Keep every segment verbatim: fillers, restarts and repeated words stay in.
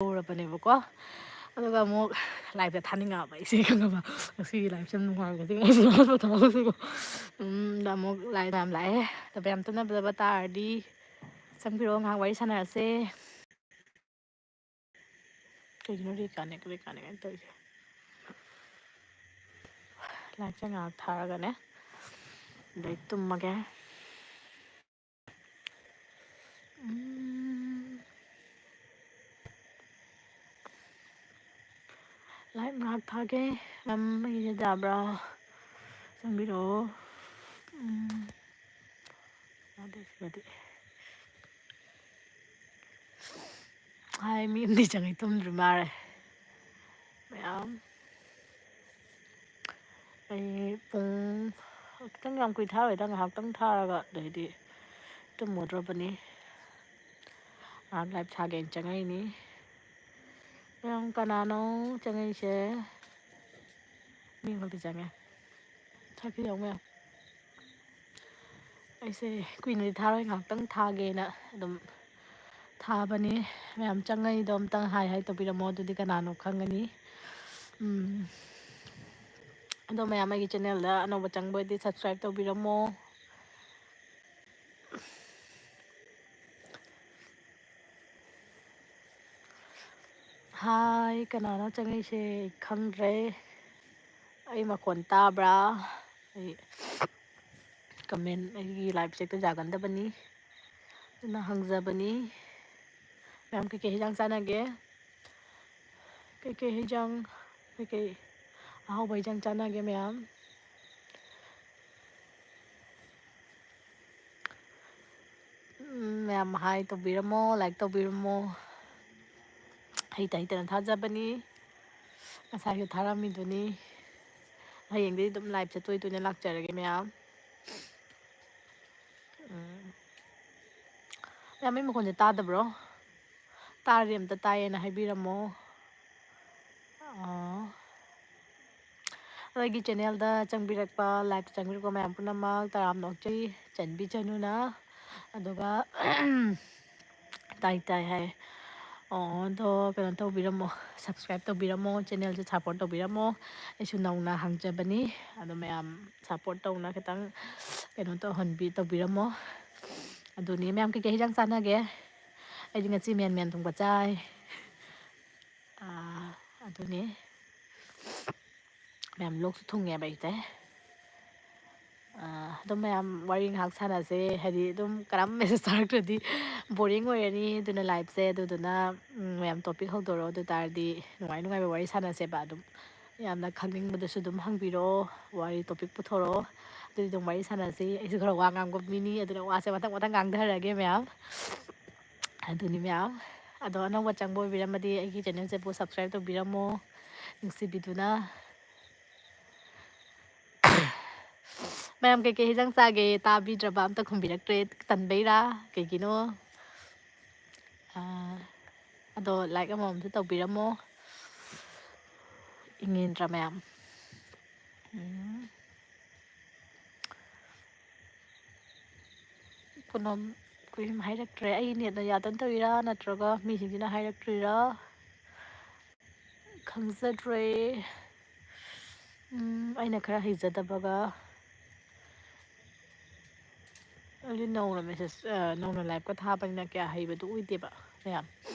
ꯇꯧꯔꯕꯅꯦꯕꯀꯣ꯫ ꯑꯗꯨꯒ ꯑꯃꯨꯛ ꯂꯥꯏꯞꯇ ꯊꯥꯅꯤꯡꯉꯛꯑꯕ ꯑꯩꯁꯦ, ꯈꯪꯉꯕ? ꯉꯁꯤꯒꯤ ꯂꯥꯏꯞꯁꯦ ꯌꯥꯝ ꯅꯨꯡꯉꯥꯏꯕꯁꯦ, ꯉꯁꯤ ꯂꯥꯏꯞꯇ ꯊꯥꯕꯁꯤꯀꯣ꯫ ꯎꯝ, ꯑꯗ ꯑꯃꯨꯛ ꯂꯥꯏꯞ ꯃꯌꯥꯝ ꯂꯥꯛꯑꯦ꯫ ꯑꯗ ꯃꯌꯥꯝ ꯇꯨꯝꯅꯕ ꯇꯥꯔꯗꯤ ꯆꯪꯕꯤꯔꯛꯑꯣ, ꯉꯥꯏꯍꯥꯛ ꯋꯥꯔꯤ ꯁꯥꯟꯅꯔꯁꯦ꯫ ꯀꯩꯒꯤꯅꯣ ꯔꯤꯀꯅꯦꯛ, ꯔꯤꯀꯅꯦꯛ ꯍꯥꯏꯅ ꯇꯧꯔꯤꯁꯦ? ꯂꯥꯏꯞꯁꯦ ꯉꯥꯏꯍꯥꯛ ꯊꯥꯔꯒꯅꯦ, ꯑꯗꯩ ꯇꯨꯝꯃꯒꯦ꯫ ꯎꯝ꯫ ꯂꯥꯏꯞ ꯉꯥꯏꯍꯥꯛ ꯊꯥꯒꯦ꯫ ꯃꯦꯝ, ꯑꯩꯒꯤꯁꯦ ꯌꯥꯕ꯭ꯔꯥ? ꯆꯪꯕꯤꯔꯛꯑꯣ꯫ ꯎꯝ꯫ ꯌꯥꯗꯦ ꯁꯤꯃꯗꯤ꯫ ꯍꯥꯏ, ꯃꯤ ꯑꯃꯗꯤ ꯆꯪꯉꯛꯏ, ꯇꯨꯝꯗ꯭ꯔꯤ ꯃꯥꯜꯂꯦ꯫ ꯃꯌꯥꯝ꯫ ꯑꯩ ꯄꯨꯡ ꯈꯤꯇꯪ, ꯌꯥꯝ ꯀꯨꯏ ꯊꯥꯔꯣꯏꯗ, ꯉꯥꯏꯍꯥꯛꯇꯪ ꯊꯥꯔꯒ ꯑꯗꯩꯗꯤ ꯇꯨꯝꯃꯨꯗ꯭ꯔꯕꯅꯤ꯫ ꯉꯥꯏꯍꯥꯛ ꯂꯥꯏꯞ ꯊꯥꯒꯦꯅ ꯆꯪꯉꯛꯏꯅꯤ꯫ ꯃꯌꯥꯝ ꯀꯅꯥꯅꯣ ꯆꯪꯉꯛꯏꯁꯦ? ꯃꯤ ꯑꯃꯈꯛꯇꯤ ꯆꯪꯉꯦ꯫ ꯊꯥꯔꯛꯀꯦ ꯌꯦꯡꯉꯣ ꯃꯌꯥꯝ꯫ ꯑꯩꯁꯦ ꯀꯨꯏꯅꯗꯤ ꯊꯥꯔꯣꯏ, ꯉꯥꯏꯍꯥꯛꯇꯪ ꯊꯥꯒꯦꯅ ꯑꯗꯨꯝ ꯊꯥꯕꯅꯤ꯫ ꯃꯌꯥꯝ ꯆꯪꯉꯛꯏꯗꯣ ꯑꯝꯇꯪ ꯍꯥꯏ ꯍꯥꯏ ꯇꯧꯕꯤꯔꯝꯃꯣ, ꯑꯗꯨꯗꯤ ꯀꯅꯥꯅꯣ ꯈꯪꯒꯅꯤ꯫ ꯎꯝ꯫ ꯑꯗꯣ ꯃꯌꯥꯝ ꯑꯩꯒꯤ ꯆꯦꯅꯦꯜꯗ ꯑꯅꯧꯕ ꯆꯪꯕ ꯑꯣꯏꯗꯤ subscribe ꯇꯧꯕꯤꯔꯝꯃꯣ꯫ ꯍꯥꯏ, ꯀꯅꯥꯅꯣ ꯆꯪꯉꯛꯏꯁꯦ? ꯑꯩ ꯈꯪꯗ꯭ꯔꯦ꯫ ꯑꯩ ꯃꯈꯣꯟ ꯇꯥꯕ꯭ꯔꯥ? ꯑꯩ ꯀꯃꯦꯟ, ꯑꯩꯒꯤ ꯂꯥꯏꯞꯁꯦ ꯍꯦꯛꯇ ꯌꯥꯒꯟꯗꯕꯅꯤ꯫ ꯑꯗꯨꯅ ꯍꯪꯖꯕꯅꯤ꯫ ꯃꯌꯥꯝ ꯀꯩꯀꯩ ꯍꯤꯟꯖꯥꯡ ꯆꯥꯅꯒꯦ? ꯀꯩꯀꯩ ꯍꯤꯟꯖꯥꯡ, ꯀꯩꯀꯩ ꯑꯍꯥꯎꯕ ꯍꯤꯟꯖꯥꯡ ꯆꯥꯅꯒꯦ ꯃꯌꯥꯝ? ꯎꯝ, ꯃꯌꯥꯝ ꯍꯥꯏ ꯇꯧꯕꯤꯔꯝꯃꯣ, ꯂꯥꯏꯛ ꯇꯧꯕꯤꯔꯝꯃꯣ꯫ ꯍꯩꯇ ꯍꯩꯇꯅ ꯊꯥꯖꯕꯅꯤ꯫ ꯉꯁꯥꯏꯁꯨ ꯊꯥꯔꯝꯃꯤꯗꯨꯅꯤ꯫ ꯍꯌꯦꯡꯗꯩꯗꯤ ꯑꯗꯨꯝ ꯂꯥꯏꯞꯁꯦ ꯇꯣꯏ ꯇꯣꯏꯅ ꯂꯥꯛꯆꯔꯒꯦ ꯃꯌꯥꯝ꯫ ꯎꯝ꯫ ꯃꯌꯥꯝ, ꯑꯩ ꯃꯈꯣꯟꯁꯦ ꯇꯥꯗꯕ꯭ꯔꯣ? ꯇꯥꯔꯗꯤ ꯑꯝꯇ ꯇꯥꯏꯌꯦꯅ ꯍꯥꯏꯕꯤꯔꯝꯃꯣ꯫ ꯑꯣ꯫ ꯑꯗꯣ ꯑꯩꯒꯤ ꯆꯦꯅꯦꯜꯗ ꯆꯪꯕꯤꯔꯛꯄ, ꯂꯥꯏꯞꯇ ꯆꯪꯕꯤꯔꯛꯄ ꯃꯌꯥꯝ ꯄꯨꯝꯅꯃꯛ ꯇꯔꯥꯝꯅ ꯑꯣꯛꯆꯔꯤ, ꯆꯟꯕꯤꯖꯅꯨꯅ꯫ ꯑꯗꯨꯒ ꯇꯥꯏ ꯇꯥꯏ ꯍꯥꯏ꯫ ꯑꯣ, ꯑꯗꯣ ꯀꯩꯅꯣ ꯇꯧꯕꯤꯔꯝꯃꯣ, subscribe ꯇꯧꯕꯤꯔꯝꯃꯣ, channelꯁꯦ support ꯇꯧꯕꯤꯔꯝꯃꯣ꯫ ꯑꯩꯁꯨ ꯅꯧꯅ ꯍꯥꯡꯖꯕꯅꯤ, ꯑꯗꯣ ꯃꯌꯥꯝ support ꯇꯧꯅ ꯈꯤꯇꯪ ꯀꯩꯅꯣ ꯇꯧꯍꯟꯕꯤ-, ꯇꯧꯕꯤꯔꯝꯃꯣ꯫ ꯑꯗꯨꯅꯤ, ꯃꯌꯥꯝ ꯀꯩꯀꯩ ꯍꯤꯟꯖꯥꯡ ꯆꯥꯅꯒꯦ? ꯑꯩꯗꯤ ꯉꯁꯤ ꯃꯦꯟ ꯃꯦꯟ ꯊꯣꯡꯕ ꯆꯥꯏ꯫ ꯑꯥ, ꯑꯗꯨꯅꯤ꯫ ꯃꯌꯥꯝ ꯂꯣꯛꯁꯨ ꯊꯨꯡꯉꯦꯕ ꯑꯩꯁꯦ꯫ ꯑꯥ, ꯑꯗꯨꯝ ꯃꯌꯥꯝ ꯋꯥꯔꯤ ꯉꯥꯏꯍꯥꯛ ꯁꯥꯟꯅꯁꯦ, ꯍꯥꯏꯗꯤ ꯑꯗꯨꯝ ꯀꯅꯥꯝ message ꯊꯥꯔꯛꯇ꯭ꯔꯗꯤ boring ꯑꯣꯏꯔꯅꯤ, ꯑꯗꯨꯅ liveꯁꯦ꯫ ꯑꯗꯨꯗꯨꯅ, ꯎꯝ, ꯃꯌꯥꯝ topic ꯍꯧꯗꯣꯔꯛꯑꯣ, ꯑꯗꯨ ꯇꯥꯔꯗꯤ ꯅꯨꯡꯉꯥꯏ ꯅꯨꯡꯉꯥꯏꯕ ꯋꯥꯔꯤ ꯁꯥꯟꯅꯁꯦꯕ꯫ ꯑꯗꯨꯝ ꯌꯥꯝꯅ ꯈꯪꯅꯤꯡꯕꯗꯨꯁꯨ ꯑꯗꯨꯝ ꯍꯪꯕꯤꯔꯛꯑꯣ, ꯋꯥꯔꯤ topic ꯄꯨꯊꯣꯔꯛꯑꯣ, ꯑꯗꯨꯗꯤ ꯑꯗꯨꯝ ꯋꯥꯔꯤ ꯁꯥꯟꯅꯁꯤ꯫ ꯑꯩꯁꯨ ꯈꯔ ꯋꯥ ꯉꯥꯡꯕ ꯃꯤꯅꯤ, ꯑꯗꯨꯅ ꯋꯥꯁꯦ ꯃꯊꯪ ꯃꯊꯪ ꯉꯥꯡꯊꯔꯒꯦ ꯃꯌꯥꯝ꯫ ꯑꯗꯨꯅꯤ ꯃꯌꯥꯝ꯫ ꯑꯗꯣ ꯑꯅꯧꯕ ꯆꯪꯕ ꯑꯣꯏꯕꯤꯔꯝꯃꯗꯤ ꯑꯩꯒꯤ channelꯁꯤꯕꯨ subscribe ꯇꯧꯕꯤꯔꯝꯃꯣ, ꯅꯨꯡꯁꯤꯕꯤꯗꯨꯅ꯫ ꯃꯌꯥꯝ ꯀꯩꯀꯩ ꯍꯤꯟꯖꯥꯡ ꯆꯥꯒꯦ? ꯇꯥꯕꯤꯗ꯭ꯔꯕ, ꯑꯝꯇ ꯈꯨꯝꯕꯤꯔꯛꯇ꯭ꯔꯦ꯫ ꯇꯟꯕꯩꯔꯥ? ꯀꯩꯒꯤꯅꯣ? ꯑꯥ, ꯑꯗꯣ like ꯑꯃꯃꯝꯁꯨ ꯇꯧꯕꯤꯔꯝꯃꯣ꯫ ꯏꯪꯉꯦꯟꯗ꯭ꯔꯥ ꯃꯌꯥꯝ? ꯎꯝ꯫ ꯄꯨꯅꯝ ꯀꯔꯤꯝ ꯍꯥꯏꯔꯛꯇ꯭ꯔꯦ꯫ ꯑꯩ netꯅ ꯌꯥꯗꯅ ꯇꯧꯔꯤꯔꯥ, ꯅꯠꯇ꯭ꯔꯒ ꯃꯤꯁꯤꯡꯁꯤꯅ ꯍꯥꯏꯔꯛꯇ꯭ꯔꯤꯔꯥ? ꯈꯪꯖꯗ꯭ꯔꯦ꯫ ꯎꯝ, ꯑꯩꯅ ꯈꯔ ꯍꯩꯖꯗꯕꯒ꯫ ꯑꯩꯗꯤ ꯅꯧꯅ message, ꯑ, ꯅꯧꯅ liveꯀ ꯊꯥꯕꯅꯤꯅ ꯀꯌꯥ ꯍꯩꯕꯗꯨ ꯑꯣꯏꯗꯦꯕ ꯃꯌꯥꯝ꯫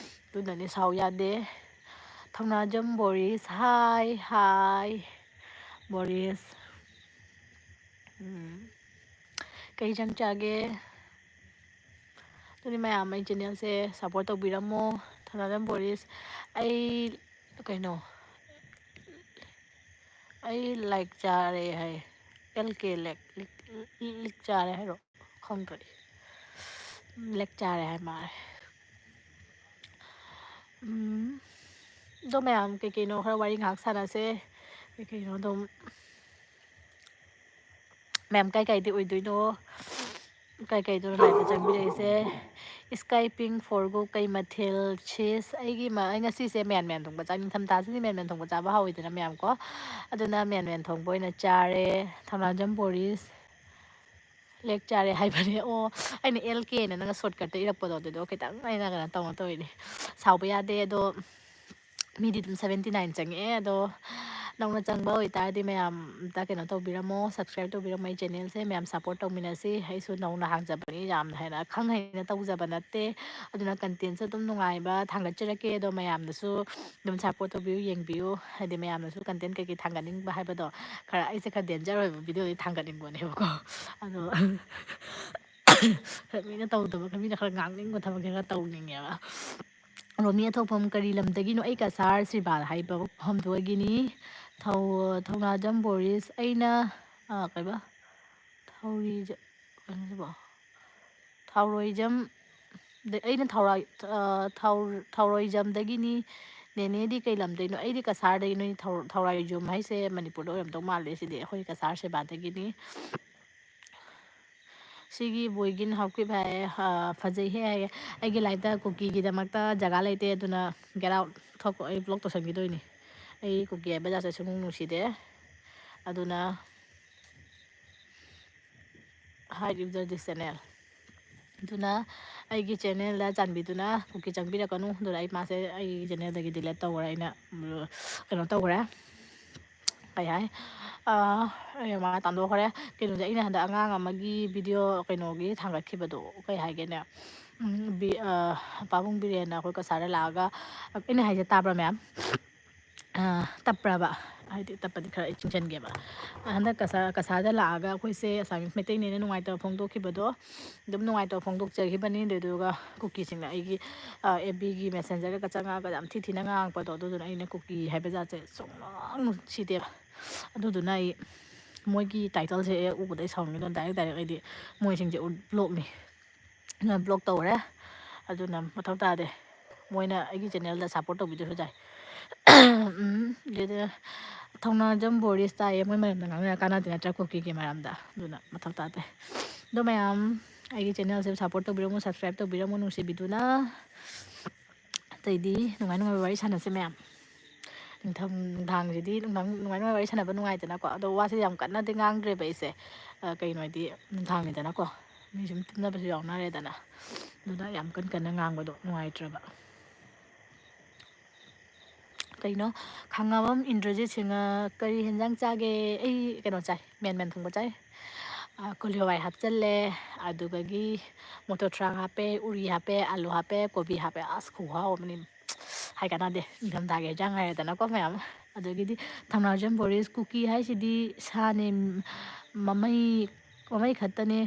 ꯑꯗꯨꯅꯅꯦ, ꯁꯥꯎ ꯌꯥꯗꯦ꯫ ꯊꯧꯅꯥꯖꯝ ꯕꯣꯔꯤꯁ, hi, hi, ꯕꯣꯔꯤꯁ꯫ ꯎꯝ꯫ ꯀꯩ ꯏꯟꯖꯥꯡ ꯆꯥꯒꯦ? ꯑꯗꯨꯗꯤ ꯃꯌꯥꯝ ꯑꯩ channelꯁꯦ support ꯇꯧꯕꯤꯔꯝꯃꯣ꯫ ꯊꯧꯅꯥꯖꯝ ꯕꯣꯔꯤꯁ, ꯑꯩ ꯀꯩꯅꯣ, ꯑꯩ ꯂꯥꯏꯛ ꯆꯥꯔꯦ ꯍꯥꯏ꯫ ꯑꯦꯜ ꯀꯦ ꯂꯦꯛ, ꯂꯤꯛ, ꯂꯤꯛ ꯆꯥꯔꯦ ꯍꯥꯏꯔꯣ? ꯈꯪꯗ꯭ꯔꯦ꯫ ꯂꯦꯛ ꯆꯥꯔꯦ ꯍꯥꯏ ꯃꯥꯜꯂꯦ꯫ ꯎꯝ꯫ ꯑꯗꯣ ꯃꯌꯥꯝ ꯀꯩꯀꯩꯅꯣ ꯈꯔ ꯋꯥꯔꯤ ꯉꯥꯏꯍꯥꯛ ꯁꯥꯟꯅꯁꯦ꯫ ꯀꯩꯀꯩꯅꯣ ꯑꯗꯨꯝ ꯃꯌꯥꯝ ꯀꯥꯏ ꯀꯥꯏꯗꯩ ꯑꯣꯏꯗꯣꯏꯅꯣ? ꯀꯥꯏ ꯀꯥꯏꯗꯅꯣ liveꯇ ꯆꯪꯕꯤꯔꯛꯏꯁꯦ? Sky Pink Forgo ꯀꯩ ꯃꯊꯦꯜ sis? ꯑꯩꯒꯤ ꯃ-, ꯑꯩ ꯉꯁꯤꯁꯦ ꯃꯌꯥꯟ ꯃꯌꯥꯟ ꯊꯣꯡꯕ ꯆꯥꯏ꯫ ꯅꯤꯡꯊꯝꯊꯥꯁꯤꯗꯤ ꯃꯌꯥꯟ ꯃꯌꯥꯟ ꯊꯣꯡꯕ ꯆꯥꯕ ꯍꯥꯎꯋꯤꯗꯅ ꯃꯌꯥꯝ ꯀꯣ꯫ ꯑꯗꯨꯅ ꯃꯌꯥꯟ ꯃꯌꯥꯟ ꯊꯣꯡꯕ ꯑꯣꯏꯅ ꯆꯥꯔꯦ꯫ ꯊꯧꯅꯥꯖꯝ ꯕꯣꯔꯤꯁ꯫ ꯂꯦꯛ ꯆꯥꯔꯦ ꯍꯥꯏꯕꯅꯦ꯫ ꯑꯣ, ꯑꯩꯅ ꯑꯦꯜ ꯀꯦꯅ ꯅꯪꯅ ꯁꯣꯔꯠꯀꯠꯇ ꯏꯔꯛꯄꯗꯣ, ꯑꯗꯨꯗꯣ ꯈꯤꯇꯪ ꯑꯩꯅ ꯀꯩꯅꯣ ꯇꯧꯅ ꯇꯧꯔꯤꯅꯦ꯫ ꯁꯥꯎꯕ ꯌꯥꯗꯦ꯫ ꯑꯗꯣ ꯃꯤꯗꯤ ꯑꯗꯨꯝ ꯁꯕꯦꯟꯇꯤ ꯅꯥꯏꯟ ꯆꯪꯉꯛꯑꯦ꯫ ꯑꯗꯣ ꯅꯧꯅ ꯆꯪꯕ ꯑꯣꯏꯇꯥꯔꯗꯤ ꯃꯌꯥꯝ ꯑꯝꯇ ꯀꯩꯅꯣ ꯇꯧꯕꯤꯔꯝꯃꯣ, ꯁꯕꯁꯀ꯭ꯔꯥꯏꯕ ꯇꯧꯕꯤꯔꯝꯃꯣ꯫ ꯑꯩ ꯆꯦꯅꯦꯜꯁꯦ ꯃꯌꯥꯝ ꯁꯞꯄꯣꯔꯠ ꯇꯧꯃꯤꯟꯅꯁꯤ꯫ ꯑꯩꯁꯨ ꯅꯧꯅ ꯍꯥꯡꯖꯕꯅꯤ, ꯌꯥꯝꯅ ꯍꯦꯟꯅ ꯈꯪ ꯍꯩꯅ ꯇꯧꯖꯕ ꯅꯠꯇꯦ꯫ ꯑꯗꯨꯅ ꯀꯟꯇꯦꯟꯁꯨ ꯑꯗꯨꯝ ꯅꯨꯡꯉꯥꯏꯕ ꯊꯥꯡꯒꯠꯆꯔꯛꯀꯦ꯫ ꯑꯗꯣ ꯃꯌꯥꯝꯅꯁꯨ ꯑꯗꯨꯝ ꯁꯞꯄꯣꯔꯠ ꯇꯧꯕꯤꯌꯨ, ꯌꯦꯡꯕꯤꯌꯨ꯫ ꯍꯥꯏꯗꯤ ꯃꯌꯥꯝꯅꯁꯨ ꯀꯟꯇꯦꯟ ꯀꯩꯀꯩ ꯊꯥꯡꯒꯠꯅꯤꯡꯕ ꯍꯥꯏꯕꯗꯣ, ꯈꯔ ꯑꯩꯁꯦ ꯈꯔ ꯗꯦꯟꯖꯔ ꯑꯣꯏꯕ ꯚꯤꯗꯤꯑꯣꯗꯤ ꯊꯥꯡꯒꯠꯅꯤꯡꯕꯅꯦꯕꯀꯣ꯫ ꯑꯗꯣ ꯈꯔ ꯃꯤꯅ ꯇꯧꯗꯕ, ꯈꯔ ꯃꯤꯅ ꯈꯔ ꯉꯥꯡꯅꯤꯡꯕ ꯊꯕꯛꯁꯦ ꯈꯔ ꯇꯧꯅꯤꯡꯉꯦꯕ꯫ ꯔꯣꯃꯤ ꯑꯊꯣꯛꯐꯝ ꯀꯔꯤ ꯂꯝꯗꯒꯤꯅꯣ? ꯑꯩ ꯀꯁꯥꯔ ꯁꯤꯕꯥꯜ ꯍꯥꯏꯕ ꯃꯐꯝꯗꯨꯗꯒꯤꯅꯤ꯫ ꯊꯧ-, ꯊꯧꯅꯥꯖꯝ ꯕꯣꯔꯤꯁ꯫ ꯑꯩꯅ, ꯑ, ꯀꯩꯕ? ꯊꯧꯔꯤꯖ-, ꯀꯩꯅꯣꯁꯤꯕꯣ? ꯊꯥꯎꯔꯣꯏꯖꯝ, ꯗ-, ꯑꯩꯅ ꯊꯧꯔꯥꯏ-, ꯑ, ꯊꯥꯎ-, ꯊꯥꯎꯔꯣꯏꯖꯝꯗꯒꯤꯅꯤ꯫ ꯅꯦꯅꯦꯗꯤ ꯀꯩ ꯂꯝꯗꯩꯅꯣ? ꯑꯩꯗꯤ ꯀꯁꯥꯔꯗꯒꯤꯅꯤ꯫ ꯊꯧ-, ꯊꯧꯔꯥꯏꯖꯝ ꯍꯥꯏꯁꯦ ꯃꯅꯤꯄꯨꯔꯗ ꯑꯣꯏꯔꯝꯗꯧ ꯃꯥꯜꯂꯦ꯫ ꯁꯤꯗꯤ ꯑꯩꯈꯣꯏ ꯀꯁꯥꯔ ꯁꯤꯕꯥꯜꯗꯒꯤꯅꯤ꯫ ꯁꯤꯒꯤ ꯕꯣꯏꯒꯤꯟ ꯍꯥꯎꯀꯤꯞ ꯍꯥꯏꯌꯦ, ꯑ, ꯐꯖꯩꯍꯦ ꯍꯥꯏꯌꯦ꯫ ꯑꯩꯒꯤ ꯂꯥꯏꯐꯇ ꯀꯨꯀꯤꯒꯤꯗꯃꯛꯇ ꯖꯒꯥ ꯂꯩꯇꯦ, ꯑꯗꯨꯅ get out, ꯊꯣꯛꯈꯣ, ꯑꯩ ꯕ꯭ꯂꯣꯛ ꯇꯧꯁꯟꯈꯤꯗꯣꯏꯅꯤ꯫ ꯑꯩ ꯀꯨꯀꯤ ꯍꯥꯏꯕ ꯖꯥꯠꯁꯦ ꯁꯨꯡꯅꯨꯡ ꯅꯨꯡꯁꯤꯗꯦ꯫ ꯑꯗꯨꯅ hide user this channel꯫ ꯑꯗꯨꯅ ꯑꯩꯒꯤ ꯆꯦꯅꯦꯜꯗ ꯆꯥꯟꯕꯤꯗꯨꯅ ꯀꯨꯀꯤ ꯆꯪꯕꯤꯔꯛꯀꯅꯨ꯫ ꯑꯗꯨꯅ ꯑꯩ ꯃꯥꯁꯦ ꯑꯩꯒꯤ ꯆꯦꯅꯦꯜꯗꯒꯤ ꯗꯤꯂꯦꯠ ꯇꯧꯈ꯭ꯔꯦ, ꯑꯩꯅ, ꯎꯝ, ꯀꯩꯅꯣ ꯇꯧꯈ꯭ꯔꯦ꯫ ꯀꯩ ꯍꯥꯏ? ꯑ, ꯑꯩ ꯃꯥ ꯇꯥꯟꯊꯣꯛꯈ꯭ꯔꯦ꯫ ꯀꯩꯅꯣꯁꯦ, ꯑꯩꯅ ꯍꯟꯗꯛ ꯑꯉꯥꯡ ꯑꯃꯒꯤ ꯚꯤꯗꯤꯑꯣ ꯀꯩꯅꯣꯒꯤ ꯊꯥꯡꯒꯠꯈꯤꯕꯗꯣ, ꯀꯩ ꯍꯥꯏꯒꯦꯅꯦ? ꯎꯝ, ꯕꯤ-, ꯑ, ꯄꯥꯕꯨꯡ ꯕꯤꯔꯦꯟꯅ ꯑꯩꯈꯣꯏ ꯀꯁꯥꯔꯗ ꯂꯥꯛꯑꯒ, ꯑꯩꯅ ꯍꯥꯏꯁꯦ ꯇꯥꯕ꯭ꯔꯥ ꯃꯌꯥꯝ? ꯑ, ꯇꯞꯄ꯭ꯔꯕ? ꯍꯥꯏꯗꯤ ꯇꯞꯄꯗꯤ ꯈꯔ ꯑꯩ ꯆꯤꯡꯁꯟꯒꯦꯕ꯫ ꯍꯟꯗꯛ ꯀꯁꯥ-, ꯀꯁꯥꯔꯗ ꯂꯥꯛꯑꯒ ꯑꯩꯈꯣꯏꯁꯦ ꯑꯁꯥꯃꯤꯁ ꯃꯩꯇꯩꯅꯦꯅ ꯅꯨꯡꯉꯥꯏꯇꯕ ꯐꯣꯡꯗꯣꯛꯈꯤꯕꯗꯣ, ꯑꯗꯨꯝ ꯅꯨꯡꯉꯥꯏꯇꯕ ꯐꯣꯡꯗꯣꯛꯆꯈꯤꯕꯅꯤ꯫ ꯑꯗꯨꯗꯨꯒ ꯀꯨꯀꯤꯁꯤꯡꯅ ꯑꯩꯒꯤ, ꯑ, ꯑꯦꯐ ꯕꯤꯒꯤ ꯃꯦꯁꯦꯟꯖꯔꯒ ꯆꯪꯉꯛꯑꯒ ꯌꯥꯝ ꯊꯤ ꯊꯤꯅ ꯉꯥꯡꯉꯛꯄꯗꯣ, ꯑꯗꯨꯗꯨꯅ ꯑꯩꯅ ꯀꯨꯀꯤ ꯍꯥꯏꯕ ꯖꯥꯠꯁꯦ ꯁꯨꯡꯅꯨꯡ ꯅꯨꯡꯁꯤꯗꯦꯕ꯫ ꯑꯗꯨꯗꯨꯅ ꯑꯩ ꯃꯣꯏꯒꯤ ꯇꯥꯏꯇꯜꯁꯦ ꯍꯦꯛ ꯎꯕꯗ ꯑꯩ ꯁꯥꯎꯅꯤꯡꯉꯦ꯫ ꯑꯗꯨꯅ ꯗꯥꯏꯔꯦꯛ ꯗꯥꯏꯔꯦꯛ ꯑꯩꯗꯤ ꯃꯣꯏꯁꯤꯡꯁꯦ ꯎ-, ꯕ꯭ꯂꯣꯛꯅꯤ꯫ ꯑꯗꯨꯅ ꯕ꯭ꯂꯣꯛ ꯇꯧꯔꯦ꯫ ꯑꯗꯨꯅ ꯃꯊꯧ ꯇꯥꯗꯦ꯫ ꯃꯣꯏꯅ ꯑꯩꯒꯤ ꯆꯦꯅꯦꯜꯗ ꯁꯞꯄꯣꯔꯠ ꯇꯧꯕꯤꯗ꯭ꯔꯁꯨ ꯌꯥꯏ꯫ ꯎꯝ, ꯑꯗꯨꯗ ꯊꯧꯅꯥꯖꯝ ꯕꯣꯔꯤꯁ ꯇꯥꯏꯌꯦ꯫ ꯃꯣꯏ ꯃꯔꯝꯗ ꯉꯥꯡꯅꯔ ꯀꯥꯟꯅꯗꯦ ꯅꯠꯇ꯭ꯔꯥ, ꯀꯨꯀꯤꯒꯤ ꯃꯔꯝꯗ? ꯑꯗꯨꯅ ꯃꯊꯧ ꯇꯥꯗꯦ꯫ ꯑꯗꯣ ꯃꯌꯥꯝ ꯑꯩꯒꯤ ꯆꯦꯅꯦꯜꯁꯦ ꯁꯞꯄꯣꯔꯠ ꯇꯧꯕꯤꯔꯝꯃꯨ, ꯁꯕꯁꯀ꯭ꯔꯥꯏꯕ ꯇꯧꯕꯤꯔꯝꯃꯨ ꯅꯨꯡꯁꯤꯕꯤꯗꯨꯅ꯫ ꯑꯇꯩꯗꯤ ꯅꯨꯡꯉꯥꯏ ꯅꯨꯡꯉꯥꯏꯕ ꯋꯥꯔꯤ ꯁꯥꯟꯅꯁꯦ ꯃꯌꯥꯝ꯫ ꯅꯤꯡꯊꯝ ꯅꯨꯡꯗꯥꯡꯁꯤꯗꯤ ꯅꯨꯡꯗꯥꯡ ꯅꯨꯡꯉꯥꯏ ꯅꯨꯡꯉꯥꯏ ꯋꯥꯔꯤ ꯁꯥꯟꯅꯕ ꯅꯨꯡꯉꯥꯏꯗꯅꯀꯣ꯫ ꯑꯗꯣ ꯋꯥꯁꯦ ꯌꯥꯝ ꯀꯟꯅꯗꯤ ꯉꯥꯡꯗ꯭ꯔꯦꯕ ꯑꯩꯁꯦ꯫ ꯑ, ꯀꯩꯅꯣ ꯍꯥꯏꯗꯤ ꯅꯨꯡꯗꯥꯡꯅꯤꯗꯅꯀꯣ, ꯃꯤ ꯁꯨꯝ ꯇꯨꯝꯅꯕꯁꯨ ꯌꯥꯎꯅꯔꯦꯗꯅ꯫ ꯑꯗꯨꯅ ꯌꯥꯝ ꯀꯟ ꯀꯟꯅ ꯉꯥꯡꯕꯗꯣ ꯅꯨꯡꯉꯥꯏꯇ꯭ꯔꯕ꯫ ꯀꯩꯅꯣ, ꯈꯥꯡꯉꯕꯝ ꯏꯟꯗ꯭ꯔꯖꯤꯠ ꯁꯤꯡꯅ ꯀꯔꯤ ꯍꯦꯟꯖꯥꯡ ꯆꯥꯒꯦ? ꯑꯩ ꯀꯩꯅꯣ ꯆꯥꯏ, ꯃꯦꯟ ꯃꯦꯟ ꯊꯣꯡꯕ ꯆꯥꯏ꯫ ꯑ, ꯀꯣꯂꯤ ꯍꯋꯥꯏ ꯍꯥꯞꯆꯜꯂꯦ, ꯑꯗꯨꯗꯒꯤ ꯃꯣꯇꯣꯔ ꯊ꯭ꯔꯥꯛ ꯍꯥꯞꯄꯦ, ꯎꯔꯤ ꯍꯥꯞꯄꯦ, ꯑꯥꯂꯨ ꯍꯥꯞꯄꯦ, ꯀꯣꯕꯤ ꯍꯥꯞꯄꯦ꯫ ꯑꯁ, ꯈꯨꯍꯥꯎ ꯑꯃꯅꯤ꯫ ꯍꯥꯏ ꯀꯥꯟꯅꯗꯦ, ꯅꯤꯡꯊꯝꯊꯥꯒꯤ ꯍꯦꯟꯖꯥꯡ ꯍꯥꯏꯔꯦꯗꯅꯀꯣ ꯃꯌꯥꯝ꯫ ꯑꯗꯒꯤꯗꯤ ꯊꯧꯅꯥꯖꯝ ꯕꯣꯔꯤꯁ, ꯀꯨꯀꯤ ꯍꯥꯏꯁꯤꯗꯤ ꯁꯥꯅꯦ, ꯃꯃꯩ, ꯃꯃꯩ ꯈꯛꯇꯅꯦ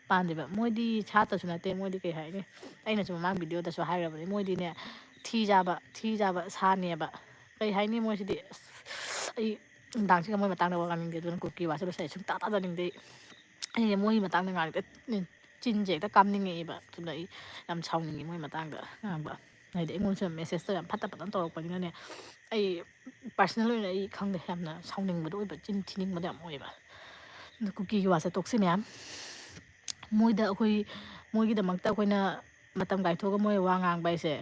ꯄꯥꯟꯗꯦꯕ꯫ ꯃꯣꯏꯗꯤ ꯁꯥꯇꯁꯨ ꯅꯠꯇꯦ, ꯃꯣꯏꯗꯤ ꯀꯩ ꯍꯥꯏꯅꯤ? ꯑꯩꯅꯁꯨ ꯃꯃꯥꯡ ꯚꯤꯗꯤꯑꯣꯗꯁꯨ ꯍꯥꯏꯈ꯭ꯔꯕꯅꯤ, ꯃꯣꯏꯗꯤꯅꯦ ꯊꯤ ꯆꯥꯕ, ꯊꯤ ꯆꯥꯕ ꯁꯥꯅꯦꯕ꯫ ꯀꯩ ꯍꯥꯏꯅꯤ ꯃꯣꯏꯁꯤꯗꯤ? ꯑꯁ, ꯑꯩ ꯅꯨꯡꯗꯥꯡꯁꯤꯒ ꯃꯣꯏ ꯃꯇꯥꯡꯗ ꯋꯥ ꯉꯥꯡꯅꯤꯡꯗꯦ, ꯑꯗꯨꯅ ꯀꯨꯀꯤ ꯋꯥꯁꯦ ꯂꯣꯏꯁꯤꯜꯂꯦ꯫ ꯁꯨꯡꯇꯥ ꯇꯥꯖꯅꯤꯡꯗꯦ ꯑꯩ꯫ ꯑꯩꯅ ꯃꯣꯏꯒꯤ ꯃꯇꯥꯡꯗ ꯉꯥꯡꯗꯦ, ꯆꯤꯟꯁꯦ ꯍꯦꯛꯇ ꯀꯥꯝꯅꯤꯡꯉꯛꯑꯦꯕ꯫ ꯑꯗꯨꯅ ꯑꯩ ꯌꯥꯝ ꯁꯥꯎꯅꯤꯡꯉꯤ ꯃꯣꯏ ꯃꯇꯥꯡꯗ ꯉꯥꯡꯕ꯫ ꯍꯥꯏꯗꯤ ꯑꯩꯉꯣꯟꯗꯁꯨ ꯃꯦꯁꯦꯖꯇꯣ ꯌꯥꯝ ꯐꯠꯇ ꯐꯠꯇꯅ ꯇꯧꯔꯛꯄꯅꯤꯅꯅꯦ, ꯑꯩ ꯄꯥꯔꯁꯅꯦꯜ ꯑꯣꯏꯅ ꯑꯩ ꯈꯪꯗꯦ, ꯌꯥꯝꯅ ꯁꯥꯎꯅꯤꯡꯕꯗꯣ ꯑꯣꯏꯕ, ꯆꯤꯟ ꯊꯤꯅꯤꯡꯕꯗꯣ ꯌꯥꯝ ꯑꯣꯏꯌꯦꯕ꯫ ꯑꯗꯨ ꯀꯨꯀꯤꯒꯤ ꯋꯥꯁꯦ ꯇꯣꯛꯁꯤ ꯃꯌꯥꯝ꯫ ꯃꯣꯏꯗ ꯑꯩꯈꯣꯏ, ꯃꯣꯏꯒꯤꯗꯃꯛꯇ ꯑꯩꯈꯣꯏꯅ ꯃꯇꯝ ꯀꯥꯏꯊꯣꯛꯑꯒ ꯃꯣꯏ ꯋꯥ ꯉꯥꯡꯕ ꯍꯥꯏꯁꯦ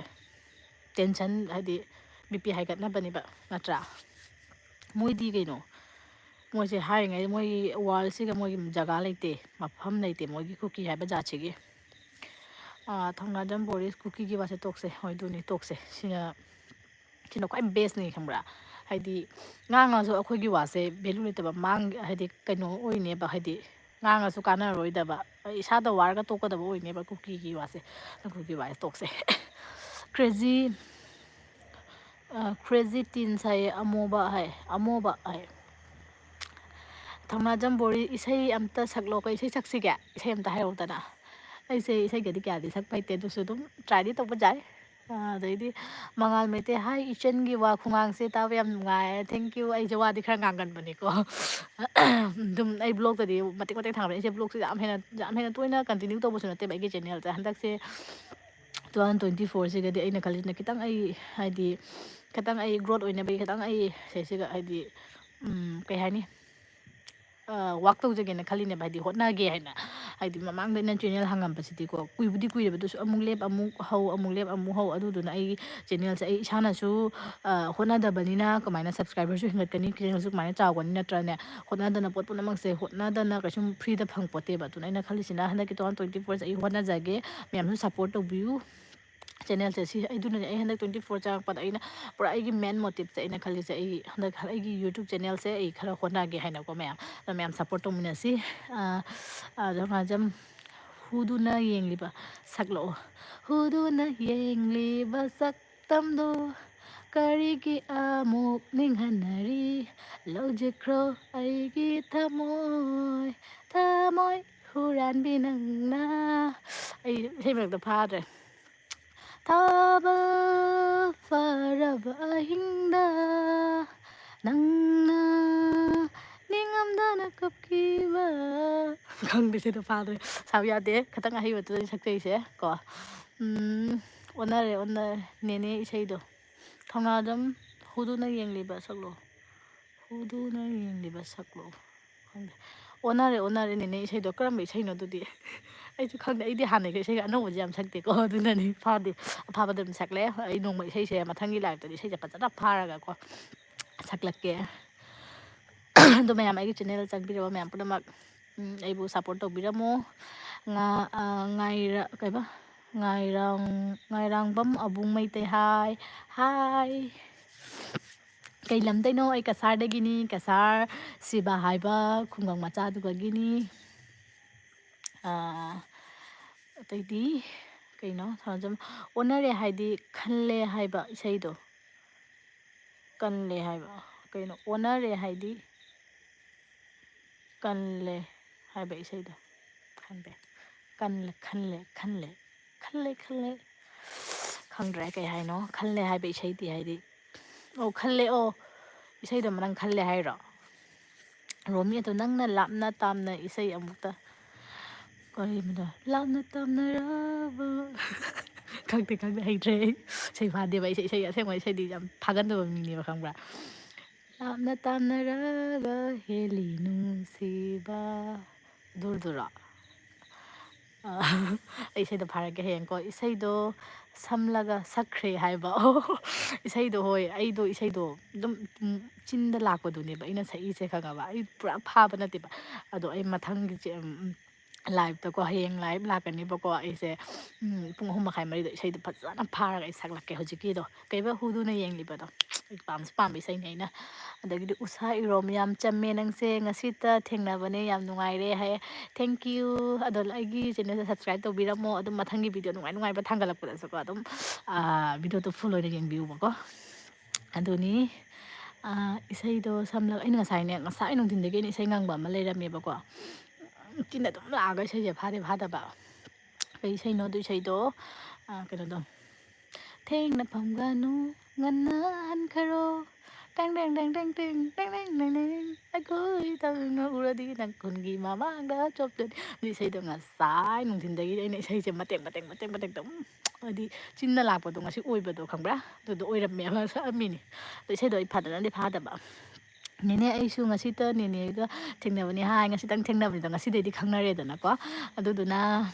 ꯇꯦꯟꯁꯟ, ꯍꯥꯏꯗꯤ ꯕꯤ ꯄꯤ ꯍꯥꯏꯒꯠꯅꯕꯅꯦꯕ, ꯅꯠꯇ꯭ꯔꯥ? ꯃꯣꯏꯗꯤ ꯀꯩꯅꯣ, ꯃꯣꯏꯁꯦ ꯍꯥꯏꯔꯤꯉꯩ ꯃꯣꯏꯒꯤ ꯋꯥꯔꯜꯁꯤꯒ ꯃꯣꯏꯒꯤ ꯖꯒꯥ ꯂꯩꯇꯦ, ꯃꯐꯝ ꯂꯩꯇꯦ ꯃꯣꯏꯒꯤ ꯀꯨꯀꯤ ꯍꯥꯏꯕ ꯖꯥꯠꯁꯤꯒꯤ꯫ ꯑꯥ, ꯊꯧꯅꯥꯖꯝ ꯕꯣꯔꯤꯁ ꯀꯨꯀꯤꯒꯤ ꯋꯥꯁꯦ ꯇꯣꯛꯁꯦ, ꯍꯣꯏ, ꯑꯗꯨꯅꯤ, ꯇꯣꯛꯁꯦ꯫ ꯁꯤꯅ, ꯁꯤꯅ ꯈ꯭ꯋꯥꯏ ꯕꯦꯁꯅꯤ, ꯈꯪꯕ꯭ꯔꯥ? ꯍꯥꯏꯗꯤ ꯉꯥꯡꯉꯁꯨ ꯑꯩꯈꯣꯏꯒꯤ ꯋꯥꯁꯦ ꯚꯦꯂꯨ ꯂꯩꯇꯕ, ꯃꯥꯡ-, ꯍꯥꯏꯗꯤ ꯀꯩꯅꯣ ꯑꯣꯏꯅꯦꯕ, ꯍꯥꯏꯗꯤ ꯉꯥꯡꯉꯁꯨ ꯀꯥꯟꯅꯔꯣꯏꯗꯕ, ꯏꯁꯥꯗ ꯋꯥꯔꯒ ꯇꯣꯛꯀꯗꯕ ꯑꯣꯏꯅꯦꯕ ꯀꯨꯀꯤꯒꯤ ꯋꯥꯁꯦ꯫ ꯀꯨꯀꯤꯒꯤ ꯋꯥꯁꯦ ꯇꯣꯛꯁꯦ꯫ ꯀ꯭ꯔꯦꯖꯤ, ꯑ, ꯀ꯭ꯔꯦꯖꯤ ꯇꯤꯟꯁ ꯍꯥꯏꯌꯦ, ꯑꯃꯣꯕ ꯍꯥꯏ, ꯑꯃꯣꯕ ꯍꯥꯏ꯫ ꯊꯧꯅꯥꯖꯝ ꯕꯣꯔꯤ, ꯏꯁꯩ ꯑꯝꯇ ꯁꯛꯂꯛꯑꯣ, ꯀꯩ ꯏꯁꯩ ꯁꯛꯁꯤꯒꯦ? ꯏꯁꯩ ꯑꯝꯇ ꯍꯥꯏꯔꯛꯎꯗꯅ꯫ ꯑꯩꯁꯦ ꯏꯁꯩꯒꯗꯤ ꯀꯌꯥꯗꯤ ꯁꯛꯄ ꯍꯩꯇꯦ, ꯑꯗꯨꯁꯨ ꯑꯗꯨꯝ ꯇ꯭ꯔꯥꯏꯗꯤ ꯇꯧꯕ ꯌꯥꯏ꯫ ꯑ, ꯑꯗꯩꯗꯤ ꯃꯉꯥꯜ ꯃꯩꯇꯩ, "ꯍꯥꯏ, ꯏꯆꯟꯒꯤ ꯋꯥ ꯈꯨꯉꯥꯡꯁꯦ ꯇꯥꯕ ꯌꯥꯝ ꯅꯨꯡꯉꯥꯏ꯫ Thank you꯫ ꯑꯩꯁꯦ ꯋꯥꯗꯤ ꯈꯔ ꯉꯥꯡꯒꯟꯕꯅꯤꯀꯣ꯫" ꯑꯗꯨꯝ ꯑꯩ ꯕ꯭ꯂꯣꯛꯇꯗꯤ ꯃꯇꯦꯛ ꯃꯇꯦꯛ ꯊꯥꯡꯕꯅꯦ꯫ ꯑꯩꯁꯦ ꯕ꯭ꯂꯣꯛꯁꯦ ꯌꯥꯝ ꯍꯦꯟꯅ, ꯌꯥꯝ ꯍꯦꯟꯅ ꯇꯣꯏꯅ ꯀꯟꯇꯤꯅ꯭ꯌꯨ ꯇꯧꯕꯁꯨ ꯅꯠꯇꯦꯕ ꯑꯩꯒꯤ ꯆꯦꯅꯦꯜꯁꯦ꯫ ꯍꯟꯗꯛꯁꯦ two thousand twenty fourꯁꯤꯒꯗꯤ ꯑꯩꯅ ꯈꯜꯂꯤꯁꯤꯅ ꯈꯤꯇꯪ ꯑꯩ, ꯍꯥꯏꯗꯤ, ꯈꯤꯇꯪ ꯑꯩ ꯒ꯭ꯔꯣꯠ ꯑꯣꯏꯅꯕꯒꯤ ꯈꯤꯇꯪ ꯑꯩ ꯁꯤꯁꯤꯒ, ꯍꯥꯏꯗꯤ, ꯎꯝ, ꯀꯩ ꯍꯥꯏꯅꯤ, ꯋꯥꯛ ꯇꯧꯖꯒꯦꯅ ꯈꯜꯂꯤꯅꯦꯕ, ꯍꯥꯏꯗꯤ ꯍꯣꯠꯅꯒꯦ ꯍꯥꯏꯅ꯫ ꯍꯥꯏꯗꯤ ꯃꯃꯥꯡꯗ ꯑꯩꯅ ꯆꯦꯅꯦꯜ ꯍꯥꯡꯉꯝꯕꯁꯤꯗꯤꯀꯣ, ꯀꯨꯏꯕꯨꯗꯤ ꯀꯨꯏꯔꯦꯕ, ꯑꯗꯨꯁꯨ ꯑꯃꯨꯛ ꯂꯦꯞ ꯑꯃꯨꯛ ꯍꯧ, ꯑꯃꯨꯛ ꯂꯦꯞ ꯑꯃꯨꯛ ꯍꯧ꯫ ꯑꯗꯨꯗꯨꯅ ꯑꯩꯒꯤ ꯆꯦꯅꯦꯜꯁꯦ ꯑꯩ ꯏꯁꯥꯅꯁꯨ ꯍꯣꯠꯅꯗꯕꯅꯤꯅ ꯀꯃꯥꯏꯅ ꯁꯕꯁꯀ꯭ꯔꯥꯏꯕꯔꯁꯨ ꯍꯦꯟꯒꯠꯀꯅꯤ, ꯆꯦꯅꯦꯜꯁꯨ ꯀꯃꯥꯏꯅ ꯆꯥꯎꯒꯅꯤ, ꯅꯠꯇ꯭ꯔꯅꯦ? ꯍꯣꯠꯅꯗꯅ ꯄꯣꯠ ꯄꯨꯝꯅꯃꯛꯁꯦ ꯍꯣꯠꯅꯗꯅ ꯀꯩꯁꯨꯝ ꯐ꯭ꯔꯤꯗ ꯐꯪꯄꯣꯠꯇꯦꯕ꯫ ꯑꯗꯨꯅ ꯑꯩꯅ ꯈꯜꯂꯤꯁꯤꯅ ꯍꯟꯗꯛꯀꯤ two thousand twenty fourꯁꯦ ꯑꯩ ꯍꯣꯠꯅꯖꯒꯦ, ꯃꯌꯥꯝꯁꯨ ꯁꯞꯄꯣꯔꯠ ꯇꯧꯕꯤꯌꯨ꯫ ꯆꯦꯅꯦꯜꯁꯦ ꯁꯤ ꯑꯩꯗꯨꯅꯅꯦ, ꯑꯩ ꯍꯟꯗꯛ twenty four ꯆꯪꯉꯛꯄꯗ ꯑꯩꯅ ꯄꯨꯔꯥ ꯑꯩꯒꯤ ꯃꯦꯟ ꯃꯣꯇꯤꯞꯁꯦ ꯑꯩꯅ ꯈꯜꯂꯤꯁꯦ, ꯑꯩ ꯍꯟꯗꯛ ꯑꯩꯒꯤ ꯌꯨꯇ꯭ꯌꯨꯕ ꯆꯦꯅꯦꯜꯁꯦ ꯑꯩ ꯈꯔ ꯍꯣꯠꯅꯒꯦ ꯍꯥꯏꯅꯀꯣ ꯃꯌꯥꯝ꯫ ꯑꯗꯣ ꯃꯌꯥꯝ ꯁꯞꯄꯣꯔꯠ ꯇꯧꯃꯤꯟꯅꯁꯤ꯫ ꯑ, ꯑ, ꯖꯝ, ꯖꯝ, ꯍꯨꯗꯨꯅ ꯌꯦꯡꯂꯤꯕ ꯁꯛꯂꯛꯑꯣ꯫ ꯍꯨꯗꯨꯅ ꯌꯦꯡꯂꯤꯕ ꯁꯛꯇꯝꯗꯣ ꯀꯔꯤꯒꯤ ꯑꯃꯨꯛ ꯅꯤꯡꯍꯟꯅꯔꯤ? ꯂꯧꯖꯈ꯭ꯔꯣ ꯑꯩꯒꯤ ꯊꯃꯣꯏ, ꯊꯃꯣꯏ ꯍꯨꯔꯥꯟꯕꯤ ꯅꯪꯅ꯫ ꯑꯩ ꯏꯁꯩ ꯃꯔꯛꯇ ꯐꯥꯗ꯭ꯔꯦ꯫ ꯊꯥꯕꯜ ꯐꯔꯕ ꯑꯍꯤꯡꯗ ꯅꯪꯅ ꯅꯤꯡꯉꯝꯗꯅ ꯀꯞꯈꯤꯕ꯫ ꯈꯪꯗꯦ, ꯁꯤꯗ ꯐꯥꯗ꯭ꯔꯦ꯫ ꯁꯥꯎ ꯌꯥꯗꯦ, ꯈꯤꯇꯪ ꯑꯍꯩꯕꯗꯨꯗꯅꯤ ꯁꯛꯆꯩꯁꯦ ꯀꯣ꯫ ꯎꯝ, ꯑꯣꯟꯅꯔꯦ, ꯑꯣꯟꯅꯔꯦ꯫ ꯅꯦꯅꯦ ꯏꯁꯩꯗꯣ꯫ ꯊꯧꯅꯥꯖꯝ ꯍꯨꯗꯨꯅ ꯌꯦꯡꯂꯤꯕ ꯁꯛꯂꯣ꯫ ꯍꯨꯗꯨꯅ ꯌꯦꯡꯂꯤꯕ ꯁꯛꯂꯣ꯫ ꯈꯪꯗꯦ꯫ ꯑꯣꯟꯅꯔꯦ, ꯑꯣꯟꯅꯔꯦ, ꯅꯦꯅꯦ ꯏꯁꯩꯗꯣ꯫ ꯀꯔꯝꯕ ꯏꯁꯩꯅꯣ ꯑꯗꯨꯗꯤ? ꯑꯩꯁꯨ ꯈꯪꯗꯦ꯫ ꯑꯩꯗꯤ ꯍꯥꯟꯅꯩ ꯏꯁꯩꯒ ꯑꯅꯧꯕꯁꯦ ꯌꯥꯝ ꯁꯛꯇꯦꯀꯣ꯫ ꯑꯗꯨꯅꯅꯤ ꯐꯥꯗꯦ꯫ ꯑꯐꯥꯕꯗ ꯑꯗꯨꯝ ꯁꯛꯂꯦ꯫ ꯑꯩ ꯅꯣꯡꯃ ꯏꯁꯩꯁꯦ ꯃꯊꯪꯒꯤ ꯂꯥꯏꯞꯇꯗꯤ ꯏꯁꯩꯁꯦ ꯐꯖꯅ ꯐꯥꯔꯒꯀꯣ ꯁꯛꯂꯛꯀꯦ꯫ ꯑꯗꯣ ꯃꯌꯥꯝ ꯑꯩꯒꯤ ꯆꯦꯅꯦꯜ ꯆꯪꯕꯤꯔꯕ ꯃꯌꯥꯝ ꯄꯨꯝꯅꯃꯛ, ꯎꯝ, ꯑꯩꯕꯨ ꯁꯞꯄꯣꯔꯠ ꯇꯧꯕꯤꯔꯝꯃꯣ꯫ ꯉꯥ-, ꯑ, ꯉꯥꯏꯔ-, ꯀꯩꯕ? ꯉꯥꯏꯔꯥꯡ-, ꯉꯥꯏꯔꯥꯡꯕꯝ ꯑꯕꯨꯡ ꯃꯩꯇꯩ, ꯍꯥꯏ, ꯍꯥꯏ꯫ ꯀꯩ ꯂꯝꯗꯩꯅꯣ? ꯑꯩ ꯀꯁꯥꯔꯗꯒꯤꯅꯤ꯫ ꯀꯁꯥꯔ ꯁꯤꯕ ꯍꯥꯏꯕ ꯈꯨꯡꯒꯪ ꯃꯆꯥꯗꯨꯗꯒꯤꯅꯤ꯫ ꯑ, ꯑꯇꯩꯗꯤ ꯀꯩꯅꯣ? ꯁꯥꯟꯅꯖꯝ-, ꯑꯣꯟꯅꯔꯦ ꯍꯥꯏꯗꯤ ꯈꯜꯂꯦ ꯍꯥꯏꯕ ꯏꯁꯩꯗꯣ꯫ ꯀꯜꯂꯦ ꯍꯥꯏꯕ꯫ ꯀꯩꯅꯣ? ꯑꯣꯟꯅꯔꯦ ꯍꯥꯏꯗꯤ ꯀꯜꯂꯦ ꯍꯥꯏꯕ ꯏꯁꯩꯗꯣ꯫ ꯈꯪꯗꯦ꯫ ꯀꯜꯂꯦ, ꯈꯜꯂꯦ, ꯈꯜꯂꯦ꯫ ꯈꯜꯂꯦ, ꯈꯜꯂꯦ꯫ ꯈꯪꯗ꯭ꯔꯦ ꯀꯩ ꯍꯥꯏꯅꯣ꯫ ꯈꯜꯂꯦ ꯍꯥꯏꯕ ꯏꯁꯩꯗꯤ ꯍꯥꯏꯗꯤ꯫ ꯑꯣ, ꯈꯜꯂꯦ, ꯑꯣ꯫ ꯏꯁꯩꯗꯣ ꯅꯪ ꯈꯜꯂꯦ ꯍꯥꯏꯔꯣ? ꯔꯣꯃꯤ ꯑꯗꯣ ꯅꯪꯅ ꯂꯥꯞꯅ ꯇꯥꯝꯅ ꯏꯁꯩ ꯑꯃꯨꯛꯇ ꯀꯔꯤꯅꯣ? ꯂꯥꯞꯅ ꯇꯥꯝꯅꯔꯕ꯫ ꯈꯪꯗꯦ, ꯈꯪꯗꯦ, ꯍꯩꯇ꯭ꯔꯦ ꯑꯩ꯫ ꯏꯁꯩ ꯐꯥꯗꯦꯕ ꯑꯩꯁꯦ꯫ ꯏꯁꯩ, ꯑꯁꯦꯡꯕ ꯏꯁꯩꯗꯤ ꯌꯥꯝ ꯐꯥꯒꯟꯗꯕ ꯃꯤꯅꯦꯕ, ꯈꯪꯕ꯭ꯔꯥ? ꯂꯥꯞꯅ ꯇꯥꯝꯅꯔꯒ ꯍꯦꯜꯂꯤ ꯅꯨꯡꯁꯤꯕ꯫ ꯑꯗꯨꯗꯨꯔꯣ? ꯑ, ꯑꯩ ꯏꯁꯩꯗꯣ ꯐꯥꯔꯛꯀꯦ ꯍꯌꯦꯡꯀꯣ꯫ ꯏꯁꯩꯗꯣ ꯁꯝꯂꯒ ꯁꯛꯈ꯭ꯔꯦ ꯍꯥꯏꯕ꯫ ꯑꯣ, ꯏꯁꯩꯗꯣ, ꯍꯣꯏ, ꯑꯩꯗꯣ ꯏꯁꯩꯗꯣ ꯑꯗꯨꯝ, ꯎꯝ, ꯆꯤꯟꯗ ꯂꯥꯛꯄꯗꯨꯅꯦꯕ ꯑꯩꯅ ꯁꯛꯏꯁꯦ, ꯈꯪꯉꯕ? ꯑꯩ ꯄꯨꯔꯥ ꯐꯥꯕ ꯅꯠꯇꯦꯕ꯫ ꯑꯗꯣ ꯑꯩ ꯃꯊꯪꯒꯤꯁꯦ, ꯎꯝ, ꯎꯝ, ꯂꯥꯏꯞꯇꯀꯣ, ꯍꯌꯦꯡ ꯂꯥꯏꯞ ꯂꯥꯛꯀꯅꯤꯕꯀꯣ ꯑꯩꯁꯦ, ꯎꯝ, ꯄꯨꯡ ꯑꯍꯨꯝ ꯃꯈꯥꯏ ꯃꯔꯤꯗ ꯏꯁꯩꯗꯣ ꯐꯖꯅ ꯐꯥꯔꯒ ꯑꯩ ꯁꯛꯂꯛꯀꯦ꯫ ꯍꯧꯖꯤꯛꯀꯤꯗꯣ ꯀꯩꯕ, ꯍꯨꯗꯨꯅ ꯌꯦꯡꯂꯤꯕꯗꯣ, ꯑꯩ ꯄꯥꯝꯁꯨ ꯄꯥꯝꯕ ꯏꯁꯩꯅꯦ ꯑꯩꯅ꯫ ꯑꯗꯒꯤꯗꯤ ꯎꯁꯥ ꯏꯔꯣꯝ, "ꯌꯥꯝ ꯆꯝꯃꯦ ꯅꯪꯁꯦ, ꯉꯁꯤꯇ ꯊꯦꯡꯅꯕꯅꯦ, ꯌꯥꯝ ꯅꯨꯡꯉꯥꯏꯔꯦ" ꯍꯥꯏ꯫ Thank you꯫ ꯑꯗꯣ ꯑꯩꯒꯤ ꯆꯦꯅꯦꯜꯁꯦ subscribe ꯇꯧꯕꯤꯔꯝꯃꯣ, ꯑꯗꯨꯝ ꯃꯊꯪꯒꯤ ꯚꯤꯗꯤꯑꯣ ꯅꯨꯡꯉꯥꯏ ꯅꯨꯡꯉꯥꯏꯕ ꯊꯥꯡꯒꯠꯂꯛꯄꯗꯁꯨꯀꯣ ꯑꯗꯨꯝ, ꯑꯥ, ꯚꯤꯗꯤꯑꯣꯗꯣ ꯐꯨꯜ ꯑꯣꯏꯅ ꯌꯦꯡꯕꯤꯌꯨꯕꯀꯣ꯫ ꯑꯗꯨꯅꯤ, ꯑꯥ, ꯏꯁꯩꯗꯣ ꯁꯝꯂꯒ, ꯑꯩꯅ ꯉꯁꯥꯏꯅꯦ, ꯉꯁꯥꯏ ꯅꯨꯡꯊꯤꯟꯗꯒꯤ ꯑꯩꯅ ꯏꯁꯩ ꯉꯪꯕ ꯑꯃ ꯂꯩꯔꯝꯃꯦꯕꯀꯣ꯫ ꯆꯤꯟꯗ ꯑꯗꯨꯝ ꯂꯥꯛꯑꯒ ꯏꯁꯩꯁꯦ ꯐꯥꯗꯤ ꯐꯥꯗꯕ꯫ ꯀꯩ ꯏꯁꯩꯅꯣ ꯑꯗꯨ ꯏꯁꯩꯗꯣ? ꯑꯥ, ꯀꯩꯅꯣꯗꯣ, "ꯊꯦꯡꯅ ꯐꯝꯒꯅꯨ, ꯉꯟꯅ ꯍꯟꯈ꯭ꯔꯣ, ꯇꯦꯡ ꯇꯦꯡ ꯇꯦꯡ ꯇꯦꯡ ꯇꯦꯡ, ꯇꯦꯡ ꯇꯦꯡ ꯇꯦꯡ ꯇꯦꯡ, ꯑꯩꯈꯣꯏ ꯇꯧꯅ ꯎꯔꯗꯤ ꯅꯪ ꯈꯨꯟꯒꯤ ꯃꯃꯥꯡꯗ ꯆꯣꯞꯇꯣꯏꯅꯤ"꯫ ꯑꯗꯨ ꯏꯁꯩꯗꯣ ꯉꯁꯥꯏ ꯅꯨꯡꯊꯤꯟꯗꯒꯤ ꯑꯩꯅ ꯏꯁꯩꯁꯦ ꯃꯇꯦꯛ ꯃꯇꯦꯛ ꯃꯇꯦꯛ ꯃꯇꯦꯛ ꯑꯗꯨꯝ, ꯍꯥꯏꯗꯤ, ꯆꯤꯟꯅ ꯂꯥꯛꯄꯗꯣ ꯉꯁꯤ ꯑꯣꯏꯕꯗꯣ, ꯈꯪꯕ꯭ꯔꯥ? ꯑꯗꯨꯗꯣ ꯑꯣꯏꯔꯝꯃꯦꯕ, ꯁꯛꯑꯝꯃꯤꯅꯤ꯫ ꯑꯗꯣ ꯏꯁꯩꯗꯣ ꯑꯩ ꯐꯖꯅꯗꯤ ꯐꯥꯗꯕ꯫ "ꯅꯦꯅꯦ, ꯑꯩꯁꯨ ꯉꯁꯤꯇ ꯅꯦꯅꯦꯒ ꯊꯦꯡꯅꯕꯅꯤ ꯍꯥꯏ, ꯉꯁꯤꯇꯪ ꯊꯦꯡꯅꯕꯅꯤꯗ, ꯉꯁꯤꯗꯩꯗꯤ ꯈꯪꯅꯔꯦꯗꯅꯀꯣ꯫ ꯑꯗꯨꯗꯨꯅ,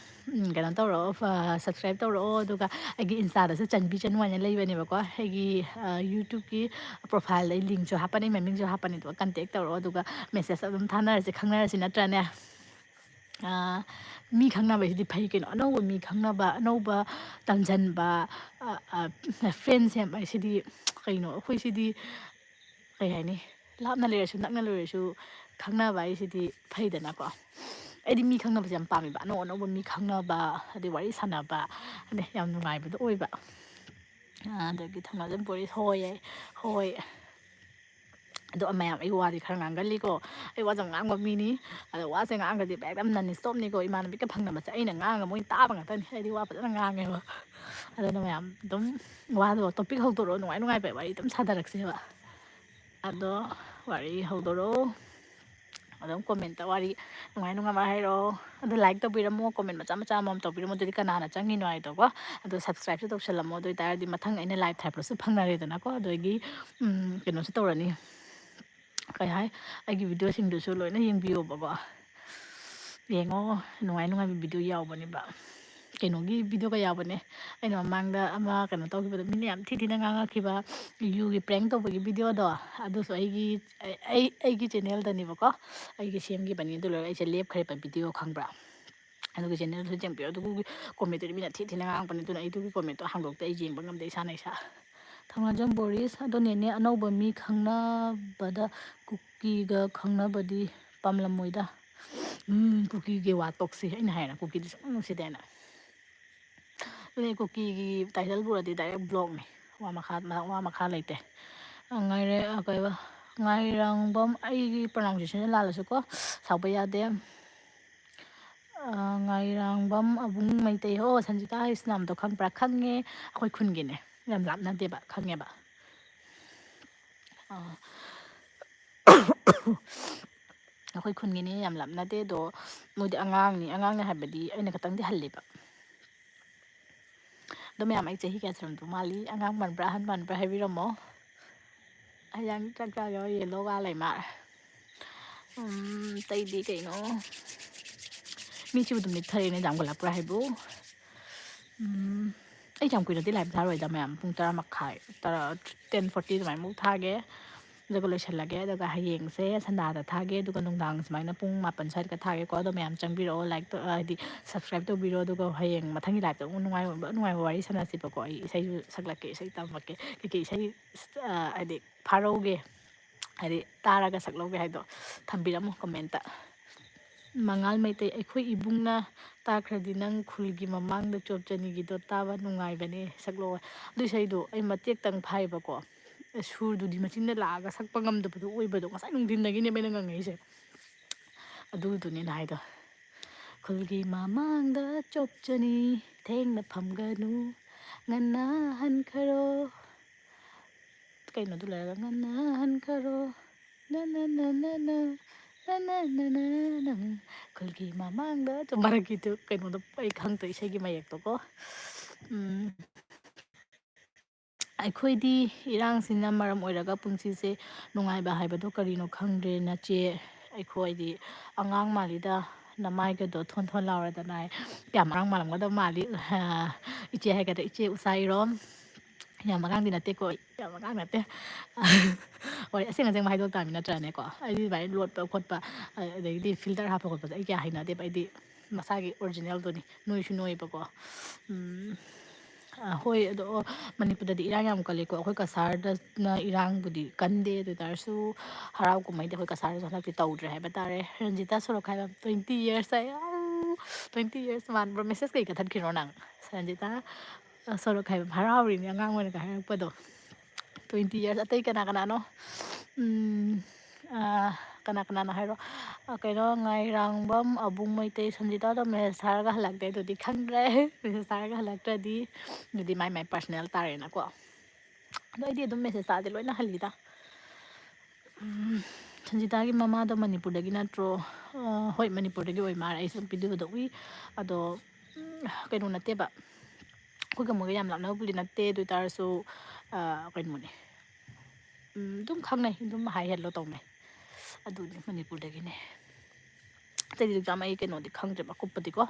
ꯎꯝ, ꯀꯩꯅꯣ ꯇꯧꯔꯛꯑꯣ, ꯑ, subscribe ꯇꯧꯔꯛꯑꯣ, ꯑꯗꯨꯒ ꯑꯩꯒꯤ Insta-ꯗꯁꯨ ꯆꯟꯕꯤ ꯆꯅꯨ ꯍꯥꯏꯅ ꯂꯩꯕꯅꯦꯕꯀꯣ꯫ ꯑꯩꯒꯤ, ꯑ, YouTube-ꯀꯤ profile-ꯗ ꯑꯩ link-ꯁꯨ ꯍꯥꯞꯄꯅꯤ, ꯃꯃꯤꯡꯁꯨ ꯍꯥꯞꯄꯅꯤ, ꯑꯗꯨꯒ contact ꯇꯧꯔꯛꯑꯣ, ꯑꯗꯨꯒ message ꯑꯗꯨꯝ ꯊꯥꯅꯔꯁꯤ, ꯈꯪꯅꯔꯁꯤ, ꯅꯠꯇ꯭ꯔꯅꯦ? ꯑ, ꯃꯤ ꯈꯪꯅꯕꯁꯤꯗꯤ ꯐꯩ ꯀꯩꯅꯣ, ꯑꯅꯧꯕ ꯃꯤ ꯈꯪꯅꯕ, ꯑꯅꯧꯕ ꯇꯝꯁꯤꯟꯕ, ꯑ, ꯑ, friend ꯁꯦꯝꯕ ꯍꯥꯏꯁꯤꯗꯤ ꯀꯩꯅꯣ, ꯑꯩꯈꯣꯏꯁꯤꯗꯤ ꯀꯩ ꯍꯥꯏꯅꯤ, ꯂꯥꯞꯅ ꯂꯩꯔꯁꯨ ꯅꯛꯅ ꯂꯩꯔꯁꯨ ꯈꯪꯅꯕ ꯍꯥꯏꯁꯤꯗꯤ ꯐꯩꯗꯅꯀꯣ꯫ ꯑꯩꯗꯤ ꯃꯤ ꯈꯪꯅꯕꯁꯦ ꯌꯥꯝ ꯄꯥꯝꯃꯦꯕ, ꯑꯅꯧ ꯑꯅꯧꯕ ꯃꯤ ꯈꯪꯅꯕ, ꯑꯗꯩ ꯋꯥꯔꯤ ꯁꯥꯟꯅꯕ, ꯑꯗꯩ ꯌꯥꯝ ꯅꯨꯡꯉꯥꯏꯕꯗꯣ ꯑꯣꯏꯕ꯫ ꯑꯥ, ꯑꯗꯒꯤ ꯊꯧꯅꯥꯖꯝ ꯕꯣꯔꯤꯁ ꯍꯣꯏ, ꯍꯣꯏ꯫ ꯑꯗꯣ ꯃꯌꯥꯝ, ꯑꯩ ꯋꯥꯗꯤ ꯈꯔ ꯉꯥꯡꯒꯜꯂꯤꯀꯣ, ꯑꯩ ꯋꯥꯁꯦ ꯌꯥꯝ ꯉꯥꯡꯕ ꯃꯤꯅꯤ꯫ ꯑꯗꯣ ꯋꯥꯁꯦ ꯉꯥꯡꯒꯗꯤ ꯕꯦꯛ ꯌꯥꯝ non-stop-ꯅꯤꯀꯣ, ꯏꯃꯥꯟꯅꯕꯤꯒ ꯐꯪꯅꯕꯁꯦ ꯑꯩꯅ ꯉꯥꯡꯉꯒ ꯃꯣꯏ ꯇꯥꯕ ꯉꯥꯛꯇꯅꯤ, ꯑꯩꯗꯤ ꯋꯥ ꯐꯖꯅ ꯉꯥꯡꯉꯦꯕ꯫ ꯑꯗꯨꯅ ꯃꯌꯥꯝ ꯑꯗꯨꯝ ꯋꯥꯗꯣ, topic ꯍꯧꯗꯣꯔꯛꯑꯣ, ꯅꯨꯡꯉꯥꯏ ꯅꯨꯡꯉꯥꯏꯕ ꯋꯥꯔꯤ ꯑꯗꯨꯝ ꯁꯥꯗꯔꯛꯁꯦꯕ꯫ ꯑꯗꯣ ꯋꯥꯔꯤ ꯍꯧꯗꯣꯔꯛꯑꯣ꯫ ꯑꯗꯨꯝ comment-ꯇ ꯋꯥꯔꯤ ꯅꯨꯡꯉꯥꯏ ꯅꯨꯡꯉꯥꯏꯕ ꯍꯥꯏꯔꯛꯑꯣ꯫ ꯑꯗꯣ like ꯇꯧꯕꯤꯔꯝꯃꯣ, comment ꯃꯆꯥ ꯃꯆꯥ ꯑꯃꯃꯝ ꯇꯧꯕꯤꯔꯝꯃꯣ, ꯑꯗꯨꯗꯤ ꯀꯅꯥꯅ ꯆꯪꯉꯤꯅꯣ ꯍꯥꯏꯗꯣꯀꯣ꯫ ꯑꯗꯣ subscribe-ꯁꯨ ꯇꯧꯁꯜꯂꯝꯃꯣ, ꯑꯗꯨ ꯑꯣꯏꯇꯥꯔꯗꯤ ꯃꯊꯪ ꯑꯩꯅ live ꯊꯥꯔꯛꯄꯗꯁꯨ ꯐꯪꯅꯔꯦꯗꯅꯀꯣ꯫ ꯑꯗꯒꯤ, ꯎꯝ, ꯀꯩꯅꯣꯁꯨ ꯇꯧꯔꯅꯤ, ꯀꯩ ꯍꯥꯏ, ꯑꯩꯒꯤ ꯚꯤꯗꯤꯑꯣꯁꯤꯡꯗꯨꯁꯨ ꯂꯣꯏꯅ ꯌꯦꯡꯕꯤꯌꯣꯕꯀꯣ꯫ ꯌꯦꯡꯉꯣ, ꯅꯨꯡꯉꯥꯏ ꯅꯨꯡꯉꯥꯏꯕ ꯚꯤꯗꯤꯑꯣ ꯌꯥꯎꯕꯅꯦꯕ꯫ ꯀꯩꯅꯣꯒꯤ ꯚꯤꯗꯤꯑꯣꯒ ꯌꯥꯎꯕꯅꯦ, ꯑꯩꯅ ꯃꯃꯥꯡꯗ ꯑꯃ ꯀꯩꯅꯣ ꯇꯧꯈꯤꯕꯗꯣ, ꯃꯤꯅ ꯌꯥꯝ ꯊꯤ ꯊꯤꯅ ꯉꯥꯡꯉꯛꯈꯤꯕ, ꯌꯨꯒꯤ prank ꯇꯧꯕꯒꯤ ꯚꯤꯗꯤꯑꯣꯗꯣ, ꯑꯗꯨꯁꯨ ꯑꯩꯒꯤ, ꯑꯩ, ꯑꯩꯒꯤ ꯆꯦꯅꯦꯜꯗꯅꯦꯕꯀꯣ ꯑꯩꯒꯤ ꯁꯦꯝꯈꯤꯕꯅꯤ꯫ ꯑꯗꯨ ꯂꯣꯏꯔꯒ ꯑꯩꯁꯦ ꯂꯦꯞꯈ꯭ꯔꯦꯕ ꯚꯤꯗꯤꯑꯣ, ꯈꯪꯕ꯭ꯔꯥ? ꯑꯗꯨꯒ ꯆꯦꯅꯦꯜꯗꯨꯁꯨ ꯌꯦꯡꯕꯤꯌꯣ꯫ ꯑꯗꯨꯒꯤ ꯀꯣꯃꯦꯟꯇꯨꯗꯤ ꯃꯤꯅ ꯊꯤ ꯊꯤꯅ ꯉꯥꯡꯉꯛꯄꯅꯦ, ꯑꯗꯨꯅ ꯑꯩ ꯑꯗꯨꯒꯤ ꯀꯣꯃꯦꯟꯇꯣ ꯍꯥꯡꯗꯣꯛꯇꯦ, ꯑꯩ ꯌꯦꯡꯕ ꯉꯝꯗꯦ ꯏꯁꯥꯅ ꯏꯁꯥ꯫ ꯊꯧꯅꯥꯖꯝ ꯕꯣꯔꯤꯁ, ꯑꯗꯣ ꯅꯦꯅꯦ, ꯑꯅꯧꯕ ꯃꯤ ꯈꯪꯅꯕꯗ ꯀꯨꯀꯤꯒ ꯈꯪꯅꯕꯗꯤ ꯄꯥꯝꯂꯝꯃꯣꯏꯗ꯫ ꯎꯝ, ꯀꯨꯀꯤꯒꯤ ꯋꯥ ꯇꯣꯛꯁꯤ, ꯑꯩꯅ ꯍꯥꯏꯔꯦꯅ, ꯀꯨꯀꯤꯗꯤ ꯁꯨꯡꯅꯨꯡ ꯅꯨꯡꯁꯤꯗꯦꯅ꯫ ꯑꯗꯨꯅꯦ, ꯀꯨꯀꯤꯒꯤ title ꯄꯨꯔꯗꯤ direct blockꯅꯤ꯫ ꯋꯥ ꯃꯈꯥ, ꯋꯥ ꯃꯈꯥ ꯂꯩꯇꯦ꯫ ꯉꯥꯏꯔꯦ-, ꯀꯩꯕ? ꯉꯥꯏꯔꯥꯡꯕꯝ, ꯑꯩꯒꯤ pronunciation ꯂꯥꯜꯂꯁꯨꯀꯣ, ꯁꯥꯎꯕ ꯌꯥꯗꯦ꯫ ꯑ, ꯉꯥꯏꯔꯥꯡꯕꯝ ꯑꯕꯨꯡ ꯃꯩꯇꯩ꯫ ꯑꯣ, ꯁꯟꯖꯤꯇꯥ ꯍꯩꯁꯅꯥꯝꯗꯣ ꯈꯪꯕ꯭ꯔꯥ? ꯈꯪꯉꯦ꯫ ꯑꯩꯈꯣꯏ ꯈꯨꯟꯒꯤꯅꯦ꯫ ꯌꯥꯝ ꯂꯥꯞꯅꯗꯦꯕ, ꯈꯪꯉꯦꯕ꯫ ꯑ, ꯑꯩꯈꯣꯏ ꯈꯨꯟꯒꯤꯅꯦ, ꯌꯥꯝ ꯂꯥꯞꯅꯗꯦ꯫ ꯑꯗꯣ ꯃꯣꯏꯗꯤ ꯑꯉꯥꯡꯅꯤ, ꯑꯉꯥꯡꯅꯤ ꯍꯥꯏꯕꯗꯤ ꯑꯩꯅ ꯈꯤꯇꯪꯗꯤ ꯍꯜꯂꯦꯕ꯫ ꯑꯗꯣ ꯃꯌꯥꯝ, ꯑꯩ ꯆꯍꯤ ꯀꯌꯥ ꯁꯨꯔꯝꯗꯧ ꯃꯥꯜꯂꯤ? ꯑꯉꯥꯡ ꯃꯥꯟꯕ꯭ꯔꯥ, ꯑꯍꯟ ꯃꯥꯟꯕ꯭ꯔꯥ ꯍꯥꯏꯕꯤꯔꯝꯃꯣ꯫ ꯍꯌꯦꯡ ꯆꯥꯛ ꯆꯥꯒꯦ, ꯌꯦꯜꯂꯣꯒ ꯂꯩ ꯃꯥꯜꯂꯦ꯫ ꯎꯝ, ꯑꯇꯩꯗꯤ ꯀꯩꯅꯣ? ꯃꯤꯁꯤꯕꯨ ꯑꯗꯨꯝ ꯅꯤꯛꯊꯔꯛꯑꯦꯅꯦ, ꯌꯥꯝ ꯒꯠꯂꯛꯄ꯭ꯔꯥ ꯍꯥꯏꯕꯨ? ꯎꯝ, ꯑꯩ ꯌꯥꯝ ꯀꯨꯏꯅꯗꯤ live ꯊꯥꯔꯣꯏꯗ ꯃꯌꯥꯝ, ꯄꯨꯡ ꯇꯔꯥ ꯃꯈꯥꯏ, ꯇꯔꯥ, ten forty ꯑꯗꯨꯃꯥꯏꯅꯃꯨꯛ ꯊꯥꯒꯦ꯫ ꯑꯗꯨꯒ ꯂꯣꯏꯁꯤꯜꯂꯒꯦ꯫ ꯑꯗꯨꯒ ꯍꯌꯦꯡꯁꯦ ꯁꯟꯗꯥꯗ ꯊꯥꯒꯦ꯫ ꯑꯗꯨꯒ ꯅꯨꯡꯗꯥꯡ ꯁꯨꯃꯥꯏꯅ ꯄꯨꯡ ꯃꯥꯄꯟ ꯁ꯭ꯋꯥꯏꯗꯒ ꯊꯥꯒꯦꯀꯣ꯫ ꯑꯗꯣ ꯃꯌꯥꯝ ꯆꯪꯕꯤꯔꯛꯑꯣ, like ꯇꯧ-, ꯍꯥꯏꯗꯤ subscribe ꯇꯧꯕꯤꯔꯣ꯫ ꯑꯗꯨꯒ ꯍꯌꯦꯡ ꯃꯊꯪꯒꯤ liveꯇ ꯑꯃꯨꯛ ꯅꯨꯡꯉꯥꯏꯕ, ꯅꯨꯡꯉꯥꯏꯕ ꯋꯥꯔꯤ ꯁꯥꯟꯅꯁꯤꯕꯀꯣ꯫ ꯑꯩ ꯏꯁꯩꯁꯨ ꯁꯛꯂꯛꯀꯦ, ꯏꯁꯩ ꯇꯝꯃꯛꯀꯦ꯫ ꯀꯩꯀꯩ ꯏꯁꯩ, ꯑ, ꯍꯥꯏꯗꯤ ꯐꯥꯔꯧꯒꯦ, ꯍꯥꯏꯗꯤ ꯇꯥꯔꯒ ꯁꯛꯂꯧꯒꯦ ꯍꯥꯏꯗꯣ ꯊꯝꯕꯤꯔꯝꯃꯣ commentꯇ꯫ ꯃꯉꯥꯜ ꯃꯩꯇꯩ, ꯑꯩꯈꯣꯏ ꯏꯕꯨꯡꯅ ꯇꯥꯈ꯭ꯔꯗꯤ ꯅꯪ ꯈꯨꯜꯒꯤ ꯃꯃꯥꯡꯗ ꯆꯣꯞꯆꯅꯤꯒꯤꯗꯣ ꯇꯥꯕ ꯅꯨꯡꯉꯥꯏꯕꯅꯦ, ꯁꯛꯂꯛꯑꯣ꯫ ꯑꯗꯨ ꯏꯁꯩꯗꯣ ꯑꯩ ꯃꯇꯦꯛꯇꯪ ꯐꯥꯏꯕꯀꯣ, ꯁꯨꯔꯗꯨꯗꯤ ꯃꯆꯤꯟꯗ ꯂꯥꯛꯑꯒ ꯁꯛꯄ ꯉꯝꯗꯕꯗꯣ ꯑꯣꯏꯕꯗꯣ, ꯉꯁꯥꯏ ꯅꯨꯡꯊꯤꯟꯗꯒꯤꯅꯦꯕ ꯑꯩꯅ ꯉꯪꯉꯛꯏꯁꯦ꯫ ꯑꯗꯨꯗꯨꯅꯦꯅ ꯍꯥꯏꯗꯣ, "ꯈꯨꯜꯒꯤ ꯃꯃꯥꯡꯗ ꯆꯣꯞꯆꯅꯤ, ꯊꯦꯡꯅ ꯐꯝꯒꯅꯨ, ꯉꯟꯅ ꯍꯟꯈꯔꯣ"꯫ ꯀꯩꯅꯣꯗꯨ ꯂꯩꯔꯒ, "ꯉꯟꯅ ꯍꯟꯈꯔꯣ, ꯅ ꯅ ꯅ ꯅ ꯅ, ꯅ ꯅ ꯅ ꯅ ꯅ ꯅ, ꯈꯨꯜꯒꯤ ꯃꯃꯥꯡꯗ"꯫ ꯆꯨꯝ, ꯃꯔꯛꯀꯤꯗꯨ ꯀꯩꯅꯣꯗꯣ ꯑꯩ ꯈꯪꯗꯦ, ꯏꯁꯩꯒꯤ ꯃꯌꯦꯛꯇꯣꯀꯣ꯫ ꯎꯝ꯫ ꯑꯩꯈꯣꯏꯗꯤ ꯏꯔꯥꯡꯁꯤꯅ ꯃꯔꯝ ꯑꯣꯏꯔꯒ ꯄꯨꯟꯁꯤꯁꯦ ꯅꯨꯡꯉꯥꯏꯕ ꯍꯥꯏꯕꯗꯣ ꯀꯔꯤꯅꯣ ꯈꯪꯗ꯭ꯔꯦ꯫ ꯅꯆꯦ, ꯑꯩꯈꯣꯏꯗꯤ ꯑꯉꯥꯡ ꯃꯥꯜꯂꯤꯗ, ꯅꯃꯥꯏꯒꯗꯣ ꯊꯣꯟ ꯊꯣꯟ ꯂꯥꯎꯔꯗꯅ꯫ ꯀꯌꯥꯝ ꯑꯉꯥꯡ ꯃꯥꯜꯂꯝꯒꯗꯕ ꯃꯥꯜꯂꯤ꯫ ꯏꯆꯦ ꯍꯥꯏꯒꯗ꯭ꯔꯥ, ꯏꯆꯦ ꯎꯁꯥꯏꯔꯣ꯫ ꯌꯥꯝ ꯑꯉꯥꯡꯗꯤ ꯅꯠꯇꯦꯀꯣ, ꯌꯥꯝ ꯑꯉꯥꯡ ꯅꯠꯇꯦ꯫ ꯍꯣꯏ, ꯑꯁꯦꯡ ꯑꯁꯦꯡꯕ ꯍꯥꯏꯗꯣꯛ ꯇꯥꯕꯅꯤ ꯅꯠꯇ꯭ꯔꯅꯦꯀꯣ? ꯑꯩꯗꯤ ꯑꯗꯨꯃꯥꯏꯅ ꯂꯣꯠꯄ ꯈꯣꯠꯄ, ꯑꯗꯒꯤꯗꯤ ꯐꯤꯜꯇꯔ ꯍꯥꯞꯄ ꯈꯣꯠꯄꯁꯦ ꯑꯩ ꯀꯌꯥ ꯍꯩꯅꯗꯦꯕ꯫ ꯑꯩꯗꯤ ꯃꯁꯥꯒꯤ ꯑꯣꯔꯤꯖꯤꯅꯦꯜꯗꯨꯅꯤ, ꯅꯣꯏꯁꯨ ꯅꯣꯏꯕꯀꯣ꯫ ꯎꯝ, ꯑ, ꯍꯣꯏ, ꯑꯗꯣ ꯃꯅꯤꯄꯨꯔꯗꯗꯤ ꯏꯔꯥꯡ ꯌꯥꯝ ꯀꯜꯂꯤꯀꯣ꯫ ꯑꯩꯈꯣꯏ ꯀꯁꯥꯔꯗꯅ ꯏꯔꯥꯡꯕꯨꯗꯤ ꯀꯟꯗꯦ, ꯑꯗꯨ ꯑꯣꯏ ꯇꯥꯔꯁꯨ ꯍꯔꯥꯎ ꯀꯨꯝꯍꯩꯗꯤ ꯑꯩꯈꯣꯏ ꯀꯁꯥꯔꯗꯁꯨ ꯍꯟꯗꯛꯇꯤ ꯇꯧꯗ꯭ꯔꯦ ꯍꯥꯏꯕ ꯇꯥꯔꯦ꯫ ꯔꯟꯖꯤꯇꯥ ꯁꯣꯔꯣꯛꯈꯥꯏꯕꯝ, twenty years ꯍꯥꯏ, ꯑꯥꯎ, twenty years ꯃꯥꯟꯕ꯭ꯔꯣ? ꯃꯦꯁꯦꯖ ꯀꯩ ꯀꯛꯊꯠꯈꯤꯅꯣ ꯅꯪ? ꯔꯟꯖꯤꯇꯥ, ꯑ, ꯁꯣꯔꯣꯛꯈꯥꯏꯕꯝ ꯍꯔꯥꯎꯔꯤꯅꯦ ꯑꯉꯥꯡ ꯑꯣꯏꯅꯒ ꯍꯥꯏꯔꯛꯄꯗꯣ꯫ Twenty years꯫ ꯑꯇꯩ ꯀꯅꯥ ꯀꯅꯥꯅꯣ? ꯎꯝ, ꯑ, ꯀꯅꯥ ꯀꯅꯥꯅꯣ ꯍꯥꯏꯔꯣ? ꯑ, ꯀꯩꯅꯣ, ꯉꯥꯏꯔꯥꯡꯕꯝ ꯑꯕꯨꯡ ꯃꯩꯇꯩ, ꯁꯟꯖꯤꯇꯥꯗꯣ ꯃꯦꯁꯦꯖ ꯊꯥꯔꯒ ꯍꯜꯂꯛꯇꯦ꯫ ꯑꯗꯨꯗꯤ ꯈꯪꯗ꯭ꯔꯦ꯫ ꯃꯦꯁꯦꯖ ꯊꯥꯔꯒ ꯍꯜꯂꯛꯇ꯭ꯔꯗꯤ ꯑꯗꯨꯗꯤ ꯃꯥꯏ ꯃꯥꯏ ꯄꯥꯔꯁꯅꯦꯜ ꯇꯥꯔꯦꯅꯀꯣ꯫ ꯑꯗꯣ ꯑꯩꯗꯤ ꯑꯗꯨꯝ ꯃꯦꯁꯦꯖ ꯊꯥꯔꯗꯤ ꯂꯣꯏꯅ ꯍꯜꯂꯤꯗ꯫ ꯎꯝ, ꯁꯟꯖꯤꯇꯥꯒꯤ ꯃꯃꯥꯗꯣ ꯃꯅꯤꯄꯨꯔꯗꯒꯤ ꯅꯠꯇ꯭ꯔꯣ? ꯑ, ꯍꯣꯏ, ꯃꯅꯤꯄꯨꯔꯗꯒꯤ ꯑꯣꯏ ꯃꯥꯜꯂꯦ꯫ ꯑꯩꯁꯨ ꯚꯤꯗꯤꯑꯣꯗ ꯎꯏ꯫ ꯑꯗꯣ, ꯎꯝ, ꯀꯩꯅꯣ ꯅꯠꯇꯦꯕ, ꯑꯩꯈꯣꯏꯒ ꯃꯣꯏꯒ ꯌꯥꯝ ꯂꯥꯞꯅꯕꯕꯨꯗꯤ ꯅꯠꯇꯦ, ꯑꯗꯨ ꯑꯣꯏ ꯇꯥꯔꯁꯨ, ꯑ, ꯀꯩꯅꯣꯅꯦ, ꯎꯝ, ꯑꯗꯨꯝ ꯈꯪꯅꯩ, ꯑꯗꯨꯝ ꯍꯥꯏ ꯍꯦꯜꯂꯣ ꯇꯧꯅꯩ꯫ ꯑꯗꯨꯅꯤ, ꯃꯅꯤꯄꯨꯔꯗꯒꯤꯅꯦ꯫ ꯑꯇꯩꯗꯤ ꯑꯦꯛꯖꯥꯝ ꯑꯩ ꯀꯩꯅꯣꯗꯤ ꯈꯪꯗ꯭ꯔꯦꯕ, ꯑꯀꯨꯞꯄꯗꯤꯀꯣ꯫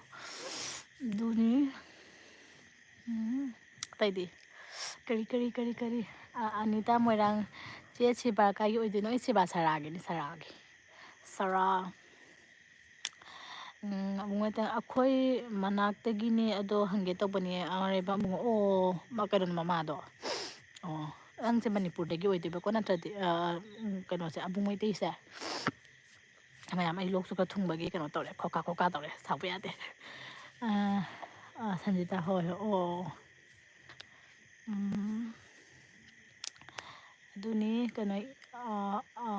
ꯑꯗꯨꯅꯤ꯫ ꯎꯝ, ꯑꯇꯩꯗꯤ ꯀꯔꯤ, ꯀꯔꯤ, ꯀꯔꯤ, ꯀꯔꯤ? ꯑ, ꯑꯅꯤꯇꯥ ꯃꯣꯏꯔꯥꯡ꯫ ꯆꯦ ꯁꯤꯕꯥ ꯀꯥꯏꯒꯤ ꯑꯣꯏꯗꯣꯏꯅꯣ? ꯑꯩ ꯁꯤꯕꯥ ꯁꯔꯥꯒꯤꯅꯤ, ꯁꯔꯥꯒꯤ꯫ ꯁꯔꯥ꯫ ꯎꯝ, ꯑꯕꯨꯡ ꯃꯩꯇꯩ, ꯑꯩꯈꯣꯏ ꯃꯅꯥꯛꯇꯒꯤꯅꯦ, ꯑꯗꯣ ꯍꯪꯒꯦ ꯇꯧꯕꯅꯦ, ꯑꯔꯩꯕ ꯑꯕꯨꯡꯉꯣ꯫ ꯑꯣ, ꯃ-, ꯀꯩꯅꯣ, ꯃꯃꯥꯗꯣ꯫ ꯑꯣ, ꯅꯪꯁꯦ ꯃꯅꯤꯄꯨꯔꯗꯒꯤ ꯑꯣꯏꯗꯣꯏꯕꯀꯣ, ꯅꯠꯇ꯭ꯔꯗꯤ, ꯑ, ꯎꯝ, ꯀꯩꯅꯣꯁꯦ, ꯑꯕꯨꯡ ꯃꯩꯇꯩꯁꯦ꯫ ꯃꯌꯥꯝ, ꯑꯩ ꯂꯣꯛꯁꯨ ꯈꯔ ꯊꯨꯡꯕꯒꯤ ꯀꯩꯅꯣ ꯇꯧꯔꯦ, ꯈꯣꯀꯥ ꯈꯣꯀꯥ ꯇꯧꯔꯦ, ꯁꯥꯎꯕ ꯌꯥꯗꯦ꯫ ꯑ, ꯑ, ꯁꯟꯖꯤꯇꯥ, ꯍꯣꯏ, ꯍꯣꯏ, ꯑꯣ꯫ ꯎꯝ꯫ ꯑꯗꯨꯅꯤ, ꯀꯩꯅꯣ, ꯑ, ꯑ,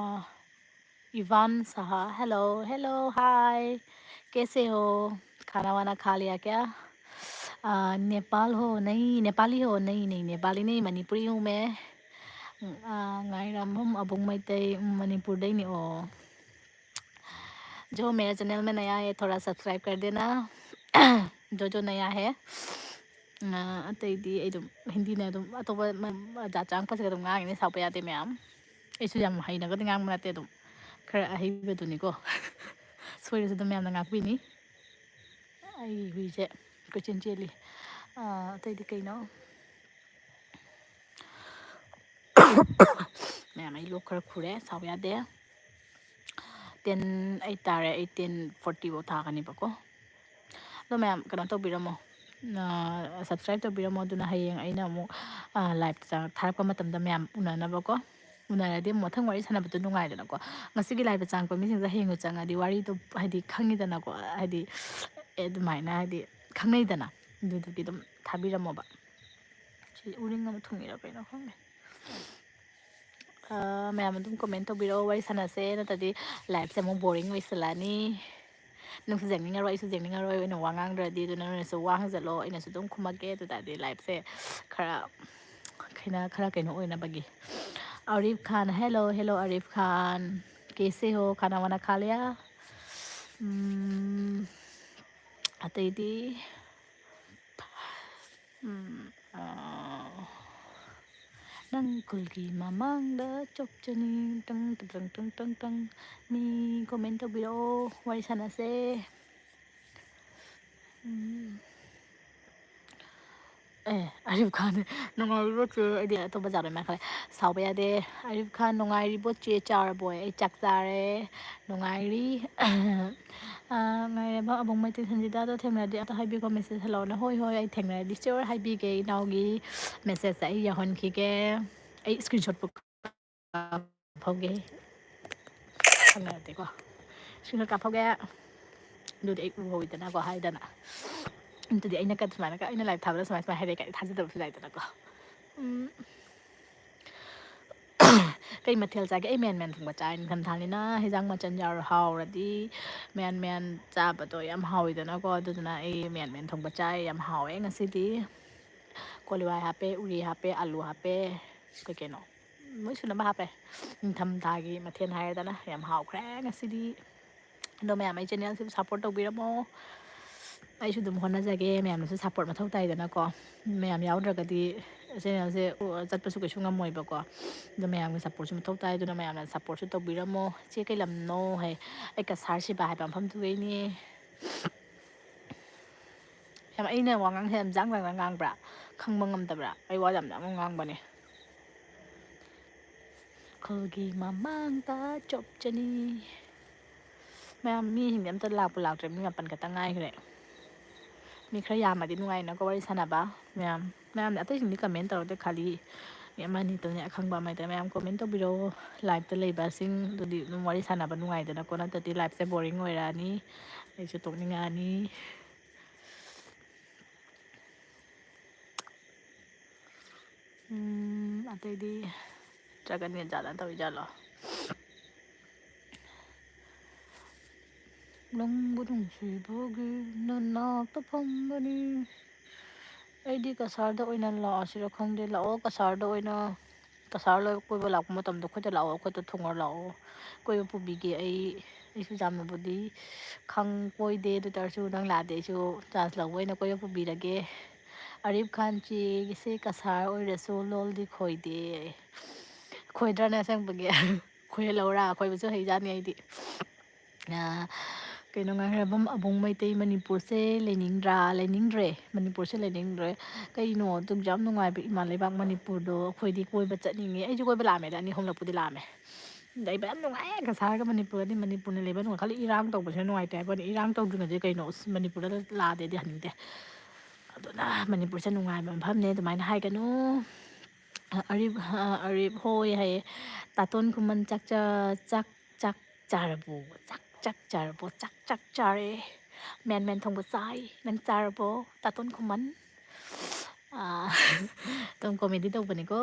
ꯏꯚꯥꯟ ꯁꯍꯥ, hello, hello, hi, कैसे हो? खाना वाना खा लिया क्या? आ, नेपाल हो? नहीं, नेपाली हो? नहीं, नहीं, नेपाली नहीं, मणिपुरी हूँ मैं। आ, ꯉꯥꯏꯔꯥꯝꯕꯝ ꯑꯕꯨꯡ ꯃꯩꯇꯩ, ꯎꯝ, ꯃꯅꯤꯄꯨꯔꯗꯩꯅꯤ꯫ ꯑꯣ꯫ जो मेरा चैनल में नया है, थोड़ा सब्सक्राइब कर देना। जो जो नया है। ꯑ, ꯑꯇꯩꯗꯤ ꯑꯩ ꯑꯗꯨꯝ ꯍꯤꯟꯗꯤꯅ ꯑꯗꯨꯝ ꯑꯇꯣꯞꯄ ꯃ-, ꯖꯥꯠ ꯆꯥꯡ ꯐꯖꯒ ꯑꯗꯨꯝ ꯉꯥꯡꯉꯤꯅꯦ, ꯁꯥꯎꯕ ꯌꯥꯗꯦ ꯃꯌꯥꯝ꯫ ꯑꯩꯁꯨ ꯌꯥꯝ ꯍꯩꯅꯒꯗꯤ ꯉꯥꯡꯕ ꯅꯠꯇꯦ, ꯑꯗꯨꯝ ꯈꯔ ꯑꯍꯩꯕꯗꯨꯅꯤꯀꯣ꯫ ꯁꯣꯏꯔꯁꯨ ꯑꯗꯨꯝ ꯃꯌꯥꯝꯅ ꯉꯥꯛꯄꯤꯅꯤ꯫ ꯑꯩꯒꯤ ꯍꯨꯏꯁꯦ ꯀꯣꯏꯆꯦꯟ ꯆꯦꯜꯂꯤ꯫ ꯑ, ꯑꯇꯩꯗꯤ ꯀꯩꯅꯣ? ꯃꯌꯥꯝ, ꯑꯩ ꯂꯣꯛ ꯈꯔ ꯈꯨꯔꯦ, ꯁꯥꯎ ꯌꯥꯗꯦ꯫ Ten eight ꯇꯥꯔꯦ, eighteen forty ꯐꯥꯎ ꯊꯥꯒꯅꯤꯕꯀꯣ꯫ ꯑꯗꯣ ꯃꯌꯥꯝ ꯀꯩꯅꯣ ꯇꯧꯕꯤꯔꯝꯃꯣ, subscribe ꯇꯧꯕꯤꯔꯝꯃꯣ, ꯑꯗꯨꯅ ꯍꯌꯦꯡ ꯑꯩꯅ ꯑꯃꯨꯛ, ꯑ, live ꯊꯥꯔꯛꯄ ꯃꯇꯝꯗ ꯃꯌꯥꯝ ꯎꯅꯅꯕꯀꯣ꯫ ꯎꯅꯔꯗꯤ ꯑꯃꯨꯛ ꯃꯊꯪ ꯋꯥꯔꯤ ꯁꯥꯟꯅꯕꯗꯣ ꯅꯨꯡꯉꯥꯏꯗꯅꯀꯣ꯫ ꯉꯁꯤꯒꯤ live ꯆꯪꯉꯛꯄ ꯃꯤꯁꯤꯡꯗꯣ ꯍꯌꯦꯡ ꯆꯪꯉꯗꯤ ꯋꯥꯔꯤꯗꯣ ꯍꯥꯏꯗꯤ ꯈꯪꯉꯤꯗꯅꯀꯣ, ꯍꯥꯏꯗꯤ, ꯑꯦ, ꯑꯗꯨꯃꯥꯏꯅ ꯍꯥꯏꯗꯤ ꯈꯪꯅꯩꯗꯅ꯫ ꯑꯗꯨꯗꯨꯒꯤ ꯑꯗꯨꯝ ꯊꯥꯕꯤꯔꯝꯃꯣꯕ꯫ ꯁꯤ ꯎꯔꯤꯡ ꯑꯃ ꯊꯨꯡꯉꯤꯔꯥ ꯀꯩꯅꯣ ꯈꯪꯗꯦ꯫ ꯑ, ꯃꯌꯥꯝ ꯑꯗꯨꯝ comment ꯇꯧꯕꯤꯔꯛꯑꯣ, ꯋꯥꯔꯤ ꯁꯥꯟꯅꯁꯦ, ꯅꯠꯇ꯭ꯔꯗꯤ live ꯁꯦ ꯑꯃꯨꯛ boring ꯑꯣꯏꯁꯜꯂꯛꯑꯅꯤ꯫ ꯅꯪꯁꯨ ꯌꯦꯡꯅꯤꯡꯉꯔꯣꯏ, ꯑꯩꯁꯨ ꯌꯦꯡꯅꯤꯡꯉꯔꯣꯏ, ꯑꯩꯅ ꯋꯥ ꯉꯥꯡꯗ꯭ꯔꯗꯤ꯫ ꯑꯗꯨꯅ ꯅꯣꯏꯅꯁꯨ ꯋꯥ ꯍꯪꯖꯜꯂꯣ, ꯑꯩꯅꯁꯨ ꯑꯗꯨꯝ ꯈꯨꯝꯃꯛꯀꯦ꯫ ꯑꯗꯨ ꯇꯥꯔꯗꯤ live ꯁꯦ ꯈꯔ ꯈꯩꯅ-, ꯈꯔ ꯀꯩꯅꯣ ꯑꯣꯏꯅꯕꯒꯤ꯫ ꯑꯔꯤꯐ ꯈꯥꯟ, hello, hello ꯑꯔꯤꯐ ꯈꯥꯟ, ꯀꯦꯁꯦ ꯍꯣ, ꯈꯥꯅꯥ ꯋꯥꯅꯥ ꯈꯥ ꯂꯤꯌꯥ? ꯎꯝ, ꯑꯇꯩꯗꯤ, ꯎꯝ, ꯑ, ꯅꯪ ꯈꯨꯜꯒꯤ ꯃꯃꯥꯡꯗ ꯆꯣꯞꯆꯅꯤ, ꯇꯪ, ꯇꯪ, ꯇꯪ, ꯇꯪ, ꯇꯪ꯫ ꯃꯤ comment ꯇꯧꯕꯤꯔꯛꯑꯣ, ꯋꯥꯔꯤ ꯁꯥꯟꯅꯁꯦ꯫ ꯎꯝ꯫ ꯑꯦ, ꯑꯔꯤꯐ ꯈꯥꯟ, ꯅꯨꯡꯉꯥꯏꯔꯤꯕꯣ ꯆꯦ? ꯑꯩꯗꯤ ꯑꯇꯣꯞꯄ ꯖꯥꯠ ꯑꯣꯏ ꯃꯥꯟꯈ꯭ꯔꯦ꯫ ꯁꯥꯎꯕ ꯌꯥꯗꯦ꯫ ꯑꯔꯤꯐ ꯈꯥꯟ, ꯅꯨꯡꯉꯥꯏꯔꯤꯕꯣ ꯆꯦ? ꯆꯥꯔꯕꯣ? ꯑꯩ ꯆꯥꯛ ꯆꯥꯔꯦ꯫ ꯅꯨꯡꯉꯥꯏꯔꯤ꯫ ꯑ, ꯉꯥꯏꯔꯦꯕ ꯑꯕꯨꯡ ꯃꯩꯇꯩ ꯁꯟꯖꯤꯇꯥꯗꯣ ꯊꯦꯡꯅꯔꯗꯤ ꯑꯝꯇ ꯍꯥꯏꯕꯤꯈꯣ, message ꯍꯜꯂꯛꯑꯣꯅ꯫ ꯍꯣꯏ, ꯍꯣꯏ, ꯑꯩ ꯊꯦꯡꯅꯔꯗꯤ sure ꯍꯥꯏꯕꯤꯒꯦ꯫ ꯏꯅꯥꯎꯒꯤ message ꯁꯦ ꯑꯩ ꯌꯥꯎꯍꯟꯈꯤꯒꯦ꯫ ꯑꯩ screenshot ꯄꯨ-, ꯀꯥꯞꯍꯧꯒꯦ꯫ ꯊꯦꯡꯅꯔꯗꯤꯀꯣ꯫ Screenshot ꯀꯥꯞꯍꯧꯒꯦ꯫ ꯑꯗꯨꯗꯤ ꯑꯩ ꯎꯍꯧꯋꯤꯗꯅꯀꯣ, ꯍꯥꯏꯗꯅ꯫ ꯑꯗꯨꯗꯤ ꯑꯩꯅ ꯀ-, ꯁꯨꯃꯥꯏꯅ ꯀ-, ꯑꯩꯅ live ꯊꯥꯕꯗ ꯁꯨꯃꯥꯏ ꯁꯨꯃꯥꯏ ꯍꯥꯏꯔꯛꯑꯦ ꯀꯥꯏꯅ ꯊꯥꯖꯗꯕꯁꯨ ꯌꯥꯏꯗꯅꯀꯣ꯫ ꯎꯝ꯫ ꯀꯩ ꯃꯊꯦꯜ ꯆꯥꯒꯦ? ꯑꯩ ꯃꯌꯥꯟ ꯃꯌꯥꯟ ꯊꯣꯡꯕ ꯆꯥꯏ꯫ ꯅꯤꯡꯊꯝꯊꯥꯅꯤꯅ ꯍꯤꯟꯖꯥꯡ ꯃꯆꯜ ꯌꯥꯎꯔ ꯍꯥꯎꯔꯗꯤ ꯃꯌꯥꯟ ꯃꯌꯥꯟ ꯆꯥꯕꯗꯣ ꯌꯥꯝ ꯍꯥꯎꯋꯤꯗꯅꯀꯣ꯫ ꯑꯗꯨꯗꯨꯅ ꯑꯩ ꯃꯌꯥꯟ ꯃꯌꯥꯟ ꯊꯣꯡꯕ ꯆꯥꯏ꯫ ꯌꯥꯝ ꯍꯥꯎꯋꯦ ꯉꯁꯤꯗꯤ꯫ ꯀꯣꯂꯤ ꯍꯋꯥꯏ ꯍꯥꯞꯄꯦ, ꯎꯔꯤ ꯍꯥꯞꯄꯦ, ꯑꯂꯨ ꯍꯥꯞꯄꯦ, ꯀꯩ ꯀꯩꯅꯣ ꯂꯣꯏ ꯁꯨꯅꯕ ꯍꯥꯞꯄꯦ꯫ ꯅꯤꯡꯊꯝꯊꯥꯒꯤ ꯃꯊꯦꯜ ꯍꯥꯏꯔꯦꯗꯅ꯫ ꯌꯥꯝ ꯍꯥꯎꯈ꯭ꯔꯦ ꯉꯁꯤꯗꯤ꯫ ꯑꯗꯣ ꯃꯌꯥꯝ ꯑꯩ channel ꯁꯤꯕꯨ support ꯇꯧꯕꯤꯔꯝꯃꯣ꯫ ꯑꯩꯁꯨ ꯑꯗꯨꯝ ꯍꯣꯠꯅꯖꯒꯦ꯫ ꯃꯌꯥꯝꯅꯁꯨ ꯁꯞꯄꯣꯔꯠ ꯃꯊꯧ ꯇꯥꯏꯗꯅꯀꯣ꯫ ꯃꯌꯥꯝ ꯌꯥꯎꯗ꯭ꯔꯒꯗꯤ ꯆꯦꯅꯦꯜꯁꯦ ꯆꯠꯄꯁꯨ ꯀꯩꯁꯨ ꯉꯝꯃꯣꯏꯕꯀꯣ꯫ ꯑꯗꯣ ꯃꯌꯥꯝꯒꯤ ꯁꯞꯄꯣꯔꯠꯁꯨ ꯃꯊꯧ ꯇꯥꯏ꯫ ꯑꯗꯨꯅ ꯃꯌꯥꯝꯅ ꯁꯞꯄꯣꯔꯠꯁꯨ ꯇꯧꯕꯤꯔꯝꯃꯣ꯫ "ꯆꯦ ꯀꯩ ꯂꯝꯅꯣ?" ꯍꯥꯏ꯫ "ꯑꯩ ꯀꯁꯥꯔ ꯁꯤꯕ ꯍꯥꯏꯕ ꯃꯐꯝꯗꯨꯗꯩꯅꯦ꯫" ꯌꯥꯝ, ꯑꯩꯅ ꯋꯥ ꯉꯥꯡꯁꯦ ꯌꯥꯝ ꯖꯥꯡ ꯖꯥꯡ ꯉꯥꯡꯕ꯭ꯔꯥ? ꯈꯪꯕ ꯉꯝꯗꯕ꯭ꯔꯥ? ꯑꯩ ꯋꯥ ꯌꯥꯝ ꯌꯥꯝ ꯉꯥꯡꯕꯅꯦ꯫ ꯈꯨꯜꯒꯤ ꯃꯃꯥꯡꯗ ꯆꯣꯞꯆꯅꯤ꯫ ꯃꯌꯥꯝ, ꯃꯤꯁꯤꯡꯗꯤ ꯑꯝꯇ ꯂꯥꯛꯄꯨ ꯂꯥꯛꯇ꯭ꯔꯦ, ꯃꯤ ꯃꯥꯄꯟ ꯈꯛꯇ ꯉꯥꯏꯈ꯭ꯔꯦ꯫ ꯃꯤ ꯈꯔ ꯌꯥꯝꯃꯗꯤ ꯅꯨꯡꯉꯥꯏꯅꯀꯣ ꯋꯥꯔꯤ ꯁꯥꯟꯅꯕ꯫ ꯃꯌꯥꯝ, ꯃꯌꯥꯝ ꯑꯇꯩꯁꯤꯡꯗꯤ ꯀꯃꯦꯟ ꯇꯧꯔꯛꯇꯦ, ꯈꯥꯂꯤ ꯃꯤ ꯑꯃꯅꯤꯇꯅꯦ ꯑꯈꯪꯕ ꯑꯃ ꯍꯦꯛꯇ꯫ ꯃꯌꯥꯝ ꯀꯣꯃꯦꯟ ꯇꯧꯕꯤꯔꯛꯑꯣ, ꯂꯥꯏꯞꯇ ꯂꯩꯕꯁꯤꯡ ꯑꯗꯨꯗꯤ ꯑꯗꯨꯝ ꯋꯥꯔꯤ ꯁꯥꯟꯅꯕ ꯅꯨꯡꯉꯥꯏꯗꯅꯀꯣ, ꯅꯠꯇ꯭ꯔꯗꯤ ꯂꯥꯏꯞꯁꯦ ꯕꯣꯔꯤꯡ ꯑꯣꯏꯔꯛꯑꯅꯤ, ꯑꯩꯁꯨ ꯇꯣꯛꯅꯤꯡꯉꯛꯑꯅꯤ꯫ ꯎꯝ, ꯑꯇꯩꯗꯤ ꯅꯠꯇ꯭ꯔꯒ ꯅꯦꯠ ꯖꯥꯠꯅ ꯇꯧꯔꯤꯖꯥꯠꯂꯣ? ꯅꯪꯕꯨ ꯅꯨꯡꯁꯤꯕꯒꯤ ꯅꯅꯥꯛꯇ ꯐꯝꯕꯅꯤ꯫ ꯑꯩꯗꯤ ꯀꯁꯥꯔꯗ ꯑꯣꯏꯅ ꯂꯥꯛꯑꯁꯤꯔ ꯈꯪꯗꯦ꯫ ꯂꯥꯛꯑꯣ, ꯀꯁꯥꯔꯗ ꯑꯣꯏꯅ꯫ ꯀꯁꯥꯔ ꯂꯣꯏ ꯀꯣꯏꯕ ꯂꯥꯛꯄ ꯃꯇꯝꯗ ꯑꯩꯈꯣꯏꯗ ꯂꯥꯛꯑꯣ, ꯑꯩꯈꯣꯏꯗ ꯊꯨꯡꯉꯔ ꯂꯥꯛꯑꯣ꯫ ꯀꯣꯏꯕ ꯄꯨꯕꯤꯒꯦ ꯑꯩ꯫ ꯑꯩꯁꯨ ꯌꯥꯝꯅꯕꯨꯗꯤ ꯈꯪ ꯀꯣꯏꯗꯦ, ꯑꯗꯨ ꯑꯣꯏ ꯇꯥꯔꯁꯨ ꯅꯪ ꯂꯥꯛꯑꯗꯤ ꯑꯩꯁꯨ ꯆꯥꯟꯁ ꯂꯧꯕ ꯑꯣꯏꯅ ꯀꯣꯏꯕ ꯄꯨꯕꯤꯔꯒꯦ꯫ ꯑꯔꯤꯞ ꯈꯥꯟ ꯆꯦꯒꯤꯁꯦ ꯀꯁꯥꯔ ꯑꯣꯏꯔꯁꯨ ꯂꯣꯜꯗꯤ ꯈꯣꯏꯗꯦ꯫ ꯈꯣꯏꯗ꯭ꯔꯅꯦ ꯑꯁꯦꯡꯕꯒꯤ? ꯈꯣꯏꯍꯜꯂꯧꯔꯥ? ꯈꯣꯏꯕꯁꯨ ꯍꯩꯖꯥꯠꯅꯤ ꯑꯩꯗꯤ꯫ ꯑꯥ, ꯀꯩꯅꯣ, ꯉꯥꯏꯔꯕꯝ ꯑꯕꯨꯡ ꯃꯩꯇꯩ ꯃꯅꯤꯄꯨꯔꯁꯦ ꯂꯩꯅꯤꯡꯗ꯭ꯔꯥ? ꯂꯩꯅꯤꯡꯗ꯭ꯔꯦ, ꯃꯅꯤꯄꯨꯔꯁꯦ ꯂꯩꯅꯤꯡꯗ꯭ꯔꯦ꯫ ꯀꯩꯅꯣ ꯑꯗꯨꯛ ꯌꯥꯝ ꯅꯨꯡꯉꯥꯏꯕ ꯏꯃꯥ ꯂꯩꯕꯥꯛ ꯃꯅꯤꯄꯨꯔꯗꯣ? ꯑꯩꯈꯣꯏꯗꯤ ꯀꯣꯏꯕ ꯆꯠꯅꯤꯡꯉꯦ꯫ ꯑꯩꯁꯨ ꯀꯣꯏꯕ ꯂꯥꯛꯑꯝꯃꯦꯗ, ꯑꯅꯤ ꯑꯍꯨꯝꯂꯛꯄꯨꯗꯤ ꯂꯥꯛꯑꯝꯃꯦ꯫ ꯂꯩꯕ ꯌꯥꯝ ꯅꯨꯡꯉꯥꯏꯌꯦ ꯀꯁꯥꯔꯒ ꯃꯅꯤꯄꯨꯔꯒꯗꯤ꯫ ꯃꯅꯤꯄꯨꯔꯅ ꯂꯩꯕ ꯅꯨꯡꯉꯥꯏ, ꯈꯜꯂꯤ ꯏꯔꯥꯡ ꯇꯧꯕꯁꯤꯅ ꯅꯨꯡꯉꯥꯏꯇꯦ ꯍꯥꯏꯕ ꯋꯥꯅꯤ꯫ ꯏꯔꯥꯡ ꯇꯧꯗ꯭ꯔꯤꯉꯩꯗꯤ ꯀꯩꯅꯣ, ꯑꯁ, ꯃꯅꯤꯄꯨꯔꯗ ꯂꯥꯛꯑꯗꯤ ꯍꯟꯅꯤꯡꯗꯦ꯫ ꯑꯗꯨꯅ ꯃꯅꯤꯄꯨꯔꯁꯦ ꯅꯨꯡꯉꯥꯏꯕ ꯃꯐꯝꯅꯦ, ꯑꯗꯨꯃꯥꯏꯅ ꯍꯥꯏꯒꯅꯨ꯫ ꯑꯔꯤꯞ, ꯑꯔꯤꯞ ꯍꯣꯏ ꯍꯥꯏꯌꯦ꯫ ꯇꯥꯇꯣꯟ ꯈꯨꯃꯟ ꯆꯥꯛ ꯆꯥ-, ꯆꯥꯛ, ꯆꯥꯛ ꯆꯥꯔꯕꯣ? ꯆꯥꯛ, ꯆꯥꯛ ꯆꯥꯔꯕꯣ? ꯆꯥꯛ, ꯆꯥꯛ ꯆꯥꯔꯦ꯫ ꯃꯦꯟ ꯃꯦꯟ ꯊꯣꯡꯕ ꯆꯥꯏ꯫ ꯅꯪ ꯆꯥꯔꯕꯣ? ꯇꯥꯇꯣꯟ ꯈꯨꯃꯟ꯫ ꯑꯥ, ꯑꯗꯨꯝ ꯀꯣꯃꯦꯗꯤ ꯇꯧꯕꯅꯤꯀꯣ꯫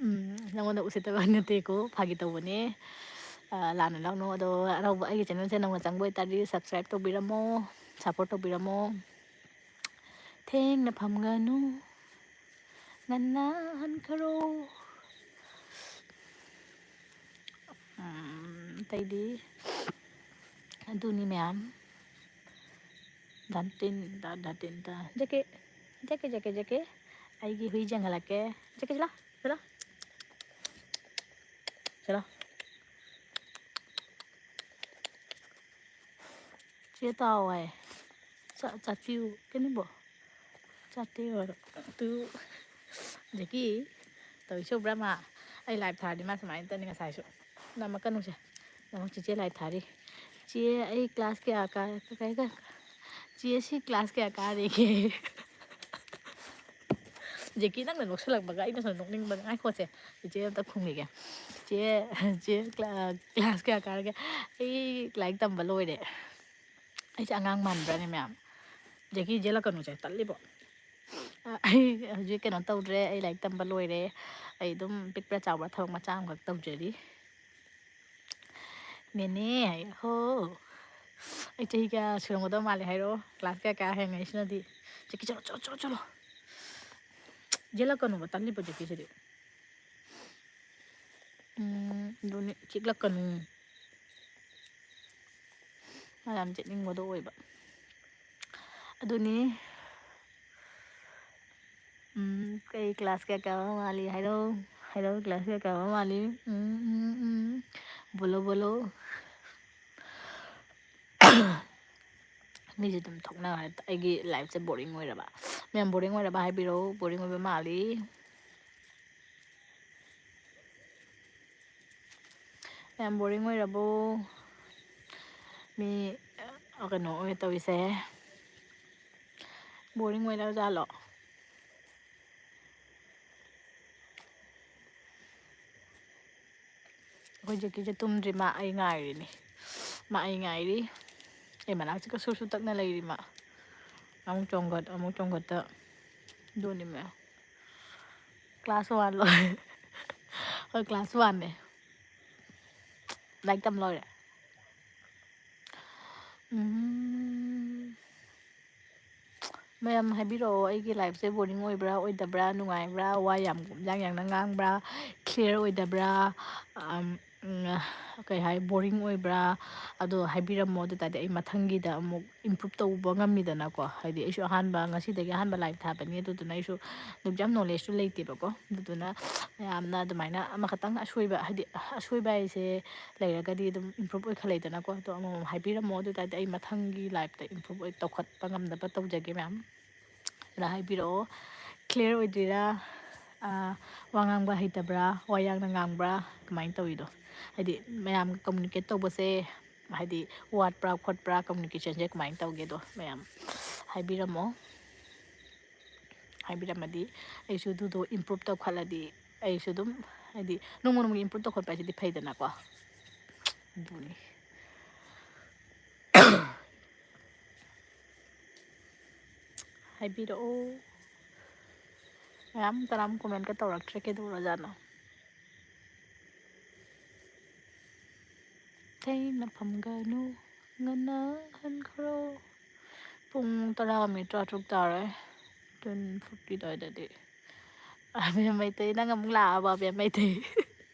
ꯎꯝ, ꯅꯪꯉꯣꯟꯗ ꯎꯁꯤꯠꯇꯕ ꯅꯠꯇꯦꯀꯣ, ꯐꯥꯒꯤ ꯇꯧꯕꯅꯦ꯫ ꯑꯥ, ꯂꯥꯟꯅ ꯂꯧꯅꯨ꯫ ꯑꯗꯣ ꯑꯅꯧꯕ ꯑꯩꯒꯤ ꯆꯦꯅꯦꯜꯁꯦ ꯅꯧꯅ ꯆꯪꯕ ꯑꯣꯏꯇꯥꯔꯗꯤ subscribe ꯇꯧꯕꯤꯔꯝꯃꯣ, support ꯇꯧꯕꯤꯔꯝꯃꯣ꯫ ꯊꯦꯡꯅ ꯐꯝꯒꯅꯨ, ꯉꯟꯅ ꯍꯟꯈ꯭ꯔꯣ꯫ ꯎꯝ, ꯑꯇꯩꯗꯤ ꯑꯗꯨꯅꯤ ꯃꯌꯥꯝ꯫ ꯗꯟꯇꯤꯟ ꯗ ꯗꯟꯇꯤꯟ ꯗ꯫ ꯖꯦꯀꯦ, ꯖꯦꯀꯦ, ꯖꯦꯀꯦ, ꯖꯦꯀꯦ꯫ ꯑꯩꯒꯤ ꯍꯨꯏ ꯌꯦꯡꯍꯜꯂꯛꯀꯦ꯫ ꯖꯦꯀꯦ, ꯁꯤꯂꯥ, ꯁꯤꯂꯥ꯫ ꯁꯤꯂꯥ꯫ ꯆꯦ ꯇꯥꯎ ꯍꯥꯏ꯫ ꯆꯥ-, ꯆꯥꯇꯤꯌꯨ ꯀꯩꯅꯣꯕꯣ? ꯆꯥꯇꯤꯌꯨ ꯍꯥꯏꯔꯣ? ꯇꯨ꯫ ꯖꯦꯀꯤ꯫ ꯇꯧꯔꯤꯁꯦ ꯎꯕ꯭ꯔꯥ ꯃꯥ? ꯑꯩ ꯂꯥꯏꯞ ꯊꯥꯔꯗꯤ ꯃꯥ ꯁꯨꯃꯥꯏꯅ ꯇꯧꯅꯤ ꯉꯁꯥꯏꯁꯨ꯫ ꯅꯝꯃꯛꯀꯅꯨꯁꯦ꯫ ꯅꯃꯨꯛ ꯆꯤꯆꯦ ꯂꯥꯏ ꯊꯥꯔꯤ꯫ "ꯆꯦ, ꯑꯩ ꯀ꯭ꯂꯥꯁ ꯀꯌꯥ ꯀꯥ-, ꯀ-, ꯀ-, ꯀ-, ꯆꯦ, ꯁꯤ ꯀ꯭ꯂꯥꯁ ꯀꯌꯥ ꯀꯥꯔꯤꯒꯦ?" ꯖꯦꯀꯤ, ꯅꯪꯅ ꯅꯣꯛꯁꯜꯂꯛꯄꯒ ꯑꯩꯅ ꯁꯨꯝ ꯅꯣꯛꯅꯤꯡꯕ꯫ ꯉꯥꯏꯈꯣꯁꯦ, ꯆꯤꯆꯦ ꯑꯝꯇ ꯈꯨꯝꯈꯤꯒꯦ꯫ "ꯆꯦ, ꯆꯦ, ꯀ꯭ꯂꯥ-, ꯀ꯭ꯂꯥꯁ ꯀꯌꯥ ꯀꯥꯔꯒꯦ?" "ꯑꯩ ꯂꯥꯏꯔꯤꯛ ꯇꯝꯕ ꯂꯣꯏꯔꯦ꯫" ꯑꯩꯁꯦ ꯑꯉꯥꯡ ꯃꯥꯟꯕ꯭ꯔꯥꯅꯦ ꯃꯌꯥꯝ? ꯖꯦꯀꯤ, ꯌꯦꯠꯂꯛꯀꯅꯨꯁꯦ, ꯇꯜꯂꯤꯕꯣ꯫ ꯑ, ꯑꯩ ꯍꯧꯖꯤꯛ ꯀꯩꯅꯣ ꯇꯧꯗ꯭ꯔꯦ, ꯑꯩ ꯂꯥꯏꯔꯤꯛ ꯇꯝꯕ ꯂꯣꯏꯔꯦ꯫ ꯑꯩ ꯑꯗꯨꯝ ꯄꯤꯛꯄ꯭ꯔꯥ ꯆꯥꯎꯕ꯭ꯔꯥ ꯊꯕꯛ ꯃꯆꯥ ꯑꯃꯈꯛ ꯇꯧꯖꯔꯤ꯫ "ꯅꯦꯅꯦ" ꯍꯥꯏꯌꯦ꯫ "ꯍꯣ, ꯑꯩ ꯆꯍꯤ ꯀꯌꯥ ꯁꯨꯔꯝꯒꯗꯕ ꯃꯥꯜꯂꯦ ꯍꯥꯏꯔꯣ? ꯀ꯭ꯂꯥꯁ ꯀꯌꯥ ꯀꯌꯥ ꯍꯦꯟꯒꯦ ꯁꯤꯅꯗꯤ?" ꯖꯦꯀꯤ, ꯆꯠꯂꯣ, ꯆꯠꯂꯣ, ꯆꯠꯂꯣ, ꯆꯠꯂꯣ꯫ ꯌꯦꯠꯂꯛꯀꯅꯨꯕ, ꯇꯜꯂꯤꯕ ꯖꯦꯀꯤꯁꯤꯗꯤ꯫ ꯎꯝ, ꯑꯗꯨꯅꯤ, ꯆꯤꯛꯂꯛꯀꯅꯨ꯫ ꯃꯥ ꯌꯥꯝ ꯆꯤꯛꯅꯤꯡꯕꯗꯣ ꯑꯣꯏꯕ꯫ ꯑꯗꯨꯅꯤ꯫ ꯎꯝ, ꯀꯩ ꯀ꯭ꯂꯥꯁ ꯀꯌꯥ ꯀꯥꯕ ꯃꯥꯜꯂꯤ? ꯍꯥꯏꯔꯣ, ꯍꯥꯏꯔꯣ, ꯀ꯭ꯂꯥꯁ ꯀꯌꯥ ꯀꯥꯕ ꯃꯥꯜꯂꯤ? ꯎꯝ, ꯎꯝ, ꯎꯝ꯫ ꯕꯣꯂꯣ, ꯕꯣꯂꯣ꯫ ꯃꯤꯁꯦ ꯑꯗꯨꯝ ꯊꯣꯛꯅ-, ꯑꯩꯒꯤ ꯂꯥꯏꯐꯁꯦ ꯕꯣꯔꯤꯡ ꯑꯣꯏꯔꯕ꯫ ꯃꯌꯥꯝ ꯕꯣꯔꯤꯡ ꯑꯣꯏꯔꯕ ꯍꯥꯏꯕꯤꯔꯛꯎ, ꯕꯣꯔꯤꯡ ꯑꯣꯏꯕ ꯃꯥꯜꯂꯤ꯫ ꯌꯥꯝ ꯕꯣꯔꯤꯡ ꯑꯣꯏꯔꯕꯣ? ꯃꯤ, ꯑ, ꯀꯩꯅꯣ ꯑꯣꯏ ꯇꯧꯔꯤꯁꯦ꯫ ꯕꯣꯔꯤꯡ ꯑꯣꯏꯔꯖꯥꯠꯂꯣ? ꯑꯩꯈꯣꯏ ꯖꯦꯀꯤꯁꯦ ꯇꯨꯝꯗ꯭ꯔꯤ, ꯃꯥ ꯑꯩ ꯉꯥꯏꯔꯤꯅꯤ꯫ ꯃꯥ ꯑꯩ ꯉꯥꯏꯔꯤ꯫ ꯑꯩ ꯃꯅꯥꯛꯁꯤꯒ ꯁꯨꯔ ꯁꯨꯔ ꯇꯛꯅ ꯂꯩꯔꯤ ꯃꯥ꯫ ꯑꯃꯨꯛ ꯆꯣꯡꯒꯠ, ꯑꯃꯨꯛ ꯆꯣꯡꯒꯠꯇ꯫ ꯑꯗꯨꯅꯤ ꯃꯌꯥꯝ꯫ ꯀ꯭ꯂꯥꯁ ꯋꯥꯟ ꯂꯣꯏ-, ꯍꯣꯏ, ꯀ꯭ꯂꯥꯁ ꯋꯥꯟꯅꯦ꯫ ꯂꯥꯏꯔꯤꯛ ꯇꯝ ꯂꯣꯏꯔꯦ꯫ ꯎꯝ꯫ ꯃꯌꯥꯝ ꯍꯥꯏꯕꯤꯔꯛꯑꯣ, ꯑꯩꯒꯤ ꯂꯥꯏꯐꯁꯦ ꯕꯣꯔꯤꯡ ꯑꯣꯏꯕ꯭ꯔꯥ, ꯑꯣꯏꯗꯕ꯭ꯔꯥ, ꯅꯨꯡꯉꯥꯏꯕ꯭ꯔꯥ, ꯋꯥ ꯌꯥꯝ ꯌꯥꯡ ꯌꯥꯡꯅ ꯉꯥꯡꯕ꯭ꯔꯥ, ꯀ꯭ꯂꯤꯌꯥꯔ ꯑꯣꯏꯗꯕ꯭ꯔꯥ? ꯑꯝ, ꯎꯝ, ꯀꯩ ꯍꯥꯏ, ꯕꯣꯔꯤꯡ ꯑꯣꯏꯕ꯭ꯔꯥ? ꯑꯗꯣ ꯍꯥꯏꯕꯤꯔꯝꯃꯣ꯫ ꯑꯗꯨ ꯇꯥꯔꯗꯤ ꯑꯩ ꯃꯊꯪꯒꯤꯗ ꯑꯃꯨꯛ ꯏꯝꯄ꯭ꯔꯨꯞ ꯇꯧꯕ ꯉꯝꯃꯤꯗꯅꯀꯣ꯫ ꯍꯥꯏꯗꯤ ꯑꯩꯁꯨ ꯑꯍꯥꯟꯕ, ꯉꯁꯤꯗꯒꯤ ꯑꯍꯥꯟꯕ ꯂꯥꯏꯞ ꯊꯥꯕꯅꯤ꯫ ꯑꯗꯨꯗꯨꯅ ꯑꯩꯁꯨ ꯑꯗꯨꯝ ꯌꯥꯝ ꯅꯣꯂꯦꯖꯁꯨ ꯂꯩꯇꯦꯕꯀꯣ꯫ ꯑꯗꯨꯗꯨꯅ ꯃꯌꯥꯝꯅ ꯑꯗꯨꯃꯥꯏꯅ ꯑꯃꯈꯛꯇꯪ ꯑꯁꯣꯏꯕ, ꯍꯥꯏꯗꯤ ꯑꯁꯣꯏꯕ ꯍꯥꯏꯁꯦ ꯂꯩꯔꯒꯗꯤ ꯑꯗꯨꯝ ꯏꯝꯄ꯭ꯔꯨꯞ ꯑꯣꯏꯈꯠꯂꯛꯏꯗꯅꯀꯣ꯫ ꯑꯗꯣ ꯑꯃꯃꯝ ꯍꯥꯏꯕꯤꯔꯝꯃꯣ꯫ ꯑꯗꯨ ꯇꯥꯔꯗꯤ ꯑꯩ ꯃꯊꯪꯒꯤ ꯂꯥꯏꯞꯇ ꯏꯝꯄ꯭ꯔꯨꯞ ꯑꯣꯏ, ꯇꯧꯈꯠꯄ ꯉꯝꯅꯕ ꯇꯧꯖꯒꯦ ꯃꯌꯥꯝ꯫ ꯑꯗ ꯍꯥꯏꯕꯤꯔꯛꯑꯣ꯫ ꯀ꯭ꯂꯤꯌꯥꯔ ꯑꯣꯏꯗ꯭ꯔꯤꯔꯥ? ꯑꯥ, ꯋꯥ ꯉꯥꯡꯕ ꯍꯩꯇꯕ꯭ꯔꯥ? ꯋꯥ ꯌꯥꯡꯅ ꯉꯥꯡꯕ꯭ꯔꯥ? ꯀꯃꯥꯏꯅ ꯇꯧꯔꯤꯗꯣ? ꯍꯥꯏꯗꯤ ꯃꯌꯥꯝꯒ ꯀꯃꯨꯅꯤꯀꯦꯠ ꯇꯧꯕꯁꯦ, ꯍꯥꯏꯗꯤ ꯋꯥꯠꯄ꯭ꯔꯥ ꯈꯣꯠꯄ꯭ꯔꯥ, ꯀꯃꯨꯅꯤꯀꯦꯁꯟꯁꯦ ꯀꯃꯥꯏꯅ ꯇꯧꯒꯦꯗꯣ ꯃꯌꯥꯝ ꯍꯥꯏꯕꯤꯔꯝꯃꯣ꯫ ꯍꯥꯏꯕꯤꯔꯝꯃꯗꯤ ꯑꯩꯁꯨ ꯑꯗꯨꯗꯣ ꯏꯝꯄ꯭ꯔꯨꯞ ꯇꯧꯈꯠꯂꯗꯤ, ꯑꯩꯁꯨ ꯑꯗꯨꯝ, ꯍꯥꯏꯗꯤ ꯅꯣꯡꯃ ꯅꯣꯡꯃꯒꯤ ꯏꯝꯄ꯭ꯔꯨꯞ ꯇꯧꯈꯠꯄ ꯍꯥꯏꯁꯤꯗꯤ ꯐꯩꯗꯅꯀꯣ꯫ ꯑꯗꯨꯅꯤ꯫ ꯍꯥꯏꯕꯤꯔꯛꯑꯣ꯫ ꯃꯌꯥꯝ ꯀꯅꯥꯝ ꯀꯣꯃꯦꯟꯀ ꯇꯧꯔꯛꯇ꯭ꯔꯦ, ꯀꯩꯗꯧꯔꯖꯥꯠꯅꯣ? ꯊꯦꯡꯅ ꯐꯝꯒꯅꯨ, ꯉꯟꯅ ꯍꯟꯈ꯭ꯔꯣ꯫ ꯄꯨꯡ ꯇꯔꯥ ꯃꯤꯅꯤꯠ ꯇꯔꯥꯇꯔꯨꯛ ꯇꯥꯔꯦ, ten forty ꯑꯗꯨꯋꯥꯏꯗꯗꯤ꯫ ꯑꯕꯦꯝ ꯃꯩꯇꯩ, ꯅꯪ ꯑꯃꯨꯛ ꯂꯥꯛꯑꯕ, ꯑꯕꯦꯝ ꯃꯩꯇꯩ?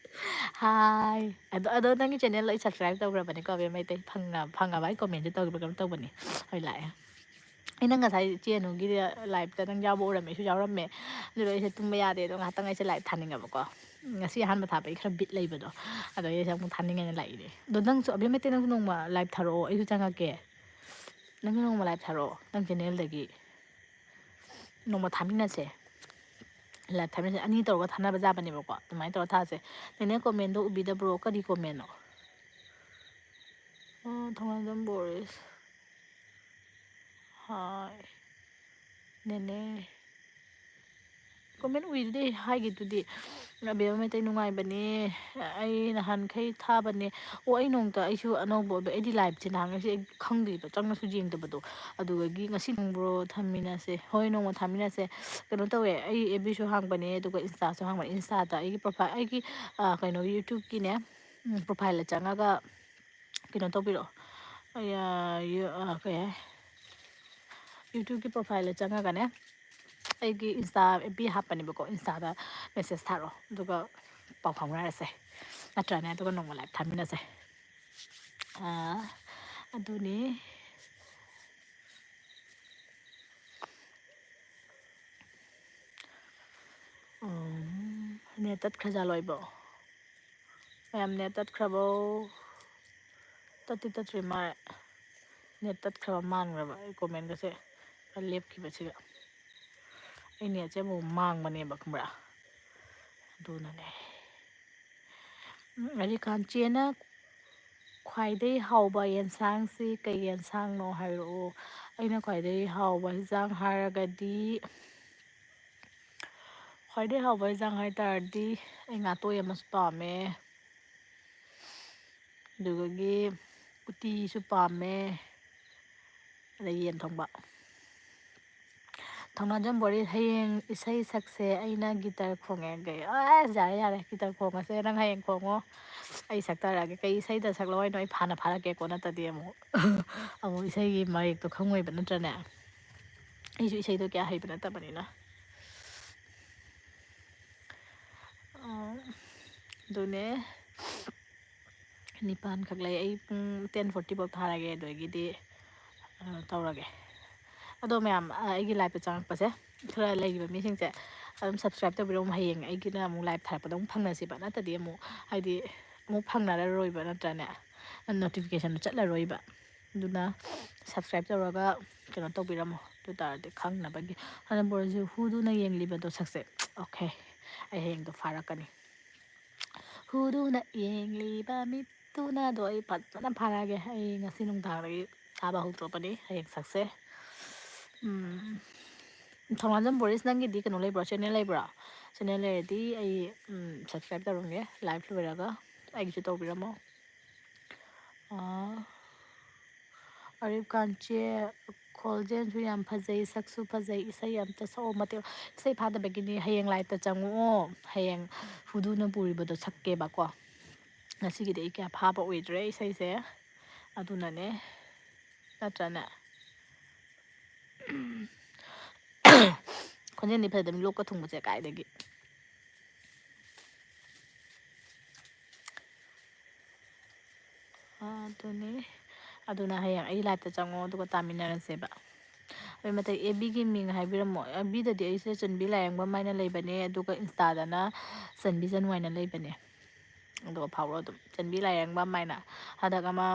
ꯍꯥꯏ꯫ ꯑꯗꯣ, ꯑꯗꯣ ꯅꯪꯒꯤ ꯆꯦꯅꯦꯜ ꯂꯣꯏ ꯁꯕꯁꯀ꯭ꯔꯥꯏꯕ ꯇꯧꯈ꯭ꯔꯕꯅꯤꯀꯣ, ꯑꯕꯦꯝ ꯃꯩꯇꯩ? ꯐꯪꯉ-, ꯐꯪꯉꯕ? ꯑꯩ ꯀꯣꯃꯦꯟꯁꯨ ꯇꯧꯈꯤꯕ꯭ꯔꯥ ꯀꯩꯅꯣꯝ ꯇꯧꯕꯅꯤ꯫ ꯍꯣꯏ, ꯂꯥꯛꯑꯦ꯫ ꯑꯩꯅ ꯉꯁꯥꯏ ꯏꯆꯦ ꯑꯅꯨꯒꯤ ꯂꯥꯏꯞꯇ ꯅꯪ ꯌꯥꯎꯕ ꯎꯔꯝꯃꯦ, ꯑꯩꯁꯨ ꯌꯥꯎꯔꯝꯃꯦ꯫ ꯑꯗꯨꯗ ꯑꯩꯁꯦ ꯇꯨꯝꯕ ꯌꯥꯗꯦ, ꯑꯗꯣ ꯉꯥꯏꯍꯥꯛꯇꯪ ꯑꯩꯁꯦ ꯂꯥꯏꯞ ꯊꯥꯅꯤꯡꯉꯕꯀꯣ꯫ ꯉꯁꯤ ꯑꯍꯥꯟꯕ ꯊꯥꯕ ꯑꯩ ꯈꯔ ꯕꯤꯠ ꯂꯩꯕꯗꯣ꯫ ꯑꯗꯣ ꯑꯩꯁꯦ ꯑꯃꯨꯛ ꯊꯥꯅꯤꯡꯉꯦꯅ ꯂꯥꯛꯏꯅꯦ꯫ ꯑꯗꯣ ꯅꯪꯁꯨ, ꯑꯕꯦꯝ ꯃꯩꯇꯩ, ꯅꯪꯁꯨ ꯅꯣꯡꯃ ꯂꯥꯏꯞ ꯊꯥꯔꯛꯑꯣ, ꯑꯩꯁꯨ ꯆꯪꯉꯛꯀꯦ꯫ ꯅꯪꯁꯨ ꯅꯣꯡꯃ ꯂꯥꯏꯞ ꯊꯥꯔꯛꯑꯣ, ꯅꯪ ꯆꯦꯅꯦꯜꯗꯒꯤ꯫ ꯅꯣꯡꯃ ꯊꯥꯃꯤꯟꯅꯁꯦ꯫ ꯂꯥꯏꯞ ꯊꯥꯃꯤꯟꯅꯁꯦ꯫ ꯑꯅꯤ ꯇꯧꯔꯒ ꯊꯥꯅꯕ ꯌꯥꯕꯅꯦꯕꯀꯣ꯫ ꯑꯗꯨꯃꯥꯏꯅ ꯇꯧꯔꯒ ꯊꯥꯁꯦ꯫ ꯅꯦꯅꯦ, ꯀꯣꯃꯦꯟꯗꯣ ꯎꯕꯤꯗꯕ꯭ꯔꯣ? ꯀꯔꯤ ꯀꯣꯃꯦꯟꯅꯣ? ꯑꯣ, ꯊꯧꯅꯥꯖꯝ ꯕꯣꯔꯤꯁ꯫ ꯍꯥꯏ꯫ ꯅꯦꯅꯦ꯫ ꯀꯣꯃꯦꯟ ꯎꯏꯗꯨꯗꯤ, ꯍꯥꯏꯒꯤꯗꯨꯗꯤ꯫ ꯑꯕꯦꯝꯃ ꯃꯩꯇꯩ ꯅꯨꯡꯉꯥꯏꯕꯅꯦ꯫ ꯑꯩ ꯅꯍꯥꯟꯈꯩ ꯊꯥꯕꯅꯦ꯫ ꯑꯣ, ꯑꯩ ꯅꯣꯡꯇ, ꯑꯩꯁꯨ ꯑꯅꯧꯕ ꯑꯣꯏꯕ, ꯑꯩꯗꯤ ꯂꯥꯏꯞꯁꯦ ꯅꯍꯥꯟꯈꯩꯁꯦ ꯑꯩ ꯈꯪꯗꯦꯕ, ꯆꯪꯉꯁꯨ ꯌꯦꯡꯗꯕꯗꯣ꯫ ꯑꯗꯨꯗꯒꯤ ꯉꯁꯤ ꯈꯪꯕ꯭ꯔꯣ? ꯊꯝꯃꯤꯟꯅꯁꯦ꯫ ꯍꯣꯏ, ꯅꯣꯡꯃ ꯊꯥꯃꯤꯟꯅꯁꯦ꯫ ꯀꯩꯅꯣ ꯇꯧꯋꯦ, ꯑꯩ ꯑꯦꯐ ꯕꯤꯁꯨ ꯍꯥꯡꯕꯅꯦ, ꯑꯗꯨꯒ ꯏꯟꯁꯇꯥꯁꯨ ꯍꯥꯡꯕꯅꯦ꯫ ꯏꯟꯁꯇꯥꯗ ꯑꯩꯒꯤ ꯄ꯭ꯔꯣꯐꯥꯏꯜ, ꯑꯩꯒꯤ, ꯑ, ꯀꯩꯅꯣꯒꯤ YouTubeꯀꯤꯅꯦ, ꯎꯝ, ꯄ꯭ꯔꯣꯐꯥꯏꯜꯗ ꯆꯪꯉꯒ ꯀꯩꯅꯣ ꯇꯧꯕꯤꯔꯛꯑꯣ꯫ ꯑꯩ, ꯑ, ꯌꯨ-, ꯑ, ꯀꯩ ꯍꯥꯏ? YouTubeꯀꯤ ꯄ꯭ꯔꯣꯐꯥꯏꯜꯗ ꯆꯪꯉꯒꯅꯦ, ꯑꯩꯒꯤ ꯏꯟꯁꯇꯥ ꯑꯦꯐ ꯕꯤ ꯍꯥꯞꯄꯅꯦꯕꯀꯣ, ꯏꯟꯁꯇꯥꯗ ꯃꯦꯁꯦꯖ ꯊꯥꯔꯛꯑꯣ꯫ ꯑꯗꯨꯒ ꯄꯥꯎ ꯐꯥꯎꯅꯔꯁꯦ, ꯅꯠꯇ꯭ꯔꯅꯦ? ꯑꯗꯨꯒ ꯅꯣꯡꯃ live ꯊꯥꯃꯤꯟꯅꯁꯦ꯫ ꯑꯥ, ꯑꯗꯨꯅꯤ꯫ ꯎꯝ, net ꯇꯠꯈ꯭ꯔꯖꯥꯠꯂꯣ ꯑꯩꯕꯣ? ꯃꯌꯥꯝ net ꯇꯠꯈ꯭ꯔꯕꯣ? ꯇꯠꯇꯤ ꯇꯠꯇ꯭ꯔꯤ ꯃꯥꯜꯂꯦ꯫ Net ꯇꯠꯈ꯭ꯔꯕ ꯃꯥꯟꯈ꯭ꯔꯕ ꯑꯩ comment ꯀꯁꯦ ꯈꯔ ꯂꯦꯞꯈꯤꯕꯁꯤꯒ꯫ ꯑꯩ net ꯁꯦ ꯑꯃꯨꯛ ꯃꯥꯡꯕꯅꯦꯕ, ꯈꯪꯕ꯭ꯔꯥ? ꯑꯗꯨꯅꯅꯦ꯫ ꯎꯝ, ꯑꯔꯤꯀꯥꯟ ꯆꯦꯅ ꯈ꯭ꯋꯥꯏꯗꯒꯤ ꯍꯥꯎꯕ ꯌꯦꯟꯁꯥꯡꯁꯤ ꯀꯩ ꯌꯦꯟꯁꯥꯡꯅꯣ ꯍꯥꯏꯔꯛꯑꯣ꯫ ꯑꯩꯅ ꯈ꯭ꯋꯥꯏꯗꯒꯤ ꯍꯥꯎꯕ ꯌꯦꯟꯁꯥꯡ ꯍꯥꯏꯔꯒꯗꯤ, ꯈ꯭ꯋꯥꯏꯗꯒꯤ ꯍꯥꯎꯕ ꯌꯦꯟꯁꯥꯡ ꯍꯥꯏ ꯇꯥꯔꯗꯤ ꯑꯩ ꯉꯥ ꯇꯣꯏ ꯑꯃꯁꯨ ꯄꯥꯝꯃꯦ꯫ ꯑꯗꯨꯗꯒꯤ ꯎꯇꯤꯁꯨ ꯄꯥꯝꯃꯦ꯫ ꯑꯗꯩ ꯌꯦꯟ ꯊꯣꯡꯕ꯫ ꯊꯧꯅꯥꯖꯝ ꯕꯣꯔꯤꯁ, ꯍꯌꯦꯡ ꯏꯁꯩ ꯁꯛꯁꯦ, ꯑꯩꯅ guitar ꯈꯣꯡꯉꯦ꯫ ꯀꯩ-, ꯑꯁ, ꯌꯥꯔꯦ, ꯌꯥꯔꯦ, guitar ꯈꯣꯡꯉꯁꯦ, ꯅꯪ ꯍꯌꯦꯡ ꯈꯣꯡꯉꯣ, ꯑꯩ ꯁꯛꯇꯔꯛꯑꯒꯦ꯫ ꯀꯩ ꯏꯁꯩꯗ ꯁꯛꯂꯛꯑꯣ ꯍꯥꯏꯅꯣ? ꯑꯩ ꯐꯥꯅ ꯐꯥꯔꯛꯀꯦꯀꯣ, ꯅꯠꯇ꯭ꯔꯗꯤ ꯑꯃꯨꯛ, ꯑꯃꯨꯛ ꯏꯁꯩꯒꯤ ꯃꯔꯦꯛꯇꯣ ꯈꯪꯉꯣꯏꯕ, ꯅꯠꯇ꯭ꯔꯅꯦ? ꯑꯩꯁꯨ ꯏꯁꯩꯗꯣ ꯀꯌꯥ ꯍꯩꯕ ꯅꯠꯇꯕꯅꯤꯅ꯫ ꯑꯥ, ꯑꯗꯨꯅꯦ꯫ ꯅꯤꯄꯥꯟ ꯈꯛ ꯂꯩ꯫ ꯑꯩ ꯄꯨꯡ ten forty ꯐꯥꯎ ꯊꯥꯔꯒꯦ, ꯑꯗꯨꯗꯒꯤꯗꯤ, ꯑ, ꯇꯧꯔꯒꯦ꯫ ꯑꯗꯣ ꯃꯌꯥꯝ, ꯑ, ꯑꯩꯒꯤ live ꯇ ꯆꯪꯉꯛꯄꯁꯦ, ꯈꯔ ꯂꯩꯔꯤꯕ ꯃꯤꯁꯤꯡꯁꯦ ꯑꯗꯨꯝ subscribe ꯇꯧꯕꯤꯔꯝꯃꯣ꯫ ꯍꯌꯦꯡ ꯑꯩꯒꯤꯅ ꯑꯃꯨꯛ live ꯊꯥꯔꯛꯄꯗ ꯑꯃꯨꯛ ꯐꯪꯅꯁꯤꯕ, ꯅꯠꯇ꯭ꯔꯗꯤ ꯑꯃꯨꯛ, ꯍꯥꯏꯗꯤ, ꯑꯃꯨꯛ ꯐꯪꯅꯔꯔꯣꯏꯕ, ꯅꯠꯇ꯭ꯔꯅꯦ? Notification ꯗꯣ ꯆꯠꯂꯔꯣꯏꯕ꯫ ꯑꯗꯨꯅ subscribe ꯇꯧꯔꯒ ꯀꯩꯅꯣ ꯇꯧꯕꯤꯔꯝꯃꯣ, ꯑꯗꯨ ꯇꯥꯔꯗꯤ ꯈꯪꯅꯕꯒꯤ꯫ ꯑꯗꯨꯅ ꯕ꯭ꯔꯣꯁꯨ ꯍꯨꯗꯨꯅ ꯌꯦꯡꯂꯤꯕꯗꯣ ꯁꯛꯁꯦ꯫ Okay, ꯑꯩ ꯍꯌꯦꯡꯗꯣ ꯐꯥꯔꯛꯀꯅꯤ꯫ ꯍꯨꯗꯨꯅ ꯌꯦꯡꯂꯤꯕ ꯃꯤꯠꯇꯨꯅꯗꯣ ꯑꯩ ꯐꯖꯅ ꯐꯥꯔꯛꯑꯒꯦ꯫ ꯑꯩ ꯉꯁꯤ ꯅꯨꯡꯗꯥꯡꯗꯒꯤ ꯊꯥꯕ ꯍꯧꯗꯣꯔꯛꯄꯅꯤ, ꯍꯌꯦꯡ ꯁꯛꯁꯦ꯫ ꯎꯝ, ꯊꯧꯅꯥꯖꯝ ꯕꯣꯔꯤꯁ, ꯅꯪꯒꯤꯗꯤ ꯀꯩꯅꯣ ꯂꯩꯕ꯭ꯔꯣ? Channel ꯂꯩꯕ꯭ꯔꯣ? Channel ꯂꯩꯔꯗꯤ ꯑꯩ, ꯎꯝ, subscribe ꯇꯧꯔꯝꯒꯦ live ꯂꯣꯏꯔꯒ꯫ ꯑꯩꯒꯤꯁꯨ ꯇꯧꯕꯤꯔꯝꯃꯣ꯫ ꯑꯥ, ꯑꯔꯤꯞ ꯀꯥꯟꯆꯦ, ꯈꯣꯟꯖꯦꯜꯁꯨ ꯌꯥꯝ ꯐꯖꯩ, ꯁꯛꯁꯨ ꯐꯖꯩ, ꯏꯁꯩ ꯑꯝꯇ ꯁꯛꯑꯣ꯫ ꯃꯇꯦꯛ, ꯏꯁꯩ ꯐꯥꯗꯕꯒꯤꯅꯤ, ꯍꯌꯦꯡ live ꯇ ꯆꯪꯉꯛꯑꯣ, ꯍꯌꯦꯡ ꯍꯨꯗꯨꯅ ꯄꯨꯔꯤꯕꯗꯣ ꯁꯛꯀꯦꯕꯀꯣ꯫ ꯉꯁꯤꯒꯤꯗꯤ ꯑꯩ ꯀꯌꯥ ꯐꯥꯕ ꯑꯣꯏꯗ꯭ꯔꯦ ꯏꯁꯩꯁꯦ, ꯑꯗꯨꯅꯅꯦ, ꯅꯠꯇ꯭ꯔꯅꯦ? ꯈꯣꯟꯖꯦꯜꯗꯤ ꯐꯖꯗꯕꯅꯤ, ꯂꯣꯛꯀ ꯊꯨꯡꯕꯁꯦ ꯀꯥꯏꯗꯒꯤ꯫ ꯑꯗꯨꯅꯤ꯫ ꯑꯗꯨꯅ ꯍꯌꯦꯡ ꯑꯩ ꯂꯥꯏꯞꯇ ꯆꯪꯉꯣ, ꯑꯗꯨꯒ ꯇꯥꯃꯤꯟꯅꯔꯁꯦꯕ꯫ ꯑꯗꯨ ꯃꯊꯛ ꯑꯦꯕꯤꯒꯤ ꯃꯤꯡ ꯍꯥꯏꯕꯤꯔꯝꯃꯣ꯫ ꯑꯦꯕꯤꯗꯗꯤ ꯑꯩꯁꯦ ꯆꯟꯕꯤ ꯂꯥꯏꯔꯦꯝꯕꯝ ꯍꯥꯏꯅ ꯂꯩꯕꯅꯦ, ꯑꯗꯨꯒ ꯏꯟꯁꯇꯥꯗꯅ ꯆꯟꯕꯤ ꯆꯅꯨ ꯍꯥꯏꯅ ꯂꯩꯕꯅꯦ꯫ ꯑꯗꯨꯒ ꯐꯥꯎꯔꯣ ꯑꯗꯨꯝ, ꯆꯟꯕꯤ ꯂꯥꯏꯔꯦꯝꯕꯝ ꯍꯥꯏꯅ꯫ ꯍꯟꯗꯛ ꯑꯃ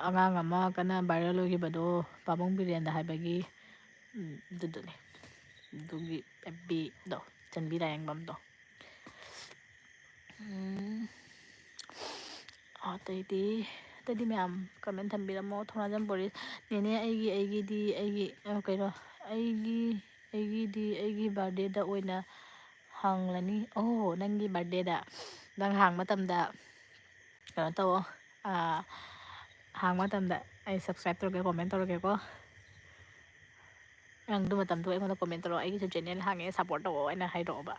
ꯑꯉꯥꯡ ꯑꯃ ꯀꯟꯅ ꯚꯥꯏꯔꯦꯜ ꯑꯣꯏꯈꯤꯕꯗꯣ, ꯄꯥꯕꯨꯡ ꯕꯤꯔꯦꯟꯗ ꯍꯥꯏꯕꯒꯤ, ꯎꯝ, ꯑꯗꯨꯗꯨꯅꯦ꯫ ꯑꯗꯨꯒꯤ ꯑꯦꯕꯤꯗꯣ, ꯆꯟꯕꯤ ꯂꯥꯏꯔꯦꯝꯕꯝꯗꯣ꯫ ꯎꯝ꯫ ꯑꯇꯩꯗꯤ, ꯑꯇꯩꯗꯤ ꯃꯌꯥꯝ ꯀꯃꯦꯟ ꯊꯝꯕꯤꯔꯝꯃꯣ꯫ ꯊꯧꯅꯥꯖꯝ ꯕꯣꯔꯤꯁ, "ꯅꯦꯅꯦ, ꯑꯩꯒꯤ, ꯑꯩꯒꯤꯗꯤ, ꯑꯩꯒꯤ, ꯑ, ꯀꯩꯅꯣ, ꯑꯩꯒꯤ, ꯑꯩꯒꯤꯗꯤ ꯑꯩꯒꯤ ꯕꯥꯔꯗꯦꯗ ꯑꯣꯏꯅ ꯍꯥꯡꯂꯅꯤ꯫" ꯑꯣ, ꯅꯪꯒꯤ ꯕꯥꯔꯗꯦꯗ꯫ ꯅꯪ ꯍꯥꯡ ꯃꯇꯝꯗ ꯀꯩꯅꯣ ꯇꯧꯋꯣ, ꯑ, ꯍꯥꯡ ꯃꯇꯝꯗ ꯑꯩ ꯁꯕꯁꯀ꯭ꯔꯥꯏꯕ ꯇꯧꯔꯒꯦ, ꯀꯣꯃꯦꯟ ꯇꯧꯔꯒꯦꯀꯣ꯫ ꯅꯪ ꯑꯗꯨ ꯃꯇꯝꯗꯣ ꯑꯩꯉꯣꯟꯗ ꯀꯣꯃꯦꯟ ꯇꯧꯔꯛꯑꯣ, "ꯑꯩꯒꯤꯁꯨ ꯆꯦꯅꯦꯜ ꯍꯥꯡꯉꯦ, ꯁꯞꯄꯣꯔꯠ ꯇꯧꯑꯣ" ꯍꯥꯏꯅ ꯍꯥꯏꯔꯛꯑꯣꯕ꯫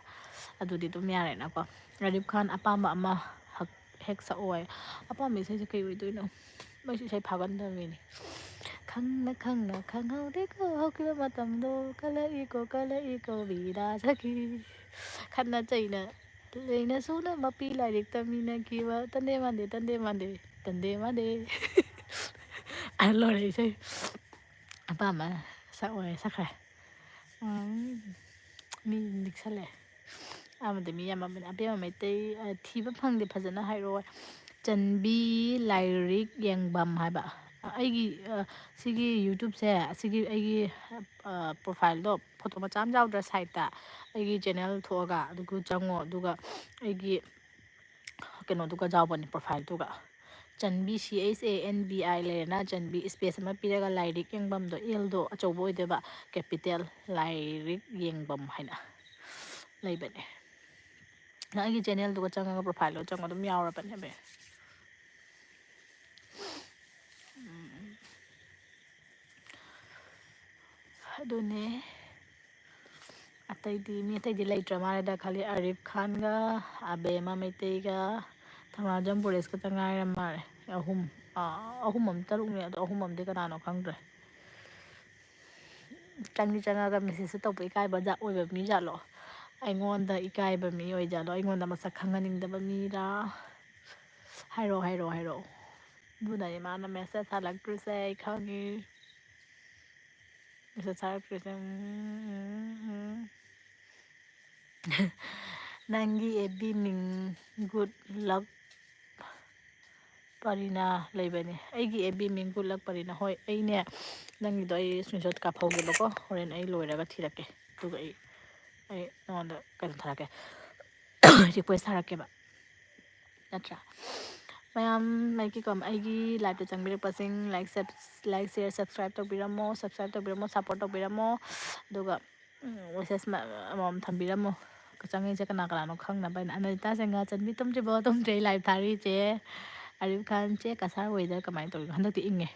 ꯑꯗꯨꯗꯤ ꯑꯗꯨꯝ ꯌꯥꯔꯦꯅꯀꯣ꯫ ꯔꯥꯗꯤꯞ ꯈꯥꯟ, "ꯑꯄꯥꯝꯕ ꯑꯃ ꯍꯛ-, ꯍꯦꯛ ꯁꯛꯑꯣ" ꯍꯥꯏ꯫ ꯑꯄꯥꯝꯕ ꯏꯁꯩꯁꯦ ꯀꯩ ꯑꯣꯏꯗꯣꯏꯅꯣ? ꯃꯣꯏꯁꯨ ꯏꯁꯩ ꯐꯥꯒꯟꯗꯕ ꯃꯤꯅꯤ꯫ "ꯈꯪꯅ ꯈꯪꯅ ꯈꯪꯍꯧꯗꯦꯀꯣ ꯍꯧꯈꯤꯕ ꯃꯇꯝꯗꯣ, ꯀꯜꯂꯛꯏꯀꯣ ꯀꯜꯂꯛꯏꯀꯣ ꯕꯤꯗꯥ ꯁꯈꯤ꯫ ꯈꯠꯅ ꯆꯩꯅ ꯂꯩꯅ ꯁꯨꯅ ꯃꯄꯤ ꯂꯥꯏꯔꯤꯛ ꯇꯝꯃꯤꯟꯅꯈꯤꯕ, ꯇꯟꯗꯦ ꯃꯥꯟꯗꯦ, ꯇꯟꯗꯦ ꯃꯥꯟꯗꯦ, ꯇꯟꯗꯦ ꯃꯥꯟꯗꯦ"꯫ ꯑ, ꯂꯣꯏꯔꯦ ꯏꯁꯩ꯫ ꯑꯄꯥꯝꯕ ꯁꯛ ꯑꯣꯏꯔꯦ, ꯁꯛꯈ꯭ꯔꯦ꯫ ꯎꯝ, ꯃꯤ ꯂꯤꯛꯁꯜꯂꯦ꯫ ꯑꯃꯗ ꯃꯤ ꯌꯥꯝꯃꯝꯕꯅꯦ꯫ ꯑꯕꯦꯝꯃ ꯃꯩꯇꯩ, ꯑ, ꯊꯤꯕ ꯐꯪꯗꯦ, ꯐꯖꯅ ꯍꯥꯏꯔꯛꯑꯣ꯫ ꯆꯟꯕꯤ ꯂꯥꯏꯔꯤꯛ ꯌꯦꯡꯐꯝ ꯍꯥꯏꯕ꯫ ꯑꯩꯒꯤ, ꯑ, ꯁꯤꯒꯤ YouTubeꯁꯦ, ꯑꯁꯤꯒꯤ ꯑꯩꯒꯤ, ꯑ, profileꯗꯣ, ꯐꯣꯇꯣ ꯃꯆꯥ ꯑꯃ ꯌꯥꯎꯗ꯭ꯔꯥ sideꯇ? ꯑꯩꯒꯤ channel ꯊꯣꯛꯑꯒ, ꯑꯗꯨꯒ ꯆꯪꯉꯣ, ꯑꯗꯨꯒ ꯑꯩꯒꯤ ꯀꯩꯅꯣꯗꯨꯒ ꯌꯥꯎꯕꯅꯦ, profileꯗꯨꯒ꯫ ꯆꯟꯕꯤ, C H A N B I ꯂꯩꯔꯦꯅ, ꯆꯟꯕꯤ space ꯑꯃ ꯄꯤꯔꯒ ꯂꯥꯏꯔꯤꯛ ꯌꯦꯡꯐꯝꯗꯣ, Lꯗꯣ ꯑꯆꯧꯕ ꯑꯣꯏꯗꯣꯏꯕ, capital ꯂꯥꯏꯔꯤꯛ ꯌꯦꯡꯐꯝ ꯍꯥꯏꯅ ꯂꯩꯕꯅꯦ꯫ ꯅꯪ ꯑꯩꯒꯤ channelꯗꯨꯒ ꯆꯪꯉꯒ profileꯗꯣ ꯆꯪꯉꯣ, ꯑꯗꯨꯝ ꯌꯥꯎꯔꯕꯅꯦꯕ꯫ ꯎꯝ꯫ ꯑꯗꯨꯅꯦ꯫ ꯑꯇꯩꯗꯤ, ꯃꯤ ꯑꯇꯩꯗꯤ ꯂꯩꯇ꯭ꯔ ꯃꯥꯜꯂꯦꯗ, ꯈꯥꯂꯤ ꯑꯔꯤꯐ ꯈꯥꯟꯒ, ꯑꯕꯦꯝꯃ ꯃꯩꯇꯩꯒ, ꯊꯧꯅꯥꯖꯝ ꯕꯣꯔꯤꯁ ꯈꯛꯇ ꯉꯥꯏꯔ ꯃꯥꯜꯂꯦ꯫ ꯑꯍꯨꯝ, ꯑꯥ, ꯑꯍꯨꯝ ꯑꯃ ꯇꯔꯨꯛꯅꯦ, ꯑꯗꯣ ꯑꯍꯨꯝ ꯑꯃꯗꯤ ꯀꯅꯥꯅꯣ ꯈꯪꯗ꯭ꯔꯦ꯫ ꯆꯪꯗꯤ ꯆꯪꯉꯒ messageꯁꯨ ꯇꯧꯕ ꯏꯀꯥꯏꯕ ꯖꯥꯠ ꯑꯣꯏꯕ ꯃꯤ ꯖꯥꯠꯂꯣ? ꯑꯩꯉꯣꯟꯗ ꯏꯀꯥꯏꯕ ꯃꯤ ꯑꯣꯏꯖꯥꯠꯂꯣ? ꯑꯩꯉꯣꯟꯗ ꯃꯁꯛ ꯈꯪꯍꯟꯅꯤꯡꯗꯕ ꯃꯤꯔꯥ? ꯍꯥꯏꯔꯛꯑꯣ, ꯍꯥꯏꯔꯛꯑꯣ, ꯍꯥꯏꯔꯛꯑꯣ꯫ ꯑꯗꯨꯅꯅꯦ ꯃꯥꯅ ꯃꯦꯁꯦꯖ ꯍꯜꯂꯛꯇ꯭ꯔꯤꯁꯦ, ꯑꯩ ꯈꯪꯉꯤ꯫ ꯃꯦꯁꯦꯖ ꯊꯥꯔꯛꯇ꯭ꯔꯤꯁꯦ꯫ ꯎꯝ, ꯎꯝ, ꯎꯝ꯫ ꯅꯪꯒꯤ ꯑꯦꯐ ꯕꯤ ꯃꯤꯡ ꯒꯨꯗ ꯂꯛ ꯄꯔꯤꯅꯥ ꯂꯩꯕꯅꯦ꯫ ꯑꯩꯒꯤ ꯑꯦꯐ ꯕꯤ ꯃꯤꯡ ꯒꯨꯗ ꯂꯛ ꯄꯔꯤꯅꯥ꯫ ꯍꯣꯏ, ꯑꯩꯅꯦ, ꯅꯪꯒꯤꯗꯣ ꯑꯩ ꯁ꯭ꯀꯔꯤꯟꯁꯣꯠ ꯀꯥꯞꯍꯧꯒꯦꯕꯀꯣ꯫ ꯍꯣꯔꯦꯟ ꯑꯩ ꯂꯣꯏꯔꯒ ꯊꯤꯔꯛꯀꯦ꯫ ꯑꯗꯨꯒ ꯑꯩ, ꯑꯩ ꯅꯉꯣꯟꯗ ꯀꯩꯅꯣ ꯊꯥꯔꯛꯀꯦ, ꯔꯤꯀ꯭ꯋꯦꯁ ꯊꯥꯔꯛꯀꯦꯕ꯫ ꯅꯠꯇ꯭ꯔꯥ? ꯃꯌꯥꯝ, like, ꯀꯣ-, ꯑꯩꯒꯤ ꯂꯥꯏꯞꯇ ꯆꯪꯕꯤꯔꯛꯄꯁꯤꯡ, like, subs-, like, share, subscribe ꯇꯧꯕꯤꯔꯝꯃꯣ, subscribe ꯇꯧꯕꯤꯔꯝꯃꯣ, support ꯇꯧꯕꯤꯔꯝꯃꯣ꯫ ꯑꯗꯨꯒ, ꯎꯝ, message ꯃ-, ꯑꯃꯃꯝ ꯊꯝꯕꯤꯔꯝꯃꯣ꯫ ꯆꯪꯉꯛꯏꯁꯦ ꯀꯅꯥ ꯀꯅꯥꯅꯣ ꯈꯪꯅꯕ ꯍꯥꯏꯅ꯫ ꯑꯅꯤꯇꯥ ꯁꯤꯡꯍ, ꯆꯟꯕꯤ ꯇꯨꯝꯗ꯭ꯔꯤꯕꯣ? ꯇꯨꯝꯗ꯭ꯔꯤ, live ꯊꯥꯔꯤꯁꯦ꯫ ꯑꯔꯤꯐ ꯈꯥꯟ, ꯆꯦ, ꯀꯁꯥꯔ weather ꯀꯃꯥꯏꯅ ꯇꯧꯔꯤꯅꯣ? ꯍꯟꯗꯛꯇꯤ ꯏꯪꯉꯦ꯫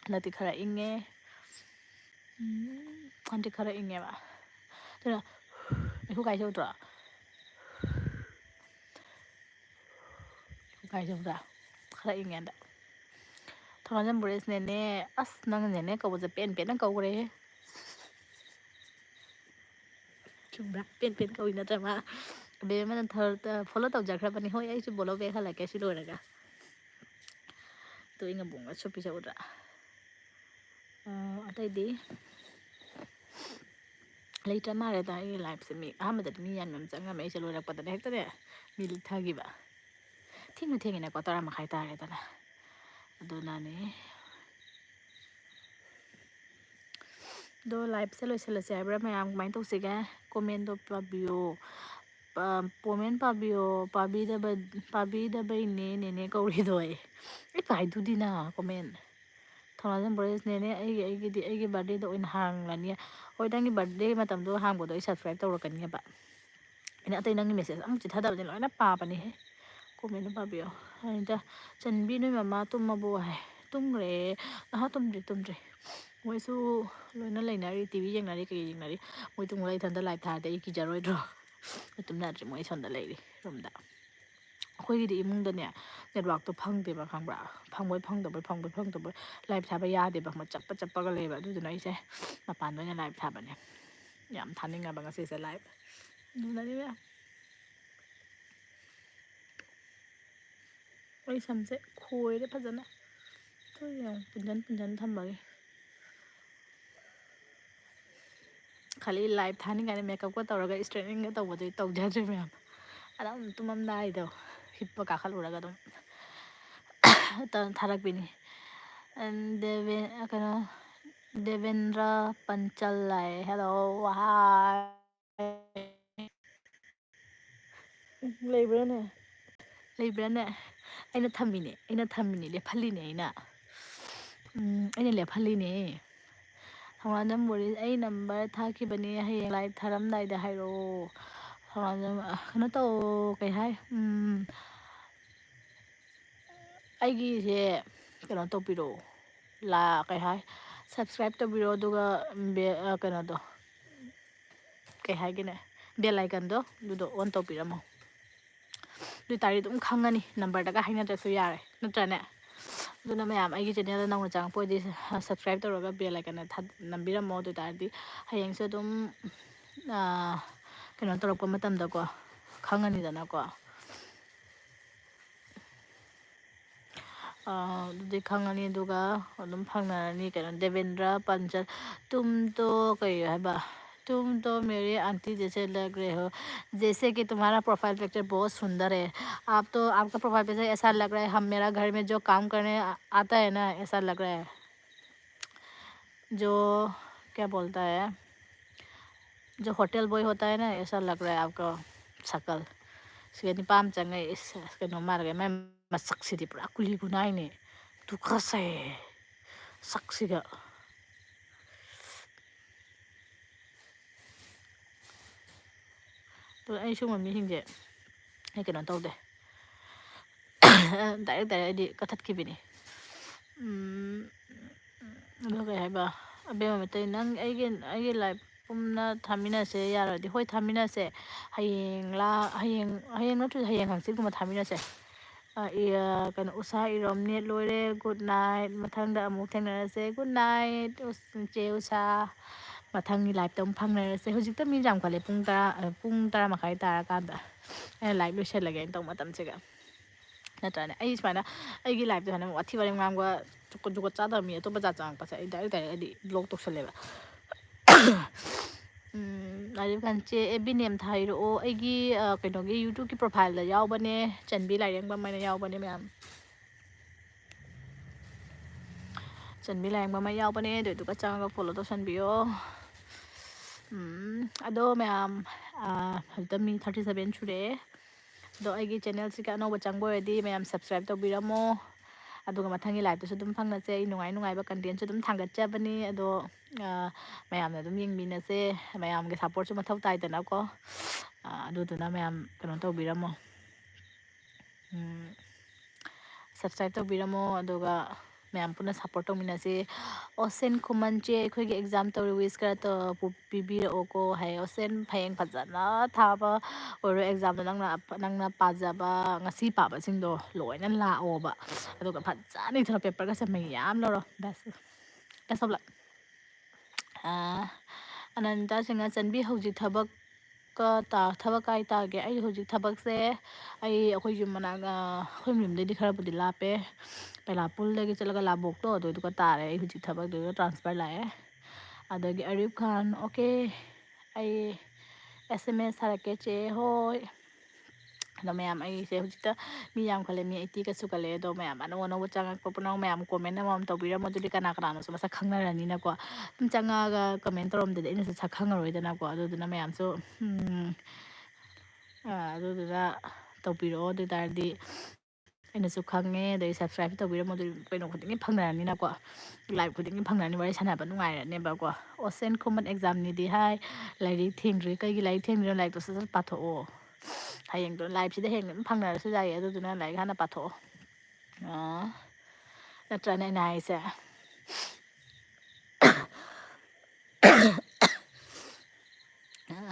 ꯍꯟꯗꯛꯇꯤ ꯈꯔ ꯏꯪꯉꯦ꯫ ꯎꯝ, ꯍꯟꯗꯛ ꯈꯔ ꯏꯪꯉꯦꯕ꯫ ꯑꯗꯨꯅ ꯏꯈꯨ ꯀꯥꯏꯁꯦ ꯎꯗ꯭ꯔꯣ? ꯏꯈꯨ ꯀꯥꯏꯁꯦ ꯎꯗ꯭ꯔꯥ? ꯈꯔ ꯏꯪꯉꯦ ꯍꯟꯗꯛ꯫ ꯊꯧꯅꯥꯖꯝ ꯕꯣꯔꯦꯁ ꯅꯦꯅꯦ꯫ ꯑꯁ, ꯅꯪ ꯅꯦꯅꯦ ꯀꯧꯕꯁꯦ ꯄꯦꯟ ꯄꯦꯟꯅ ꯀꯧꯈ꯭ꯔꯦꯍꯦ꯫ ꯆꯨꯝꯕ꯭ꯔꯥ? ꯄꯦꯟ ꯄꯦꯟ ꯀꯧꯏ ꯅꯠꯇ꯭ꯔ ꯃꯥ? ꯑꯕꯦꯝꯃꯅ ꯊ-, ꯇ-, follow ꯇꯧꯖꯈ꯭ꯔꯕꯅꯤ꯫ ꯍꯣꯏ, ꯑꯩꯁꯨ follow back ꯍꯜꯂꯛꯀꯦ ꯁꯤ ꯂꯣꯏꯔꯒ꯫ ꯇꯨ ꯏꯉꯕꯨꯡꯒ ꯁꯨꯞꯄꯤ ꯆꯧꯗ꯭ꯔꯥ? ꯑ, ꯑꯇꯩꯗꯤ ꯂꯩꯇ꯭ꯔ ꯃꯥꯜꯂꯦꯗ ꯑꯩꯒꯤ liveꯁꯦ꯫ ꯃꯤ ꯑꯍꯥꯟꯕꯗꯗꯤ ꯃꯤ ꯌꯥꯝ ꯌꯥꯝ ꯆꯪꯉꯝꯃꯦ, ꯑꯩꯁꯦ ꯂꯣꯏꯔꯛꯄꯗꯅꯦ ꯍꯦꯛꯇꯅꯦ ꯃꯤ ꯂꯤꯛꯊꯈꯤꯕ꯫ ꯊꯦꯡꯁꯨ ꯊꯦꯡꯉꯤꯅꯦꯀꯣ, ꯇꯔꯥ ꯃꯈꯥꯏ ꯇꯥꯔꯦꯗꯅ꯫ ꯑꯗꯨꯅꯅꯦ꯫ ꯑꯗꯣ liveꯁꯦ ꯂꯣꯏꯁꯤꯜꯂꯁꯦ ꯍꯥꯏꯕ꯭ꯔꯥ ꯃꯌꯥꯝ? ꯀꯃꯥꯏꯅ ꯇꯧꯁꯤꯒꯦ? Commentꯗꯣ ꯄꯥꯕꯤꯌꯣ꯫ ꯄ-, comment ꯄꯥꯕꯤꯌꯣ꯫ ꯄꯥꯕꯤꯗꯕ-, ꯄꯥꯕꯤꯗꯕꯩꯅꯦ ꯅꯦꯅꯦ ꯀꯧꯔꯤꯗꯣ ꯑꯩ꯫ ꯑꯩ ꯄꯥꯏꯗꯨꯗꯤꯅ comment꯫ ꯊꯧꯅꯥꯖꯝ ꯕꯣꯔꯦꯁ ꯅꯦꯅꯦ, ꯑꯩꯒꯤ, ꯑꯩꯒꯤꯗꯤ, ꯑꯩꯒꯤ birthdayꯗ ꯑꯣꯏꯅ ꯍꯥꯡꯂꯅꯤ꯫ ꯍꯣꯏ, ꯅꯪꯒꯤ birthday ꯃꯇꯝꯗꯣ ꯍꯥꯡꯕꯗꯣ ꯑꯩ subscribe ꯇꯧꯔꯛꯀꯅꯤꯕ꯫ ꯑꯩꯅ ꯑꯇꯩ ꯅꯪꯒꯤ message ꯑꯃꯨꯛ ꯆꯤꯊꯗꯕꯅꯤ, ꯂꯣꯏꯅ ꯄꯥꯕꯅꯤꯍꯦ꯫ Commentꯗꯣ ꯄꯥꯕꯤꯌꯣ꯫ ꯑꯅꯤꯇꯥ, ꯆꯟꯕꯤ, ꯅꯣꯏ ꯃꯃꯥ ꯇꯨꯝꯃꯕꯣ ꯍꯥꯏ꯫ ꯇꯨꯝꯈ꯭ꯔꯦ꯫ ꯑꯍ, ꯇꯨꯝꯗ꯭ꯔꯤ, ꯇꯨꯝꯗ꯭ꯔꯤ꯫ ꯃꯣꯏꯁꯨ ꯂꯣꯏꯅ ꯂꯩꯅꯔꯤ, TV ꯌꯦꯡꯅꯔꯤ, ꯀꯩ ꯌꯦꯡꯅꯔꯤ꯫ ꯃꯣꯏ ꯇꯨꯝꯈ꯭ꯔ ꯏꯊꯟꯇ live ꯊꯥꯔꯗꯤ ꯑꯩ ꯀꯤꯖꯔꯣꯏꯗ꯭ꯔꯣ? ꯑꯩ ꯇꯨꯝꯅꯗ꯭ꯔꯤ, ꯃꯣꯏ ꯁꯣꯝꯗ ꯂꯩꯔꯤ roomꯗ꯫ ꯑꯩꯈꯣꯏꯒꯤꯗꯤ ꯏꯃꯨꯡꯗꯅꯦ networkꯇꯣ ꯐꯪꯗꯦꯕ, ꯈꯪꯕ꯭ꯔꯥ? ꯐꯪꯕꯣꯏ ꯐꯪꯗꯕꯣꯏ, ꯐꯪꯕꯣꯏ ꯐꯪꯗꯕꯣꯏ live ꯊꯥꯕ ꯌꯥꯗꯦꯕ, ꯈꯪꯕ꯭ꯔꯥ? ꯆꯞꯄ ꯆꯞꯄꯒ ꯂꯩꯕ꯫ ꯑꯗꯨꯗꯨꯅ ꯑꯩꯁꯦ ꯃꯄꯥꯟꯗ ꯑꯣꯏꯅ live ꯊꯥꯕꯅꯦ꯫ ꯌꯥꯝ ꯊꯥꯅꯤꯡꯉꯕ ꯉꯁꯤꯁꯦ live꯫ ꯑꯗꯨꯅꯅꯦ ꯃꯌꯥꯝ꯫ ꯑꯩ ꯁꯝꯁꯦ ꯈꯣꯏꯔꯦ ꯐꯖꯅ꯫ ꯇꯨ ꯌꯦꯡꯉꯨ, ꯄꯨꯟꯖꯟ ꯄꯨꯟꯖꯟ ꯊꯝꯕꯒꯤ꯫ ꯈꯜꯂꯤ ꯂꯥꯏꯞ ꯊꯥꯅꯤꯡꯉꯥꯏꯅ ꯃꯦꯀꯞꯀ ꯇꯧꯔꯒ ꯏꯁꯇ꯭ꯔꯦꯠꯅꯤꯡꯒ ꯇꯧꯕꯗꯨꯗꯤ ꯇꯧꯖꯗ꯭ꯔꯦ ꯃꯌꯥꯝ꯫ ꯑꯗꯨꯝ ꯇꯨꯝꯃꯝꯗꯥꯏꯗꯣ ꯍꯤꯞꯄ ꯀꯥꯈꯠꯂꯨꯔꯒ ꯑꯗꯨꯝ ꯊꯥꯔꯛꯄꯤꯅꯤ꯫ And ꯗꯦꯕꯦ-, ꯀꯩꯅꯣ, ꯗꯦꯕꯦꯟꯗ꯭ꯔ ꯄꯟꯆꯜ ꯂꯥꯛꯑꯦ꯫ Hello, hi꯫ ꯂꯩꯕ꯭ꯔꯥꯅꯦ? ꯂꯩꯕ꯭ꯔꯥꯅꯦ? ꯑꯩꯅ ꯊꯝꯃꯤꯅꯦ, ꯑꯩꯅ ꯊꯝꯃꯤꯅꯦ, ꯂꯦꯞꯍꯜꯂꯤꯅꯦ ꯑꯩꯅ꯫ ꯎꯝ, ꯑꯩꯅ ꯂꯦꯞꯍꯜꯂꯤꯅꯦ꯫ ꯊꯧꯅꯥꯖꯝ ꯕꯣꯔꯤꯁ, ꯑꯩ ꯅꯝꯕꯔ ꯊꯥꯈꯤꯕꯅꯦ, ꯍꯌꯦꯡ ꯂꯥꯏꯞ ꯊꯥꯔꯝꯗꯥꯏꯗ ꯍꯥꯏꯔꯛꯑꯣ꯫ ꯊꯧꯅꯥꯖꯝ, ꯑ, ꯀꯩꯅꯣ ꯇꯧ, ꯀꯩ ꯍꯥꯏ? ꯎꯝ, ꯑꯩꯒꯤꯁꯦ ꯀꯩꯅꯣ ꯇꯧꯕꯤꯔꯛꯑꯣ, ꯂꯥ-, ꯀꯩ ꯍꯥꯏ, subscribe ꯇꯧꯕꯤꯔꯛꯑꯣ, ꯑꯗꯨꯒ ꯕꯦ-, ꯑ, ꯀꯩꯅꯣꯗꯣ, ꯀꯩ ꯍꯥꯏꯒꯦꯅꯦ, bell iconꯗꯣ ꯑꯗꯨꯗꯣ on ꯇꯧꯕꯤꯔꯝꯃꯣ꯫ ꯑꯗꯨ ꯑꯣꯏꯇꯥꯔꯗꯤ ꯑꯗꯨꯝ ꯈꯪꯉꯅꯤ, ꯅꯝꯕꯔꯗꯒ ꯍꯥꯏꯅꯗ꯭ꯔꯁꯨ ꯌꯥꯔꯦ, ꯅꯠꯇ꯭ꯔꯅꯦ? ꯑꯗꯨꯅ ꯃꯌꯥꯝ ꯑꯩꯒꯤ channelꯗ ꯅꯧꯅ ꯆꯪꯉꯛꯄ ꯑꯣꯏꯗꯤ subscribe ꯇꯧꯔꯒ bell iconꯗ ꯊꯥ-, ꯅꯝꯕꯤꯔꯝꯃꯣ꯫ ꯑꯗꯨ ꯑꯣꯏꯇꯥꯔꯗꯤ ꯍꯌꯦꯡꯁꯨ ꯑꯗꯨꯝ, ꯑ, ꯀꯩꯅꯣ ꯇꯧꯔꯛꯄ ꯃꯇꯝꯗꯀꯣ, ꯈꯪꯉꯅꯤꯗꯅꯀꯣ꯫ ꯑ, ꯑꯗꯨꯗꯤ ꯈꯪꯉꯅꯤ, ꯑꯗꯨꯒ ꯑꯗꯨꯝ ꯐꯪꯅꯔꯅꯤ꯫ ꯀꯩꯅꯣ, ꯗꯦꯕꯦꯟꯗ꯭ꯔ ꯄꯟꯆꯜ, तुम तो, ꯀꯩ ꯍꯥꯏꯕ? तुम तो मेरी आंटी जैसे लग रहे हो, जैसे कि तुम्हारा profile picture बहुत सुंदर है। आप तो, आपका profile picture ऐसा लग रहा है, हम, मेरा घर में जो काम करने आ-, आता है ना, ऐसा लग रहा है। जो, क्या बोलता है, जो होटल बॉय होता है ना, ऐसा लग रहा है आपका शकल। ꯁꯤꯒ ꯅꯤꯄꯥ ꯑꯃ ꯆꯪꯉꯦ꯫ ꯏꯁ, ꯀꯩꯅꯣ ꯃꯥꯜꯂꯦ, ꯃꯥꯏ ꯃꯁꯛꯁꯤꯗꯤ ꯄꯨꯔꯥ ꯀꯨꯂꯤ ꯀꯨꯅꯥꯏꯅꯦ꯫ ꯇꯨꯀꯠꯆꯩꯌꯦ ꯁꯛꯁꯤꯒ꯫ ꯑꯗꯣ ꯑꯩ ꯁꯤꯒꯨꯝꯕ ꯃꯤꯁꯤꯡꯁꯦ ꯑꯩ ꯀꯩꯅꯣ ꯇꯧꯗꯦ꯫ Direct direct ꯑꯩꯗꯤ ꯀꯛꯊꯠꯈꯤꯕꯤꯅꯤ꯫ ꯎꯝ, ꯑꯗꯣ ꯀꯩ ꯍꯥꯏꯕ? ꯑꯕꯦꯝꯃ ꯃꯩꯇꯩ, ꯅꯪ ꯑꯩꯒꯤ, ꯑꯩꯒꯤ live ꯄꯨꯟꯅ ꯊꯥꯃꯤꯟꯅꯁꯦ ꯌꯥꯔꯗꯤ꯫ ꯍꯣꯏ, ꯊꯥꯃꯤꯟꯅꯁꯦ꯫ ꯍꯌꯦꯡꯂꯥ, ꯍꯌꯦꯡ, ꯍꯌꯦꯡ ꯅꯠꯇ꯭ꯔꯁꯨ ꯍꯌꯦꯡ ꯍꯪꯆꯤꯠꯀꯨꯝꯕ ꯊꯥꯃꯤꯟꯅꯁꯦ꯫ ꯑ, ꯏ-, ꯑ, ꯀꯩꯅꯣ, ꯎꯁꯥ ꯏꯔꯣꯝ, net ꯂꯣꯏꯔꯦ꯫ Good night꯫ ꯃꯊꯪꯗ ꯑꯃꯨꯛ ꯊꯦꯡꯅꯔꯁꯦ꯫ Good night, ꯎꯁ-, ꯆꯦ ꯎꯁꯥ꯫ ꯃꯊꯪꯒꯤ liveꯇ ꯑꯃꯨꯛ ꯐꯪꯅꯔꯁꯦ꯫ ꯍꯧꯖꯤꯛꯇ ꯃꯤ ꯌꯥꯝꯈꯠꯂꯦ꯫ ꯄꯨꯡ ꯇꯔꯥ, ꯑ, ꯄꯨꯡ ꯇꯔꯥ ꯃꯈꯥꯏ ꯇꯥꯔꯀꯥꯟꯗ꯫ ꯑꯩꯅ live ꯂꯣꯏꯁꯤꯜꯂꯒꯦꯅ ꯇꯧꯕ ꯃꯇꯝꯁꯤꯒ꯫ ꯅꯠꯇ꯭ꯔꯅꯦ? ꯑꯩ ꯁꯨꯃꯥꯏꯅ ꯑꯩꯒꯤ ꯂꯥꯏꯐꯇ ꯁꯨꯃꯥꯏꯅ ꯋꯥꯊꯤ ꯋꯥꯔꯦꯝ ꯉꯥꯡꯕ, ꯖꯨꯒꯣꯠ ꯆꯥꯗꯕ ꯃꯤ ꯑꯇꯣꯞꯄ ꯖꯥꯠ ꯆꯪꯉꯛꯄꯁꯦ ꯑꯩ ꯗꯥꯏꯔꯦꯛ ꯗꯥꯏꯔꯦꯛ ꯑꯩꯗꯤ ꯕ꯭ꯂꯣꯛ ꯇꯧꯁꯜꯂꯦꯕ꯫ ꯎꯝ, ꯑꯥꯔꯤꯐ ꯈꯥꯟ ꯆꯦ, ꯑꯦꯐ ꯕꯤ ꯅꯦꯝ ꯊꯥꯏꯔꯛꯑꯣ꯫ ꯑꯩꯒꯤ, ꯑ, ꯀꯩꯅꯣꯒꯤ YouTubeꯀꯤ profileꯗ ꯌꯥꯎꯕꯅꯦ, ꯆꯟꯕꯤ ꯂꯥꯏꯔꯦꯝꯕꯝ ꯍꯥꯏꯅ ꯌꯥꯎꯕꯅꯦ ꯃꯌꯥꯝ꯫ ꯆꯟꯕꯤ ꯂꯥꯏꯔꯦꯝꯕꯝ ꯍꯥꯏꯅ ꯌꯥꯎꯕꯅꯦ, ꯑꯗꯨꯏꯗꯨꯒ ꯆꯪꯉꯒ follow ꯇꯧꯁꯟꯕꯤꯌꯣ꯫ ꯎꯝ, ꯑꯗꯣ ꯃꯌꯥꯝ, ꯑ, ꯍꯧꯖꯤꯛꯇ ꯃꯤ thirty seven ꯁꯨꯔꯛꯑꯦ꯫ ꯑꯗꯣ ꯑꯩꯒꯤ channelꯁꯤꯒ ꯑꯅꯧꯕ ꯆꯪꯕ ꯑꯣꯏꯔꯗꯤ ꯃꯌꯥꯝ subscribe ꯇꯧꯕꯤꯔꯝꯃꯣ꯫ ꯑꯗꯨꯒ ꯃꯊꯪꯒꯤ liveꯇꯁꯨ ꯑꯗꯨꯝ ꯐꯪꯅꯁꯦ꯫ ꯑꯩ ꯅꯨꯡꯉꯥꯏ ꯅꯨꯡꯉꯥꯏꯕ contentꯁꯨ ꯑꯗꯨꯝ ꯊꯥꯡꯒꯠꯆꯕꯅꯤ꯫ ꯑꯗꯣ, ꯑ, ꯃꯌꯥꯝꯅ ꯑꯗꯨꯝ ꯌꯦꯡꯕꯤꯅꯁꯦ꯫ ꯃꯌꯥꯝꯒꯤ supportꯁꯨ ꯃꯊꯧ ꯇꯥꯏꯗꯅꯀꯣ꯫ ꯑ, ꯑꯗꯨꯗꯨꯅ ꯃꯌꯥꯝ ꯀꯩꯅꯣ ꯇꯧꯕꯤꯔꯝꯃꯣ꯫ ꯎꯝ, subscribe ꯇꯧꯕꯤꯔꯝꯃꯣ꯫ ꯑꯗꯨꯒ ꯃꯌꯥꯝ ꯄꯨꯟꯅ support ꯇꯧꯃꯤꯟꯅꯁꯤ꯫ ꯑꯣꯁꯦꯟ ꯈꯨꯃꯟ ꯆꯦ, ꯑꯩꯈꯣꯏꯒꯤ exam ꯇꯧꯔꯤ, wish ꯈꯔ ꯇꯧ-, ꯄꯤꯕꯤꯔꯛꯑꯣꯀꯣ ꯍꯥꯏ꯫ ꯑꯣꯁꯦꯟ, ꯍꯌꯦꯡ ꯐꯖꯅ ꯊꯥꯕ ꯑꯣꯏꯔꯣ examꯗꯣ꯫ ꯅꯪꯅ ꯑꯄ-, ꯅꯪꯅ ꯄꯥꯖꯕ, ꯉꯁꯤ ꯄꯥꯕꯁꯤꯡꯗꯣ ꯂꯣꯏꯅ ꯂꯥꯛꯑꯣꯕ꯫ ꯑꯗꯨꯒ ꯐꯖꯅ ꯏꯊꯣꯛꯑꯣ, paperꯒꯁꯦ ꯃꯌꯥꯝ ꯂꯧꯔꯣ꯫ Best, best of luck꯫ ꯑꯥ, ꯑꯅꯟꯇꯥ ꯁꯤꯡꯍ, ꯆꯟꯕꯤ, ꯍꯧꯖꯤꯛ ꯊꯕꯛ ꯀ ꯇꯥ-, ꯊꯕꯛ ꯀꯥꯏ ꯇꯥꯒꯦ? ꯑꯩ ꯍꯧꯖꯤꯛ ꯊꯕꯛꯁꯦ, ꯑꯩ ꯑꯩꯈꯣꯏ ꯌꯨꯝ ꯃꯅꯥꯛ, ꯑ, ꯑꯩꯈꯣꯏ ꯌꯨꯝꯗꯩꯗꯤ ꯈꯔꯕꯨꯗꯤ ꯂꯥꯞꯄꯦ꯫ ꯕꯦꯂꯥꯄꯨꯜꯗꯒꯤ ꯆꯠꯂꯒ ꯂꯥꯕꯣꯛꯇꯣ, ꯑꯗꯨꯏꯗꯨꯒ ꯇꯥꯔꯦ ꯑꯩ ꯍꯧꯖꯤꯛ ꯊꯕꯛ, ꯑꯗꯨꯗ transfer ꯂꯥꯛꯑꯦ꯫ ꯑꯗꯒꯤ ꯑꯔꯤꯐ ꯈꯥꯟ, "ꯑꯣꯀꯦ, ꯑꯩ S M S ꯊꯥꯔꯛꯀꯦ ꯆꯦ, ꯍꯣꯏ꯫" ꯑꯗꯣ ꯃꯌꯥꯝ, ꯑꯩꯁꯦ ꯍꯧꯖꯤꯛꯇ ꯃꯤ ꯌꯥꯝꯈꯠꯂꯦ, ꯃꯤ eightyꯒ ꯁꯨꯒꯠꯂꯦ꯫ ꯑꯗꯣ ꯃꯌꯥꯝ ꯑꯅꯧ ꯑꯅꯧꯕ ꯆꯪꯉꯛꯄ ꯄꯨꯝꯅꯃꯛ ꯃꯌꯥꯝ comment ꯑꯃꯃꯝ ꯇꯧꯕꯤꯔꯝꯃꯣ꯫ ꯑꯗꯨꯗꯤ ꯀꯅꯥ ꯀꯅꯥꯅꯣꯁꯨ ꯃꯁꯛ ꯈꯪꯅꯔꯅꯤꯅꯀꯣ꯫ ꯁꯨꯝ ꯆꯪꯉꯛꯑꯒ comment ꯇꯧꯔꯝꯗꯗꯤ ꯑꯩꯅꯁꯨ ꯁꯛ ꯈꯪꯉꯔꯣꯏꯗꯅꯀꯣ꯫ ꯑꯗꯨꯗꯨꯅ ꯃꯌꯥꯝꯁꯨ, ꯎꯝ, ꯑ, ꯑꯗꯨꯗꯨꯅ ꯇꯧꯕꯤꯔꯛꯑꯣ꯫ ꯑꯗꯨ ꯑꯣꯏ ꯇꯥꯔꯗꯤ ꯑꯩꯅꯁꯨ ꯈꯪꯉꯦ, ꯑꯗꯩ subscribe ꯇꯧꯕꯤꯔꯝꯃꯣ꯫ ꯑꯗꯨꯗꯤ ꯀꯩꯅꯣ ꯈꯨꯗꯤꯡꯒꯤ ꯐꯪꯅꯔꯅꯤꯅꯀꯣ, live ꯈꯨꯗꯤꯡꯒꯤ ꯐꯪꯅꯔꯅꯤ, ꯋꯥꯔꯤ ꯁꯥꯟꯅꯕ ꯅꯨꯡꯉꯥꯏꯔꯅꯦꯕꯀꯣ꯫ ꯑꯣꯁꯦꯟ ꯈꯨꯃꯟ examꯅꯤꯗꯤ ꯍꯥꯏ, ꯂꯥꯏꯔꯤꯛ ꯊꯦꯡꯗ꯭ꯔꯤ꯫ ꯀꯩꯒꯤ ꯂꯥꯏꯔꯤꯛ ꯊꯦꯡꯗ꯭ꯔꯤꯅꯣ? ꯂꯥꯏꯔꯤꯛꯇꯣ ꯁꯠ ꯁꯠ ꯄꯥꯊꯣꯛꯑꯣ꯫ ꯍꯌꯦꯡꯗꯣ liveꯁꯤꯗ ꯍꯌꯦꯡ ꯑꯗꯨꯝ ꯐꯪꯅꯔꯁꯨ ꯌꯥꯏꯌꯦ, ꯑꯗꯨꯗꯨꯅ ꯂꯥꯏꯔꯤꯛ ꯍꯥꯟꯅ ꯄꯥꯊꯣꯛꯑꯣ꯫ ꯑꯥ, ꯅꯠꯇ꯭ꯔꯅꯦ ꯑꯩꯅ ꯍꯥꯏꯁꯦ?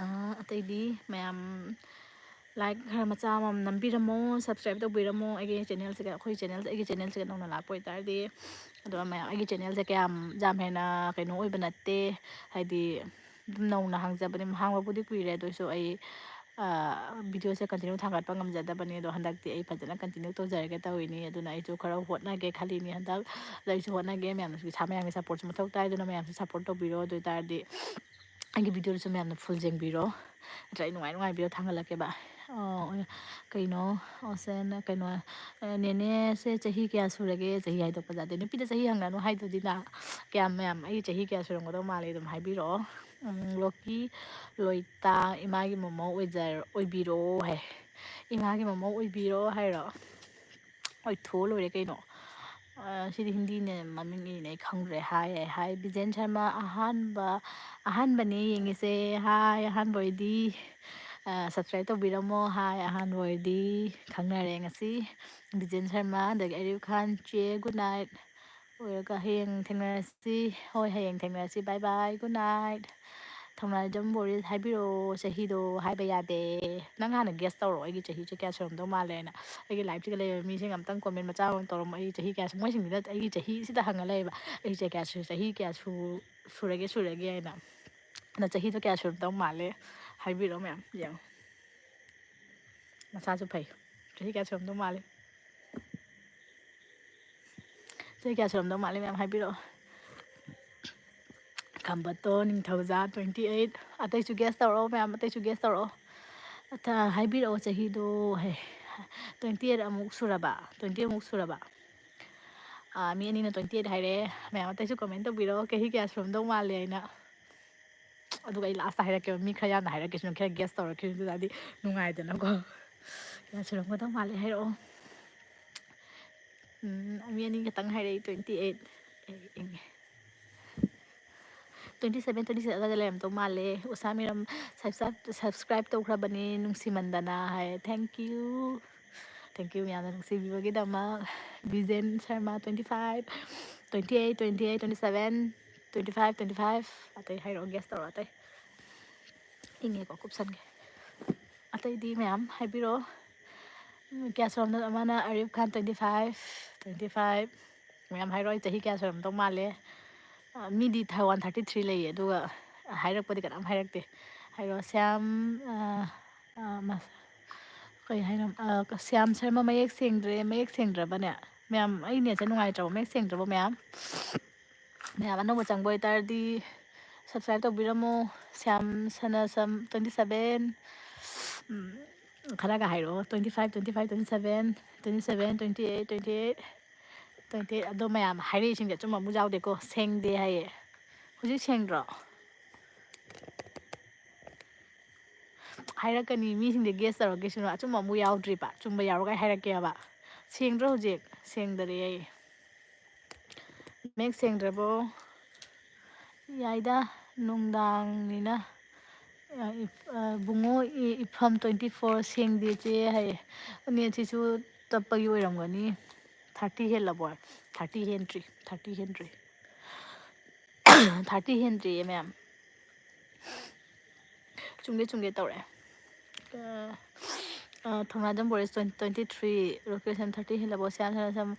ꯑꯥ, ꯑꯇꯩꯗꯤ ꯃꯌꯥꯝ like ꯈꯔ ꯃꯆꯥ ꯑꯃꯃꯝ ꯅꯝꯕꯤꯔꯝꯃꯣ, subscribe ꯇꯧꯕꯤꯔꯝꯃꯣ ꯑꯩꯒꯤ channelꯁꯤꯒ, ꯑꯩꯈꯣꯏ channel, ꯑꯩꯒꯤ channelꯁꯤꯒ ꯅꯧꯅ ꯂꯥꯛꯄ ꯑꯣꯏꯇꯥꯔꯗꯤ꯫ ꯑꯗꯨꯒ ꯃꯌꯥꯝ ꯑꯩꯒꯤ channelꯁꯦ ꯀꯌꯥꯝ ꯌꯥꯝ ꯍꯦꯟꯅ ꯀꯩꯅꯣ ꯑꯣꯏꯕ ꯅꯠꯇꯦ, ꯍꯥꯏꯗꯤ ꯑꯗꯨꯝ ꯅꯧꯅ ꯍꯥꯡꯖꯕꯅꯦ꯫ ꯍꯥꯡꯕꯕꯨꯗꯤ ꯀꯨꯏꯔꯦ, ꯑꯗꯨ ꯑꯣꯏꯁꯨ ꯑꯩ ꯚꯤꯗꯤꯑꯣꯁꯦ ꯀꯟꯇꯤꯅ꯭ꯌꯨ ꯊꯥꯡꯒꯠꯄ ꯉꯝꯖꯗꯕꯅꯤ꯫ ꯑꯗꯣ ꯍꯟꯗꯛꯇꯤ ꯑꯩ ꯐꯖꯅ ꯀꯟꯇꯤꯅ꯭ꯌꯨ ꯇꯧꯖꯔꯒꯦ ꯇꯧꯔꯤꯅꯤ꯫ ꯑꯗꯨꯅ ꯑꯩꯁꯨ ꯈꯔ ꯍꯣꯠꯅꯒꯦ ꯈꯜꯂꯤꯅꯤ꯫ ꯍꯟꯗꯛ ꯑꯩꯁꯨ ꯍꯣꯠꯅꯒꯦ꯫ ꯃꯌꯥꯝꯅꯁꯨ ꯄꯩꯁꯥ, ꯃꯌꯥꯝꯒꯤ ꯁꯞꯄꯣꯔꯠꯁꯨ ꯃꯊꯧ ꯇꯥꯏ꯫ ꯑꯗꯨꯅ ꯃꯌꯥꯝꯁꯨ ꯁꯞꯄꯣꯔꯠ ꯇꯧꯕꯤꯔꯣ꯫ ꯑꯗꯨ ꯑꯣꯏ ꯇꯥꯔꯗꯤ ꯑꯩꯒꯤ ꯚꯤꯗꯤꯑꯣꯗꯨꯁꯨ ꯃꯌꯥꯝꯅ ꯐꯨꯜ ꯌꯦꯡꯕꯤꯔꯣ꯫ ꯅꯠꯇ꯭ꯔꯒ ꯑꯩ ꯅꯨꯡꯉꯥꯏ ꯅꯨꯡꯉꯥꯏ ꯚꯤꯗꯤꯑꯣ ꯊꯥꯡꯒꯠꯂꯛꯀꯦꯕ꯫ ꯑꯣ, ꯀꯩꯅꯣ, ꯑꯣꯁꯦꯟ, ꯀꯩꯅꯣ, ꯑ, "ꯅꯦꯅꯦꯁꯦ ꯆꯍꯤ ꯀꯌꯥ ꯁꯨꯔꯒꯦ?" ꯆꯍꯤ ꯍꯥꯏꯗꯣꯛꯄ ꯌꯥꯗꯦ꯫ ꯅꯨꯄꯤꯗ ꯆꯍꯤ ꯍꯪꯒꯅꯨ ꯍꯥꯏꯗꯨꯗꯤꯅ꯫ ꯀꯌꯥꯝ, ꯃꯌꯥꯝ ꯑꯩꯒꯤ ꯆꯍꯤ ꯀꯌꯥ ꯁꯨꯔꯝꯒꯗꯧ ꯃꯥꯜꯂꯦ ꯑꯗꯨꯝ ꯍꯥꯏꯕꯤꯔꯛꯑꯣ꯫ ꯎꯝ, ꯂꯣꯀꯤ ꯂꯣꯏꯇꯥ, ꯏꯃꯥꯒꯤ ꯃꯃꯧ ꯑꯣꯏꯖꯔ-, ꯑꯣꯏꯕꯤꯔꯣ ꯍꯥꯏ꯫ ꯏꯃꯥꯒꯤ ꯃꯃꯧ ꯑꯣꯏꯕꯤꯔꯣ ꯍꯥꯏꯔꯣ? ꯑꯣꯏꯊꯣꯛꯑ ꯂꯣꯏꯔꯦ ꯀꯩꯅꯣ꯫ ꯑ, ꯁꯤꯗꯤ ꯍꯤꯟꯗꯤꯅꯦ, ꯃꯃꯤꯡ ꯏꯅꯦ ꯈꯪꯗ꯭ꯔꯦ꯫ ꯍꯥꯏ, ꯍꯥꯏ, ꯕꯤꯖꯦꯟ ꯁꯔꯃ ꯑꯍꯥꯟꯕ, ꯑꯍꯥꯟꯕꯅꯦ ꯌꯦꯡꯉꯤꯁꯦ꯫ ꯍꯥꯏ, ꯑꯍꯥꯟꯕ ꯑꯣꯏꯗꯤ, ꯑ, subscribe ꯇꯧꯕꯤꯔꯝꯃꯣ꯫ ꯍꯥꯏ, ꯑꯍꯥꯟꯕ ꯑꯣꯏꯗꯤ ꯈꯪꯅꯔꯦ ꯉꯁꯤ꯫ ꯕꯤꯖꯦꯟ ꯁꯔꯃ, ꯑꯗꯒꯤ ꯑꯔꯤꯕ ꯈꯥꯟ, ꯆꯦ, good night꯫ ꯑꯣꯏꯔꯒ ꯍꯌꯦꯡ ꯊꯦꯡꯅꯔꯁꯤ꯫ ꯍꯣꯏ, ꯍꯌꯦꯡ ꯊꯦꯡꯅꯔꯁꯤ꯫ Bye bye, good night꯫ ꯊꯧꯅꯥꯖꯝ ꯕꯣꯔꯤꯁ ꯍꯥꯏꯕꯤꯔꯛꯑꯣ, ꯆꯍꯤꯗꯣ ꯍꯥꯏꯕ ꯌꯥꯗꯦ꯫ ꯅꯪ ꯍꯥꯟꯅ guess ꯇꯧꯔꯣ, ꯑꯩꯒꯤ ꯆꯍꯤꯁꯦ ꯀꯌꯥ ꯁꯨꯔꯝꯗꯧ ꯃꯥꯜꯂꯦꯅ꯫ ꯑꯩꯒꯤ live ꯁꯤꯒ ꯂꯩꯕ ꯃꯤꯁꯤꯡ ꯑꯝꯇꯪ comment ꯃꯆꯥ ꯑꯃ ꯇꯧꯔꯝꯃꯣ꯫ ꯑꯩꯒꯤ ꯆꯍꯤ ꯀꯌꯥ ꯁꯨ-, ꯃꯣꯏꯁꯤꯡꯁꯤꯅ ꯑꯩꯒꯤ ꯆꯍꯤꯁꯤꯗ ꯍꯪꯉ ꯂꯩꯌꯦꯕ꯫ ꯑꯩꯒꯤ ꯆꯍꯤ ꯀꯌꯥ ꯁꯨ-, ꯆꯍꯤ ꯀꯌꯥ ꯁꯨ-, ꯁꯨꯔꯒꯦ, ꯁꯨꯔꯒꯦ ꯍꯥꯏꯅ꯫ ꯑꯗꯣ ꯆꯍꯤꯗꯣ ꯀꯌꯥ ꯁꯨꯔꯝꯗꯧ ꯃꯥꯜꯂꯦ? ꯍꯥꯏꯕꯤꯔꯛꯑꯣ ꯃꯌꯥꯝ, ꯌꯦꯡꯉꯣ꯫ ꯃꯁꯥꯁꯨ ꯐꯩ꯫ ꯆꯍꯤ ꯀꯌꯥ ꯁꯨꯔꯝꯗꯧ ꯃꯥꯜꯂꯤ? ꯆꯍꯤ ꯀꯌꯥ ꯁꯨꯔꯝꯗꯧ ꯃꯥꯜꯂꯤ ꯃꯌꯥꯝ ꯍꯥꯏꯕꯤꯔꯛꯑꯣ꯫ ꯈꯝꯕꯇꯣꯟ ꯅꯤꯡꯊꯧꯖꯥ, twenty eight꯫ ꯑꯇꯩꯁꯨ guess ꯇꯧꯔꯛꯑꯣ ꯃꯌꯥꯝ, ꯑꯇꯩꯁꯨ guess ꯇꯧꯔꯛꯑꯣ꯫ ꯑꯇ ꯍꯥꯏꯕꯤꯔꯛꯑꯣ ꯆꯍꯤꯗꯣ꯫ ꯍꯦ, twenty eight ꯑꯃꯨꯛ ꯁꯨꯔꯕ? Twenty ꯑꯃꯨꯛ ꯁꯨꯔꯕ? ꯑꯥ, ꯃꯤ ꯑꯅꯤꯅ twenty eight ꯍꯥꯏꯔꯛꯑꯦ꯫ ꯃꯌꯥꯝ ꯑꯇꯩꯁꯨ comment ꯇꯧꯕꯤꯔꯛꯑꯣ, ꯆꯍꯤ ꯀꯌꯥ ꯁꯨꯔꯝꯗꯧ ꯃꯥꯜꯂꯦ ꯍꯥꯏꯅ꯫ ꯑꯗꯨꯒ ꯑꯩ last ꯍꯥꯏꯔꯛꯀꯦꯕ, ꯃꯤ ꯈꯔ ꯌꯥꯝꯅ ꯍꯥꯏꯔꯛꯀꯦꯁꯤꯅ, ꯈꯔ guess ꯇꯧꯔꯛꯈꯤꯕ, ꯑꯗꯨ ꯇꯥꯔꯗꯤ ꯅꯨꯡꯉꯥꯏꯗꯅꯀꯣ꯫ ꯀꯌꯥ ꯁꯨꯔꯝꯒꯗꯧ ꯃꯥꯜꯂꯦ ꯍꯥꯏꯔꯛꯑꯣ꯫ ꯎꯝ, ꯃꯤ ꯑꯅꯤ ꯈꯛꯇꯪ ꯍꯥꯏꯔꯛꯏ, twenty eight꯫ ꯑꯩ ꯏꯪꯉꯦ꯫ Twenty seven, twenty six ꯑꯗꯨꯋꯥꯏꯗ ꯂꯩꯔꯝꯗꯧ ꯃꯥꯜꯂꯦ꯫ ꯎꯁꯥ ꯃꯤꯔꯝ subscribe, subscribe ꯇꯧꯈ꯭ꯔꯕꯅꯤ ꯅꯨꯡꯁꯤꯃꯟꯗꯅ high. Thank you꯫ Thank you ꯃꯌꯥꯝꯅ ꯅꯨꯡꯁꯤꯕꯤꯕꯒꯤꯗꯃꯛ꯫ ꯕꯤꯖꯦꯟ Sharma, twenty five, twenty eight, twenty eight, twenty seven, twenty five, twenty five꯫ ꯑꯇꯩ ꯍꯥꯏꯔꯛꯑꯣ, guess ꯇꯧꯔꯣ ꯑꯇꯩ꯫ ꯏꯪꯉꯦꯀꯣ, ꯀꯨꯞꯁꯟꯒꯦ꯫ ꯑꯇꯩꯗꯤ ꯃꯌꯥꯝ ꯍꯥꯏꯕꯤꯔꯛꯑꯣ꯫ ꯎꯝ, ꯀꯌꯥ ꯁꯨꯔꯝꯗꯣꯏꯅꯣ? ꯑꯃꯅ ꯑꯔꯤꯕ ꯈꯥꯟ, twenty five, twenty five꯫ ꯃꯌꯥꯝ ꯍꯥꯏꯔꯛꯑꯣ, ꯑꯩ ꯆꯍꯤ ꯀꯌꯥ ꯁꯨꯔꯝꯗꯧ ꯃꯥꯜꯂꯦ? ꯑ, ꯃꯤꯗꯤ ꯊ-, one thirty three ꯂꯩꯌꯦ, ꯑꯗꯨꯒ ꯍꯥꯏꯔꯛꯄꯗꯤ ꯀꯅꯥꯝ ꯍꯥꯏꯔꯛꯇꯦ꯫ ꯍꯥꯏꯔꯛꯑꯣ, ꯁ꯭ꯌꯥꯝ, ꯑ, ꯑ, ꯃꯁ-, ꯀꯩ ꯍꯥꯏꯅꯣ? ꯑ, ꯁ꯭ꯌꯥꯝ ꯁꯔꯃ ꯃꯌꯦꯛ ꯁꯦꯡꯗ꯭ꯔꯦ, ꯃꯌꯦꯛ ꯁꯦꯡꯗ꯭ꯔꯕꯅꯦ? ꯃꯌꯥꯝ, ꯑꯩ ꯅꯦꯠꯁꯦ ꯅꯨꯡꯉꯥꯏꯇ꯭ꯔꯕꯣ? ꯃꯌꯦꯛ ꯁꯦꯡꯗ꯭ꯔꯕꯣ ꯃꯌꯥꯝ? ꯃꯌꯥꯝ ꯑꯅꯧꯕ ꯆꯪꯕ ꯑꯣꯏꯇꯥꯔꯗꯤ subscribe ꯇꯧꯕꯤꯔꯝꯃꯣ꯫ ꯁ꯭ꯌꯥꯝ ꯁꯅꯥꯁꯝ twenty seven, ꯎꯝ, ꯈꯔꯒ ꯍꯥꯏꯔꯛꯑꯣ, twenty five, twenty five, twenty seven, twenty seven, twenty eight, twenty eight, twenty eight꯫ ꯑꯗꯣ ꯃꯌꯥꯝ ꯍꯥꯏꯔꯛꯏꯁꯤꯡꯁꯦ ꯑꯆꯨꯝꯕ ꯑꯃꯨꯛ ꯌꯥꯎꯗꯦꯀꯣ, ꯁꯦꯡꯗꯦ ꯍꯥꯏꯌꯦ꯫ ꯍꯧꯖꯤꯛ ꯁꯦꯡꯗ꯭ꯔꯣ? ꯍꯥꯏꯔꯛꯀꯅꯤ, ꯃꯤꯁꯤꯡꯁꯦ guess ꯇꯧꯔꯛꯀꯦ ꯁꯤꯅꯣ, ꯑꯆꯨꯝꯕ ꯑꯃꯨꯛ ꯌꯥꯎꯗ꯭ꯔꯤꯕ, ꯑꯆꯨꯝꯕ ꯌꯥꯎꯔꯒ ꯑꯩ ꯍꯥꯏꯔꯛꯀꯦꯕ꯫ ꯁꯦꯡꯗ꯭ꯔꯣ ꯍꯧꯖꯤꯛ? ꯁꯦꯡꯗꯔꯦ ꯑꯩ꯫ ꯃꯌꯦꯛ ꯁꯦꯡꯗ꯭ꯔꯕꯣ? ꯌꯥꯏꯗ, ꯅꯨꯡꯗꯥꯡꯅꯤꯅ꯫ ꯑ, ꯏꯐ-, ꯑ, ꯕꯨꯡꯉꯣ ꯏ-, ꯏꯐꯝ twenty four ꯁꯦꯡꯗꯦ ꯆꯦ ꯍꯥꯏꯌꯦ꯫ ꯅꯦꯠꯁꯤꯁꯨ ꯇꯞꯄꯒꯤ ꯑꯣꯏꯔꯝꯒꯅꯤ꯫ Thirty ꯍꯦꯜꯂꯕꯣ? Thirty ꯍꯦꯟꯗ꯭ꯔꯤ, thirty ꯍꯦꯟꯗ꯭ꯔꯤ꯫ Thirty ꯍꯦꯟꯗ꯭ꯔꯤꯌꯦ ꯃꯌꯥꯝ꯫ ꯆꯨꯝꯒꯦ ꯆꯨꯝꯒꯦ ꯇꯧꯔꯛꯑꯦ꯫ ꯑ, ꯑ, ꯊꯧꯅꯥꯖꯝ ꯕꯣꯔꯤꯁ twenty, twenty three, location thirty ꯍꯦꯜꯂꯕꯣ? Shyam ꯁꯅꯥꯁꯝ,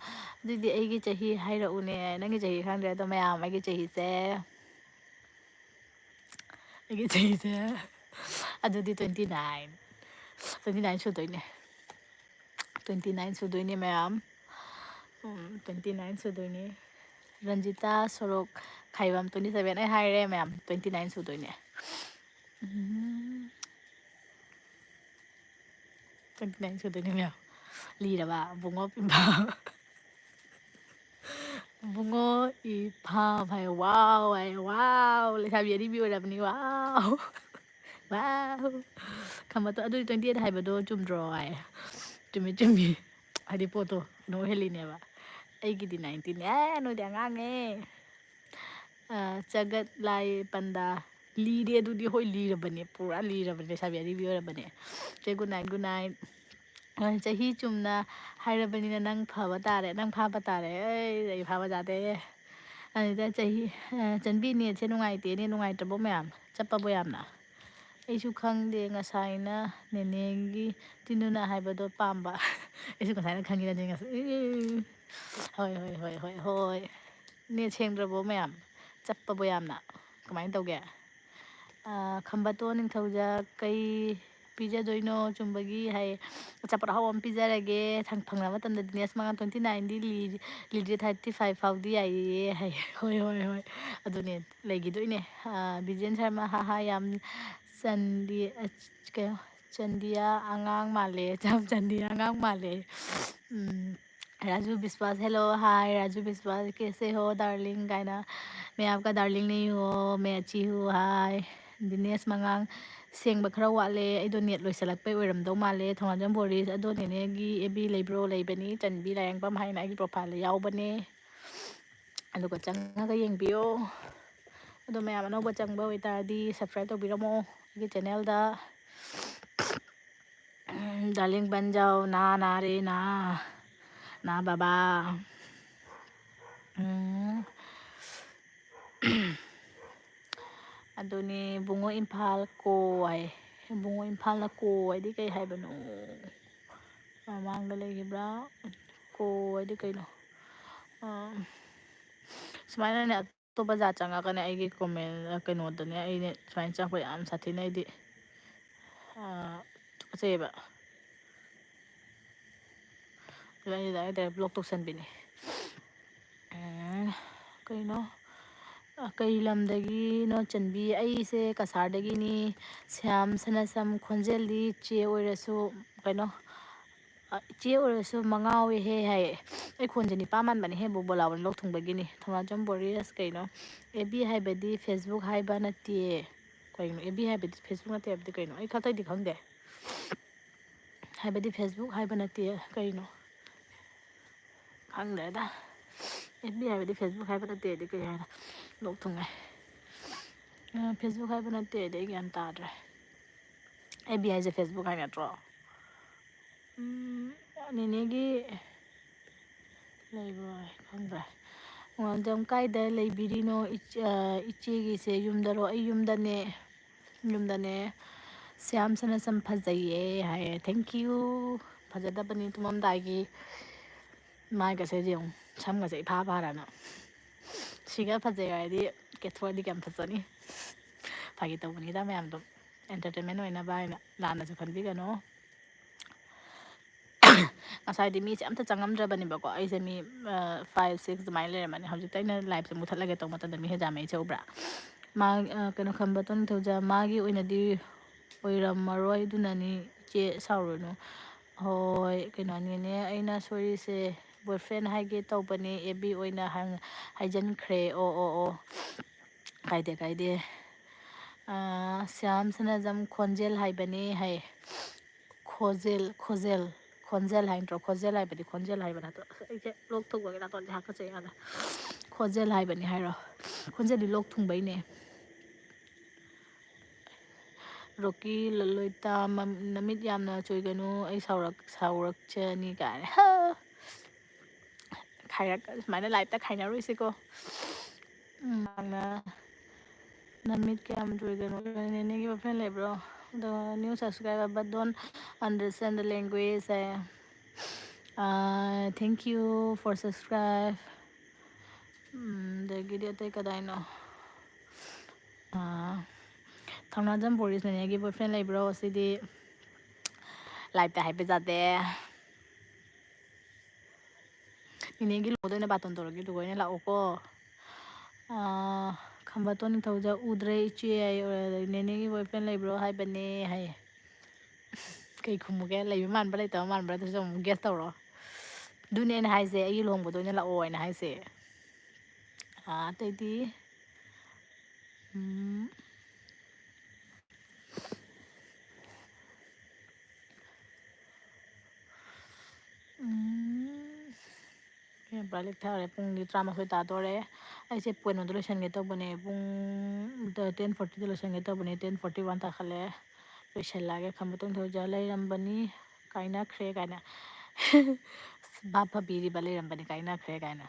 ꯑꯗꯨꯗꯤ ꯑꯩꯒꯤ ꯆꯍꯤ ꯍꯥꯏꯔꯛꯎꯅꯦ꯫ ꯅꯪꯒꯤ ꯆꯍꯤ ꯈꯪꯗ꯭ꯔꯦ꯫ ꯑꯗꯣ ꯃꯌꯥꯝ, ꯑꯩꯒꯤ ꯆꯍꯤꯁꯦ, ꯑꯩꯒꯤ ꯆꯍꯤꯁꯦ, ꯑꯗꯨꯗꯤ twenty nine, twenty nine ꯁꯨꯗꯣꯏꯅꯦ꯫ Twenty nine ꯁꯨꯗꯣꯏꯅꯦ ꯃꯌꯥꯝ꯫ ꯎꯝ, twenty nine ꯁꯨꯗꯣꯏꯅꯦ꯫ ꯔꯟꯖꯤꯇꯥ ꯁꯣꯔꯣꯛ ꯈꯥꯏꯕꯝ twenty seven ꯑꯩ ꯍꯥꯏꯔꯦ ꯃꯌꯥꯝ, twenty nine ꯁꯨꯗꯣꯏꯅꯦ꯫ ꯎꯝ, twenty nine ꯁꯨꯗꯣꯏꯅꯦ ꯃꯌꯥꯝ꯫ ꯂꯤꯔꯕ ꯕꯨꯡꯉꯣ ꯄꯤꯝꯐꯥ꯫ ꯕꯨꯡꯉꯣ ꯏꯐꯥ ꯐꯥꯏ꯫ Wow ꯍꯥꯏ, wow꯫ ꯂꯩꯁꯥꯕꯤ ꯑꯔꯤꯕꯤ ꯑꯣꯏꯔꯕꯅꯤ, wow꯫ Wow꯫ ꯈꯝꯕ ꯇꯣ-, ꯑꯗꯨꯗꯤ twenty eight ꯍꯥꯏꯕꯗꯣ ꯆꯨꯝꯗ꯭ꯔꯣ ꯍꯥꯏ꯫ ꯆꯨꯝꯃꯤ, ꯆꯨꯝꯃꯤ꯫ ꯍꯥꯏꯗꯤ ꯄꯣꯠꯇꯣ ꯀꯩꯅꯣ ꯑꯣꯏꯍꯜꯂꯤꯅꯦꯕ꯫ ꯑꯩꯒꯤꯗꯤ nineteen꯫ ꯑꯦ, ꯅꯣꯏꯗꯤ ꯑꯉꯥꯡꯅꯦ꯫ ꯑ, ꯆꯒꯠ ꯂꯥꯏ ꯄꯟꯗꯥ꯫ ꯂꯤꯔꯦ ꯑꯗꯨꯗꯤ, ꯍꯣꯏ, ꯂꯤꯔꯕꯅꯦ, ꯄꯨꯔꯥ ꯂꯤꯔꯕꯅꯦ, ꯂꯩꯁꯥꯕꯤ ꯑꯔꯤꯕꯤ ꯑꯣꯏꯔꯕꯅꯦ꯫ ꯆꯦ good night, good night꯫ ꯑ, ꯆꯍꯤ ꯆꯨꯝꯅ ꯍꯥꯏꯔꯕꯅꯤꯅ ꯅꯪ ꯐꯕ ꯇꯥꯔꯦ, ꯅꯪ ꯐꯥꯕ ꯇꯥꯔꯦ꯫ ꯑꯩ, ꯑꯩ ꯐꯥꯕ ꯌꯥꯗꯦ꯫ ꯑꯗꯨꯗ ꯆꯍꯤ, ꯑ, ꯆꯟꯕꯤ ꯅꯦꯠꯁꯦ ꯅꯨꯡꯉꯥꯏꯇꯦꯅꯦ, ꯅꯨꯡꯉꯥꯏꯇ꯭ꯔꯕꯣ ꯃꯌꯥꯝ? ꯆꯞꯄꯕꯣ ꯌꯥꯝꯅ? ꯑꯩꯁꯨ ꯈꯪꯗꯦ, ꯉꯁꯥꯏꯅ ꯅꯦꯅꯦꯒꯤ ꯇꯤꯟꯗꯨꯅ ꯍꯥꯏꯕꯗꯣ ꯄꯥꯝꯕ꯫ ꯑꯩꯁꯨ ꯉꯁꯥꯏꯅ ꯈꯪꯉꯤꯔꯅꯦ ꯉꯁꯥꯏ꯫ ꯎꯝ꯫ ꯍꯣꯏ, ꯍꯣꯏ, ꯍꯣꯏ, ꯍꯣꯏ, ꯍꯣꯏ꯫ ꯅꯦꯠ ꯁꯦꯡꯗ꯭ꯔꯕꯣ ꯃꯌꯥꯝ? ꯆꯞꯄꯕꯣ ꯌꯥꯝꯅ? ꯀꯃꯥꯏꯅ ꯇꯧꯒꯦ? ꯑ, ꯈꯝꯕꯇꯣꯟ ꯅꯤꯡꯊꯧꯖ ꯀꯩ ꯄꯤꯖꯗꯣꯏꯅꯣ ꯆꯨꯝꯕꯒꯤ ꯍꯥꯏ꯫ ꯑꯆꯥꯄꯣꯠ ꯑꯍꯥꯎꯕ ꯑꯃ ꯄꯤꯖꯔꯒꯦ꯫ ꯊꯪ-, ꯐꯪꯅꯕ ꯃꯇꯝꯗ ꯗꯤꯅꯦꯁ ꯃꯉꯥ twenty nineꯗꯤ ꯂꯤ-, ꯂꯤꯗ꯭ꯔꯤ thirty five ꯐꯥꯎꯗꯤ ꯌꯥꯏꯌꯦ ꯍꯥꯏ꯫ ꯍꯣꯏ, ꯍꯣꯏ, ꯍꯣꯏ꯫ ꯑꯗꯨꯅꯦ, ꯂꯩꯈꯤꯗꯣꯏꯅꯦ꯫ ꯑꯥ, ꯕꯤꯖꯦꯟ ꯁꯔꯃ, ꯍꯥ, ꯍꯥ, ꯌꯥꯝ ꯆꯟꯗꯤ-, ꯑ, ꯀꯩꯅꯣ, ꯆꯟꯗꯤꯌꯥ ꯑꯉꯥꯡ ꯃꯥꯜꯂꯦ꯫ ꯌꯥꯝ ꯆꯟꯗꯤꯌꯥ ꯑꯉꯥꯡ ꯃꯥꯜꯂꯦ꯫ ꯎꯝ, ꯔꯥꯖꯨ ꯕꯤꯁꯋꯥꯁ, hello, hi, ꯔꯥꯖꯨ ꯕꯤꯁꯋꯥꯁ, ꯀꯦꯁꯦ ꯍꯣ, ꯗꯥꯔꯂꯤꯡ ꯀꯥꯏꯅ, ꯃꯦ ꯑꯥꯞꯀꯥ ꯗꯥꯔꯂꯤꯡ ꯅꯍꯤ ꯍꯣ, ꯃꯦ ꯑꯆꯤ ꯍꯨ, hi꯫ ꯗꯤꯅꯦꯁ ꯃꯉꯥꯡ, ꯁꯦꯡꯕ ꯈꯔ ꯋꯥꯠꯂꯦ꯫ ꯑꯩꯗꯣ ꯅꯦꯠ ꯂꯣꯏꯁꯤꯜꯂꯛꯄꯩ ꯑꯣꯏꯔꯝꯗꯧ ꯃꯥꯜꯂꯦ꯫ ꯊꯧꯅꯥꯖꯝ ꯕꯣꯔꯤꯁ, ꯑꯗꯣ ꯅꯦꯅꯦꯒꯤ ꯑꯦꯞ ꯕꯤ ꯂꯩꯕ꯭ꯔꯣ? ꯂꯩꯕꯅꯤ, ꯆꯟꯕꯤ ꯂꯥꯏꯌꯦꯡꯕꯝ ꯍꯥꯏꯅ ꯑꯩꯒꯤ ꯄ꯭ꯔꯣꯐꯥꯏꯜꯗ ꯌꯥꯎꯕꯅꯦ꯫ ꯑꯗꯨꯒ ꯆꯪꯉꯒ ꯌꯦꯡꯕꯤꯌꯣ꯫ ꯑꯗꯣ ꯃꯌꯥꯝ ꯑꯅꯧꯕ ꯆꯪꯕ ꯑꯣꯏꯇꯥꯔꯗꯤ subscribe ꯇꯧꯕꯤꯔꯝꯃꯣ ꯑꯩꯒꯤ ꯆꯦꯅꯦꯜꯗ꯫ ꯗꯥꯔꯂꯤꯡ ꯕꯟꯖꯥꯎ, ꯅꯥ, ꯅꯥ ꯔꯦ, ꯅꯥ꯫ ꯅꯥ ꯕꯕꯥ꯫ ꯎꯝ꯫ ꯑꯗꯨꯅꯤ, ꯕꯨꯡꯉꯣ ꯏꯝꯐꯥꯜ ꯀꯣ ꯍꯥꯏ꯫ ꯕꯨꯡꯉꯣ ꯏꯝꯐꯥꯜꯅ ꯀꯣ ꯍꯥꯏꯗꯤ ꯀꯩ ꯍꯥꯏꯕꯅꯣ? ꯃꯃꯥꯡꯗ ꯂꯩꯈꯤꯕ꯭ꯔꯥ? ꯀꯣ ꯍꯥꯏꯗꯤ ꯀꯩꯅꯣ? ꯑꯥ, ꯁꯨꯃꯥꯏꯅꯅꯦ, ꯑꯇꯣꯞꯄ ꯖꯥꯠ ꯆꯪꯉꯛꯀꯅꯤ ꯑꯩꯒꯤ ꯀꯣꯃꯦꯟ, ꯀꯩꯅꯣꯗꯅꯦ꯫ ꯑꯩꯅꯦ ꯁꯨꯃꯥꯏꯅ ꯆꯪꯉꯛꯄ ꯌꯥꯝ ꯁꯥꯊꯤꯅ ꯑꯩꯗꯤ, ꯑꯥ, ꯇꯨꯀꯠꯆꯩꯌꯦꯕ꯫ ꯑꯗꯨꯅ ꯑꯩꯗꯤ direct direct block ꯇꯧꯁꯟꯕꯤꯅꯤ꯫ ꯎꯝ, ꯀꯩꯅꯣ? ꯑ, ꯀꯩ ꯂꯝꯗꯒꯤꯅꯣ ꯆꯟꯕꯤ? ꯑꯩꯁꯦ ꯀꯁꯥꯔꯗꯒꯤꯅꯤ꯫ ꯁ꯭ꯌꯥꯝ ꯁꯅꯥꯁꯝ ꯈꯣꯟꯖꯦꯜꯗꯤ ꯆꯦ ꯑꯣꯏꯔꯁꯨ, ꯀꯩꯅꯣ, ꯑ, ꯏꯆꯦ ꯑꯣꯏꯔꯁꯨ ꯃꯉꯥꯎꯋꯦꯍꯦ ꯍꯥꯏꯌꯦ꯫ ꯑꯩ ꯈꯣꯟꯁꯦ ꯅꯤꯄꯥ ꯃꯥꯟꯕꯅꯦꯍꯦ, ꯕꯣꯕꯣꯂꯥ ꯂꯣꯛ ꯊꯨꯡꯕꯒꯤꯅꯤ꯫ ꯊꯧꯅꯥꯖꯝ ꯕꯣꯔꯤꯁ, ꯀꯩꯅꯣ, ꯑꯦꯞ ꯕꯤ ꯍꯥꯏꯕꯗꯤ Facebook ꯍꯥꯏꯕ ꯅꯠꯇꯦ꯫ ꯀꯩꯅꯣ, ꯑꯦꯞ ꯕꯤ ꯍꯥꯏꯕꯗꯤ Facebook ꯅꯠꯇꯦ ꯍꯥꯏꯕꯗꯤ ꯀꯩꯅꯣ? ꯑꯩ ꯑꯇꯩꯗꯤ ꯈꯪꯗꯦ꯫ ꯍꯥꯏꯕꯗꯤ Facebook ꯍꯥꯏꯕ ꯅꯠꯇꯦ ꯀꯩꯅꯣ? ꯈꯪꯗ꯭ꯔꯦꯗ꯫ ꯑꯦꯞ ꯕꯤ ꯍꯥꯏꯕꯗꯤ Facebook ꯍꯥꯏꯕ ꯅꯠꯇꯦꯗꯤ ꯀꯩ ꯍꯥꯏꯅꯣ? ꯂꯣꯛ ꯊꯨꯡꯉꯦ꯫ ꯑ, Facebook ꯍꯥꯏꯕ ꯅꯠꯇꯦꯗꯤ ꯑꯩ ꯒ꯭ꯌꯥꯟ ꯇꯥꯗ꯭ꯔꯦ꯫ ꯑꯦꯞ ꯕꯤ ꯍꯥꯏꯁꯦ Facebook ꯍꯥꯏ ꯅꯠꯇ꯭ꯔꯣ? ꯎꯝ, ꯅꯦꯅꯦꯒꯤ ꯂꯩꯕ꯭ꯔꯣ? ꯈꯪꯗ꯭ꯔꯦ꯫ ꯑꯗꯨꯝ ꯀꯥꯏꯗ ꯂꯩꯕꯤꯔꯤꯅꯣ? ꯏꯆ-, ꯑ, ꯏꯆꯦꯒꯤꯁꯦ ꯌꯨꯝꯗꯔꯣ? ꯑꯩ ꯌꯨꯝꯗꯅꯦ꯫ ꯌꯨꯝꯗꯅꯦ꯫ ꯁ꯭ꯌꯥꯝ ꯁꯅꯥꯁꯝ ꯐꯖꯩꯌꯦ ꯍꯥꯏꯌꯦ꯫ Thank you꯫ ꯐꯖꯗꯕꯅꯤ ꯇꯨꯝꯃꯝꯗꯥꯏꯒꯤ꯫ ꯃꯥꯏꯒꯁꯦ ꯌꯦꯡꯉꯨ꯫ ꯁꯝꯒꯁꯦ ꯏꯐꯥ ꯐꯥꯔꯅ꯫ ꯁꯤꯒ ꯐꯖꯩ ꯍꯥꯏꯗꯤ ꯀꯦꯊꯣꯛꯑꯗꯤ ꯀꯌꯥꯝ ꯐꯖꯅꯤ? ꯐꯥꯒꯤ ꯇꯧꯕꯅꯤꯗ ꯃꯌꯥꯝꯗꯣ꯫ entertainment ꯑꯣꯏꯅꯕ ꯍꯥꯏꯅ ꯂꯥꯟꯅꯁꯨ ꯈꯟꯕꯤꯒꯅꯨ꯫ ꯉꯁꯥꯏꯗꯤ ꯃꯤꯁꯦ ꯑꯝꯇ ꯆꯪꯉꯝꯗ꯭ꯔꯕꯅꯦꯕꯀꯣ꯫ ꯑꯩꯁꯦ ꯃꯤ, ꯑ, five, six ꯑꯗꯨꯃꯥꯏꯅ ꯂꯩꯔꯝꯃꯅꯤ꯫ ꯍꯧꯖꯤꯛꯇ ꯑꯩꯅ liveꯁꯦ ꯃꯨꯊꯠꯂꯒꯦ ꯇꯧꯕ ꯃꯇꯝꯗ ꯃꯤ ꯍꯦꯟꯖꯥꯟꯅꯩꯁꯦ ꯎꯕ꯭ꯔꯥ? ꯃꯥ, ꯑ, ꯀꯩꯅꯣ, ꯈꯝꯕ ꯇꯣꯟ ꯅꯤꯡꯊꯧꯖꯥ, ꯃꯥꯒꯤ ꯑꯣꯏꯅꯗꯤ ꯑꯣꯏꯔꯝꯃꯔꯣꯏ, ꯑꯗꯨꯅꯅꯤ ꯏꯆꯦ, ꯁꯥꯎꯔꯨꯅꯨ꯫ ꯍꯣꯏ, ꯀꯩꯅꯣ, ꯅꯦꯅꯦ, ꯑꯩꯅ ꯁꯣꯏꯔꯤꯁꯦ boyfriend ꯍꯥꯏꯒꯦ ꯇꯧꯕꯅꯦ, ꯑꯦ ꯕꯤ ꯑꯣꯏꯅ ꯍꯥꯡ-, ꯍꯥꯏꯖꯟꯈ꯭ꯔꯦ꯫ ꯑꯣ, ꯑꯣ, ꯑꯣ꯫ ꯀꯥꯏꯗꯦ, ꯀꯥꯏꯗꯦ꯫ ꯑꯥ, ꯁ꯭ꯌꯥꯝ ꯁꯅꯥꯖꯝ ꯈꯣꯟꯖꯦꯜ ꯍꯥꯏꯕꯅꯦ ꯍꯥꯏ꯫ ꯈꯣꯖꯦꯜ, ꯈꯣꯖꯦꯜ, ꯈꯣꯟꯖꯦꯜ ꯍꯥꯏ ꯅꯠꯇ꯭ꯔꯣ? ꯈꯣꯟꯖꯦꯜ ꯍꯥꯏꯕ ꯅꯠꯇ꯭ꯔꯣ? ꯑꯁ, ꯑꯩꯁꯦ ꯂꯣꯛ ꯊꯨꯡꯕꯒꯤ ꯅꯥꯇꯣꯟꯁꯦ ꯍꯥꯀꯠꯆꯩ ꯌꯥꯗ꯭ꯔꯦ꯫ ꯈꯣꯟꯖꯦꯜ ꯍꯥꯏꯕꯅꯦ ꯍꯥꯏꯔꯣ? ꯈꯣꯟꯖꯦꯜꯗꯤ ꯂꯣꯛ ꯊꯨꯡꯕꯩꯅꯦ꯫ ꯔꯣꯀꯤ ꯂꯂꯣꯏꯇꯥ, ꯃꯝ-, ꯅꯃꯤꯠ ꯌꯥꯝꯅ ꯆꯣꯏꯒꯅꯨ, ꯑꯩ ꯁꯥꯎꯔꯛ-, ꯁꯥꯎꯔꯛꯆꯅꯤ ꯀꯥꯏꯅ꯫ ꯍꯥ! ꯈꯥꯏꯔꯛ-, ꯁꯨꯃꯥꯏꯅ liveꯇ ꯈꯥꯏꯅꯔꯣꯏꯁꯤꯀꯣ꯫ ꯎꯝ, ꯃꯥꯅ ꯅꯃꯤꯠ ꯀꯌꯥꯝ ꯆꯣꯏꯒꯅꯨ? ꯅꯦꯅꯦꯒꯤ boyfriend ꯂꯩꯕ꯭ꯔꯣ? The new subscriber, but don't understand the language high. Ah, thank you for subscribe꯫ ꯎꯝ, ꯑꯗꯒꯤꯗꯤ ꯑꯇꯩ ꯀꯗꯥꯏꯅꯣ? ꯑꯥ, ꯊꯧꯅꯥꯖꯝ ꯕꯣꯔꯤꯁ, ꯅꯦꯅꯦꯒꯤ boyfriend ꯂꯩꯕ꯭ꯔꯣ? ꯁꯤꯗꯤ liveꯇ ꯍꯥꯏꯕ ꯌꯥꯗꯦ꯫ ꯅꯦꯅꯦꯒꯤ ꯂꯨꯍꯣꯡꯕꯗ ꯑꯣꯏꯅ ꯕꯥꯇꯣꯟ ꯇꯧꯔꯒꯦ, ꯑꯗꯨꯒ ꯑꯣꯏꯅ ꯂꯥꯛꯑꯣꯀꯣ꯫ ꯑꯥ, ꯈꯝꯕꯇꯣꯟ ꯅꯤꯡꯊꯧꯖꯥ ꯎꯗ꯭ꯔꯦ ꯏꯆꯦ ꯍꯥꯏ, ꯅꯦꯅꯦꯒꯤ boyfriend ꯂꯩꯕ꯭ꯔꯣ ꯍꯥꯏꯕꯅꯦ ꯍꯥꯏ꯫ ꯀꯩ ꯈꯨꯝꯃꯨꯒꯦ? ꯂꯩꯕ ꯃꯥꯟꯕ꯭ꯔꯥ ꯂꯩꯇꯕ ꯃꯥꯟꯕ꯭ꯔꯥ? ꯑꯗꯨꯁꯨ ꯑꯃꯨꯛ guess ꯇꯧꯔꯣ꯫ ꯑꯗꯨꯅꯦ ꯑꯩꯅ ꯍꯥꯏꯁꯦ, ꯑꯩꯒꯤ ꯂꯨꯍꯣꯡꯕꯗ ꯑꯣꯏꯅ ꯂꯥꯛꯑꯣ ꯍꯥꯏꯅ ꯍꯥꯏꯁꯦ꯫ ꯑꯥ, ꯑꯇꯩꯗꯤ, ꯎꯝ, ꯎꯝ, ꯑꯦ, ꯄꯨꯔꯥ ꯂꯦꯛꯊꯔꯦ꯫ ꯄꯨꯡꯗꯤ ꯇꯔꯥꯃꯥꯊꯣꯏ ꯇꯥꯗꯣꯔꯦ꯫ ꯑꯩꯁꯦ ꯀꯩꯅꯣꯗ ꯂꯣꯏꯁꯟꯒꯦ ꯇꯧꯕꯅꯦ, ꯄꯨꯡ ten fortyꯗ ꯂꯣꯏꯁꯟꯒꯦ ꯇꯧꯕꯅꯦ, ten forty one ꯇꯥꯈꯠꯂꯛꯑꯦ꯫ ꯂꯣꯏꯁꯜꯂꯛꯑꯒꯦ꯫ ꯈꯝꯕ ꯇꯣꯟꯊꯣꯏꯖ ꯂꯩꯔꯝꯕꯅꯤ, ꯀꯥꯏꯅꯈ꯭ꯔꯦ ꯀꯥꯏꯅ꯫ ꯚꯥꯞ ꯐꯕꯤꯔꯤꯕ ꯂꯩꯔꯝꯕꯅꯤ, ꯀꯥꯏꯅꯈ꯭ꯔꯦ ꯀꯥꯏꯅ꯫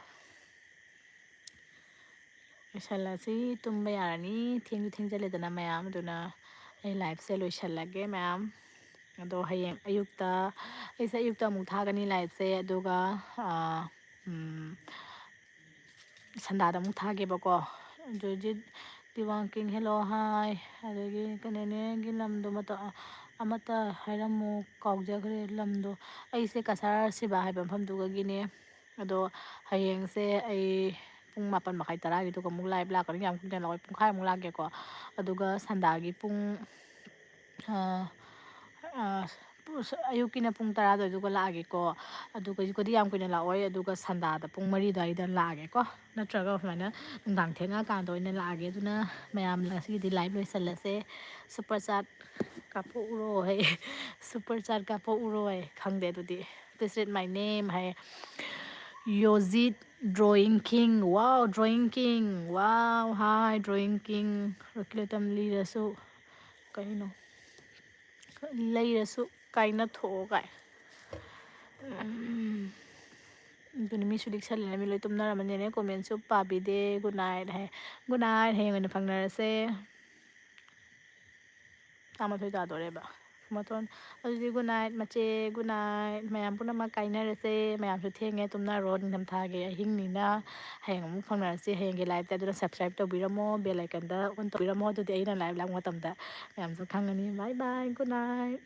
ꯂꯣꯏꯁꯜꯂꯁꯤ, ꯇꯨꯝꯕ ꯌꯥꯔꯅꯤ꯫ ꯊꯦꯡꯁꯨ ꯊꯦꯡꯖꯜꯂꯦꯗꯅ ꯃꯌꯥꯝ, ꯑꯗꯨꯅ ꯑꯩ liveꯁꯦ ꯂꯣꯏꯁꯜꯂꯒꯦ ꯃꯌꯥꯝ꯫ ꯑꯗꯣ ꯍꯌꯦꯡ ꯑꯌꯨꯛꯇ, ꯑꯩꯁꯦ ꯑꯌꯨꯛꯇ ꯑꯃꯨꯛ ꯊꯥꯒꯅꯤ liveꯁꯦ, ꯑꯗꯨꯒ, ꯑꯥ, ꯎꯝ, ꯁꯟꯗꯥꯗ ꯑꯃꯨꯛ ꯊꯥꯒꯦꯕꯀꯣ꯫ ꯑꯗꯨꯗꯤ ꯇꯤꯋꯥꯡ ꯀꯤꯡ ꯍꯦꯜꯂꯣ ꯍꯥꯏ꯫ ꯑꯗꯒꯤ ꯀꯩꯅꯣꯅꯦꯒꯤ ꯂꯝꯗꯣ ꯃꯇ-, ꯑꯃꯠꯇ ꯍꯥꯏꯔꯝꯃꯨ, ꯀꯥꯎꯖꯈ꯭ꯔꯦ ꯂꯝꯗꯣ꯫ ꯑꯩꯁꯦ ꯀꯁꯥꯔ ꯁꯤꯕꯥ ꯍꯥꯏꯕ ꯃꯐꯝꯗꯨꯒꯒꯤꯅꯦ꯫ ꯑꯗꯣ ꯍꯌꯦꯡꯁꯦ ꯑꯩ ꯄꯨꯡ ꯃꯥꯄꯟ ꯃꯈꯥꯏ ꯇꯔꯥꯒꯤꯗꯨꯒ ꯑꯃꯨꯛ ꯂꯥꯏꯞ ꯂꯥꯛꯀꯅꯤ꯫ ꯌꯥꯝ ꯀꯨꯏꯅ ꯂꯥꯛꯑꯣꯏ, ꯄꯨꯡꯈꯥꯏꯃꯨꯛ ꯂꯥꯛꯀꯦꯀꯣ꯫ ꯑꯗꯨꯒ ꯁꯟꯗꯥꯒꯤ ꯄꯨꯡ, ꯑ, ꯑ, ꯑꯌꯨꯛꯀꯤꯅ ꯄꯨꯡ ꯇꯔꯥ ꯑꯗꯨꯋꯥꯏꯗꯨꯒ ꯂꯥꯛꯑꯒꯦꯀꯣ꯫ ꯑꯗꯨꯒ ꯑꯌꯨꯛꯀꯗꯤ ꯌꯥꯝ ꯀꯨꯏꯅ ꯂꯥꯛꯑꯣꯏ꯫ ꯑꯗꯨꯒ ꯁꯟꯗꯥꯗ ꯄꯨꯡ ꯃꯔꯤ ꯑꯗꯨꯋꯥꯏꯗ ꯂꯥꯛꯑꯒꯦꯀꯣ꯫ ꯅꯠꯇ꯭ꯔꯒ ꯁꯨꯃꯥꯏꯅ ꯅꯨꯡꯗꯥꯡ ꯊꯦꯡꯉꯛꯑꯀꯥꯟꯗ ꯑꯣꯏꯅ ꯂꯥꯛꯑꯒꯦ꯫ ꯑꯗꯨꯅ ꯃꯌꯥꯝ ꯉꯁꯤꯒꯤꯗꯤ ꯂꯥꯏꯞ ꯂꯣꯏꯁꯜꯂꯁꯦ꯫ ꯁꯨꯄꯔ ꯆꯥꯠ ꯀꯥꯞꯄꯣꯛꯎꯔꯣ ꯍꯥꯏ꯫ ꯁꯨꯄꯔ ꯆꯥꯠ ꯀꯥꯞꯄꯣꯛꯎꯔꯣ ꯍꯥꯏ꯫ ꯈꯪꯗꯦ ꯑꯗꯨꯗꯤ꯫ Please read my name ꯍꯥꯏ꯫ Yojit drawing king. Wow, drawing king. Wow, hi, drawing king. ꯔꯣꯀꯤꯂꯣꯏꯇꯝ ꯂꯤꯔꯁꯨ ꯀꯩꯅꯣ? ꯂꯩꯔꯁꯨ ꯀꯥꯏꯅꯊꯣꯛꯑꯣ ꯀꯥꯏ꯫ ꯎꯝ꯫ ꯑꯗꯨꯅꯤ, ꯃꯤꯁꯨ ꯂꯤꯛꯁꯜꯂꯦꯅ ꯃꯤ ꯂꯣꯏ ꯇꯨꯝꯅꯔꯝꯃꯅꯤꯅꯦ꯫ ꯀꯣꯃꯦꯟꯁꯨ ꯄꯥꯕꯤꯗꯦ꯫ Good night ꯍꯥꯏ꯫ Good night, ꯍꯌꯦꯡ ꯑꯣꯏꯅ ꯐꯪꯅꯔꯁꯦ꯫ ꯇꯔꯥꯃꯥꯊꯣꯏ ꯇꯥꯗꯣꯔꯦꯕ꯫ ꯃꯇꯣꯟ, ꯑꯗꯨꯗꯤ good night ꯃꯆꯦ, good night꯫ ꯃꯌꯥꯝ ꯄꯨꯝꯅꯃꯛ ꯀꯥꯏꯅꯔꯁꯦ꯫ ꯃꯌꯥꯝꯁꯨ ꯊꯦꯡꯉꯦ, ꯇꯨꯝꯅꯔꯣ꯫ ꯅꯤꯡꯊꯝꯊꯥꯒꯤ ꯑꯍꯤꯡꯅꯤꯅ ꯍꯌꯦꯡ ꯑꯃꯨꯛ ꯐꯪꯅꯔꯁꯤ, ꯍꯌꯦꯡꯒꯤ ꯂꯥꯏꯞꯇ꯫ ꯑꯗꯨꯅ subscribe ꯇꯧꯕꯤꯔꯝꯃꯣ, bell iconꯗ on ꯇꯧꯕꯤꯔꯝꯃꯣ꯫ ꯑꯗꯨꯗꯤ ꯑꯩꯅ ꯂꯥꯏꯞ ꯂꯥꯛꯄ ꯃꯇꯝꯗ ꯃꯌꯥꯝꯁꯨ ꯈꯪꯉꯅꯤ꯫ Bye bye, good night꯫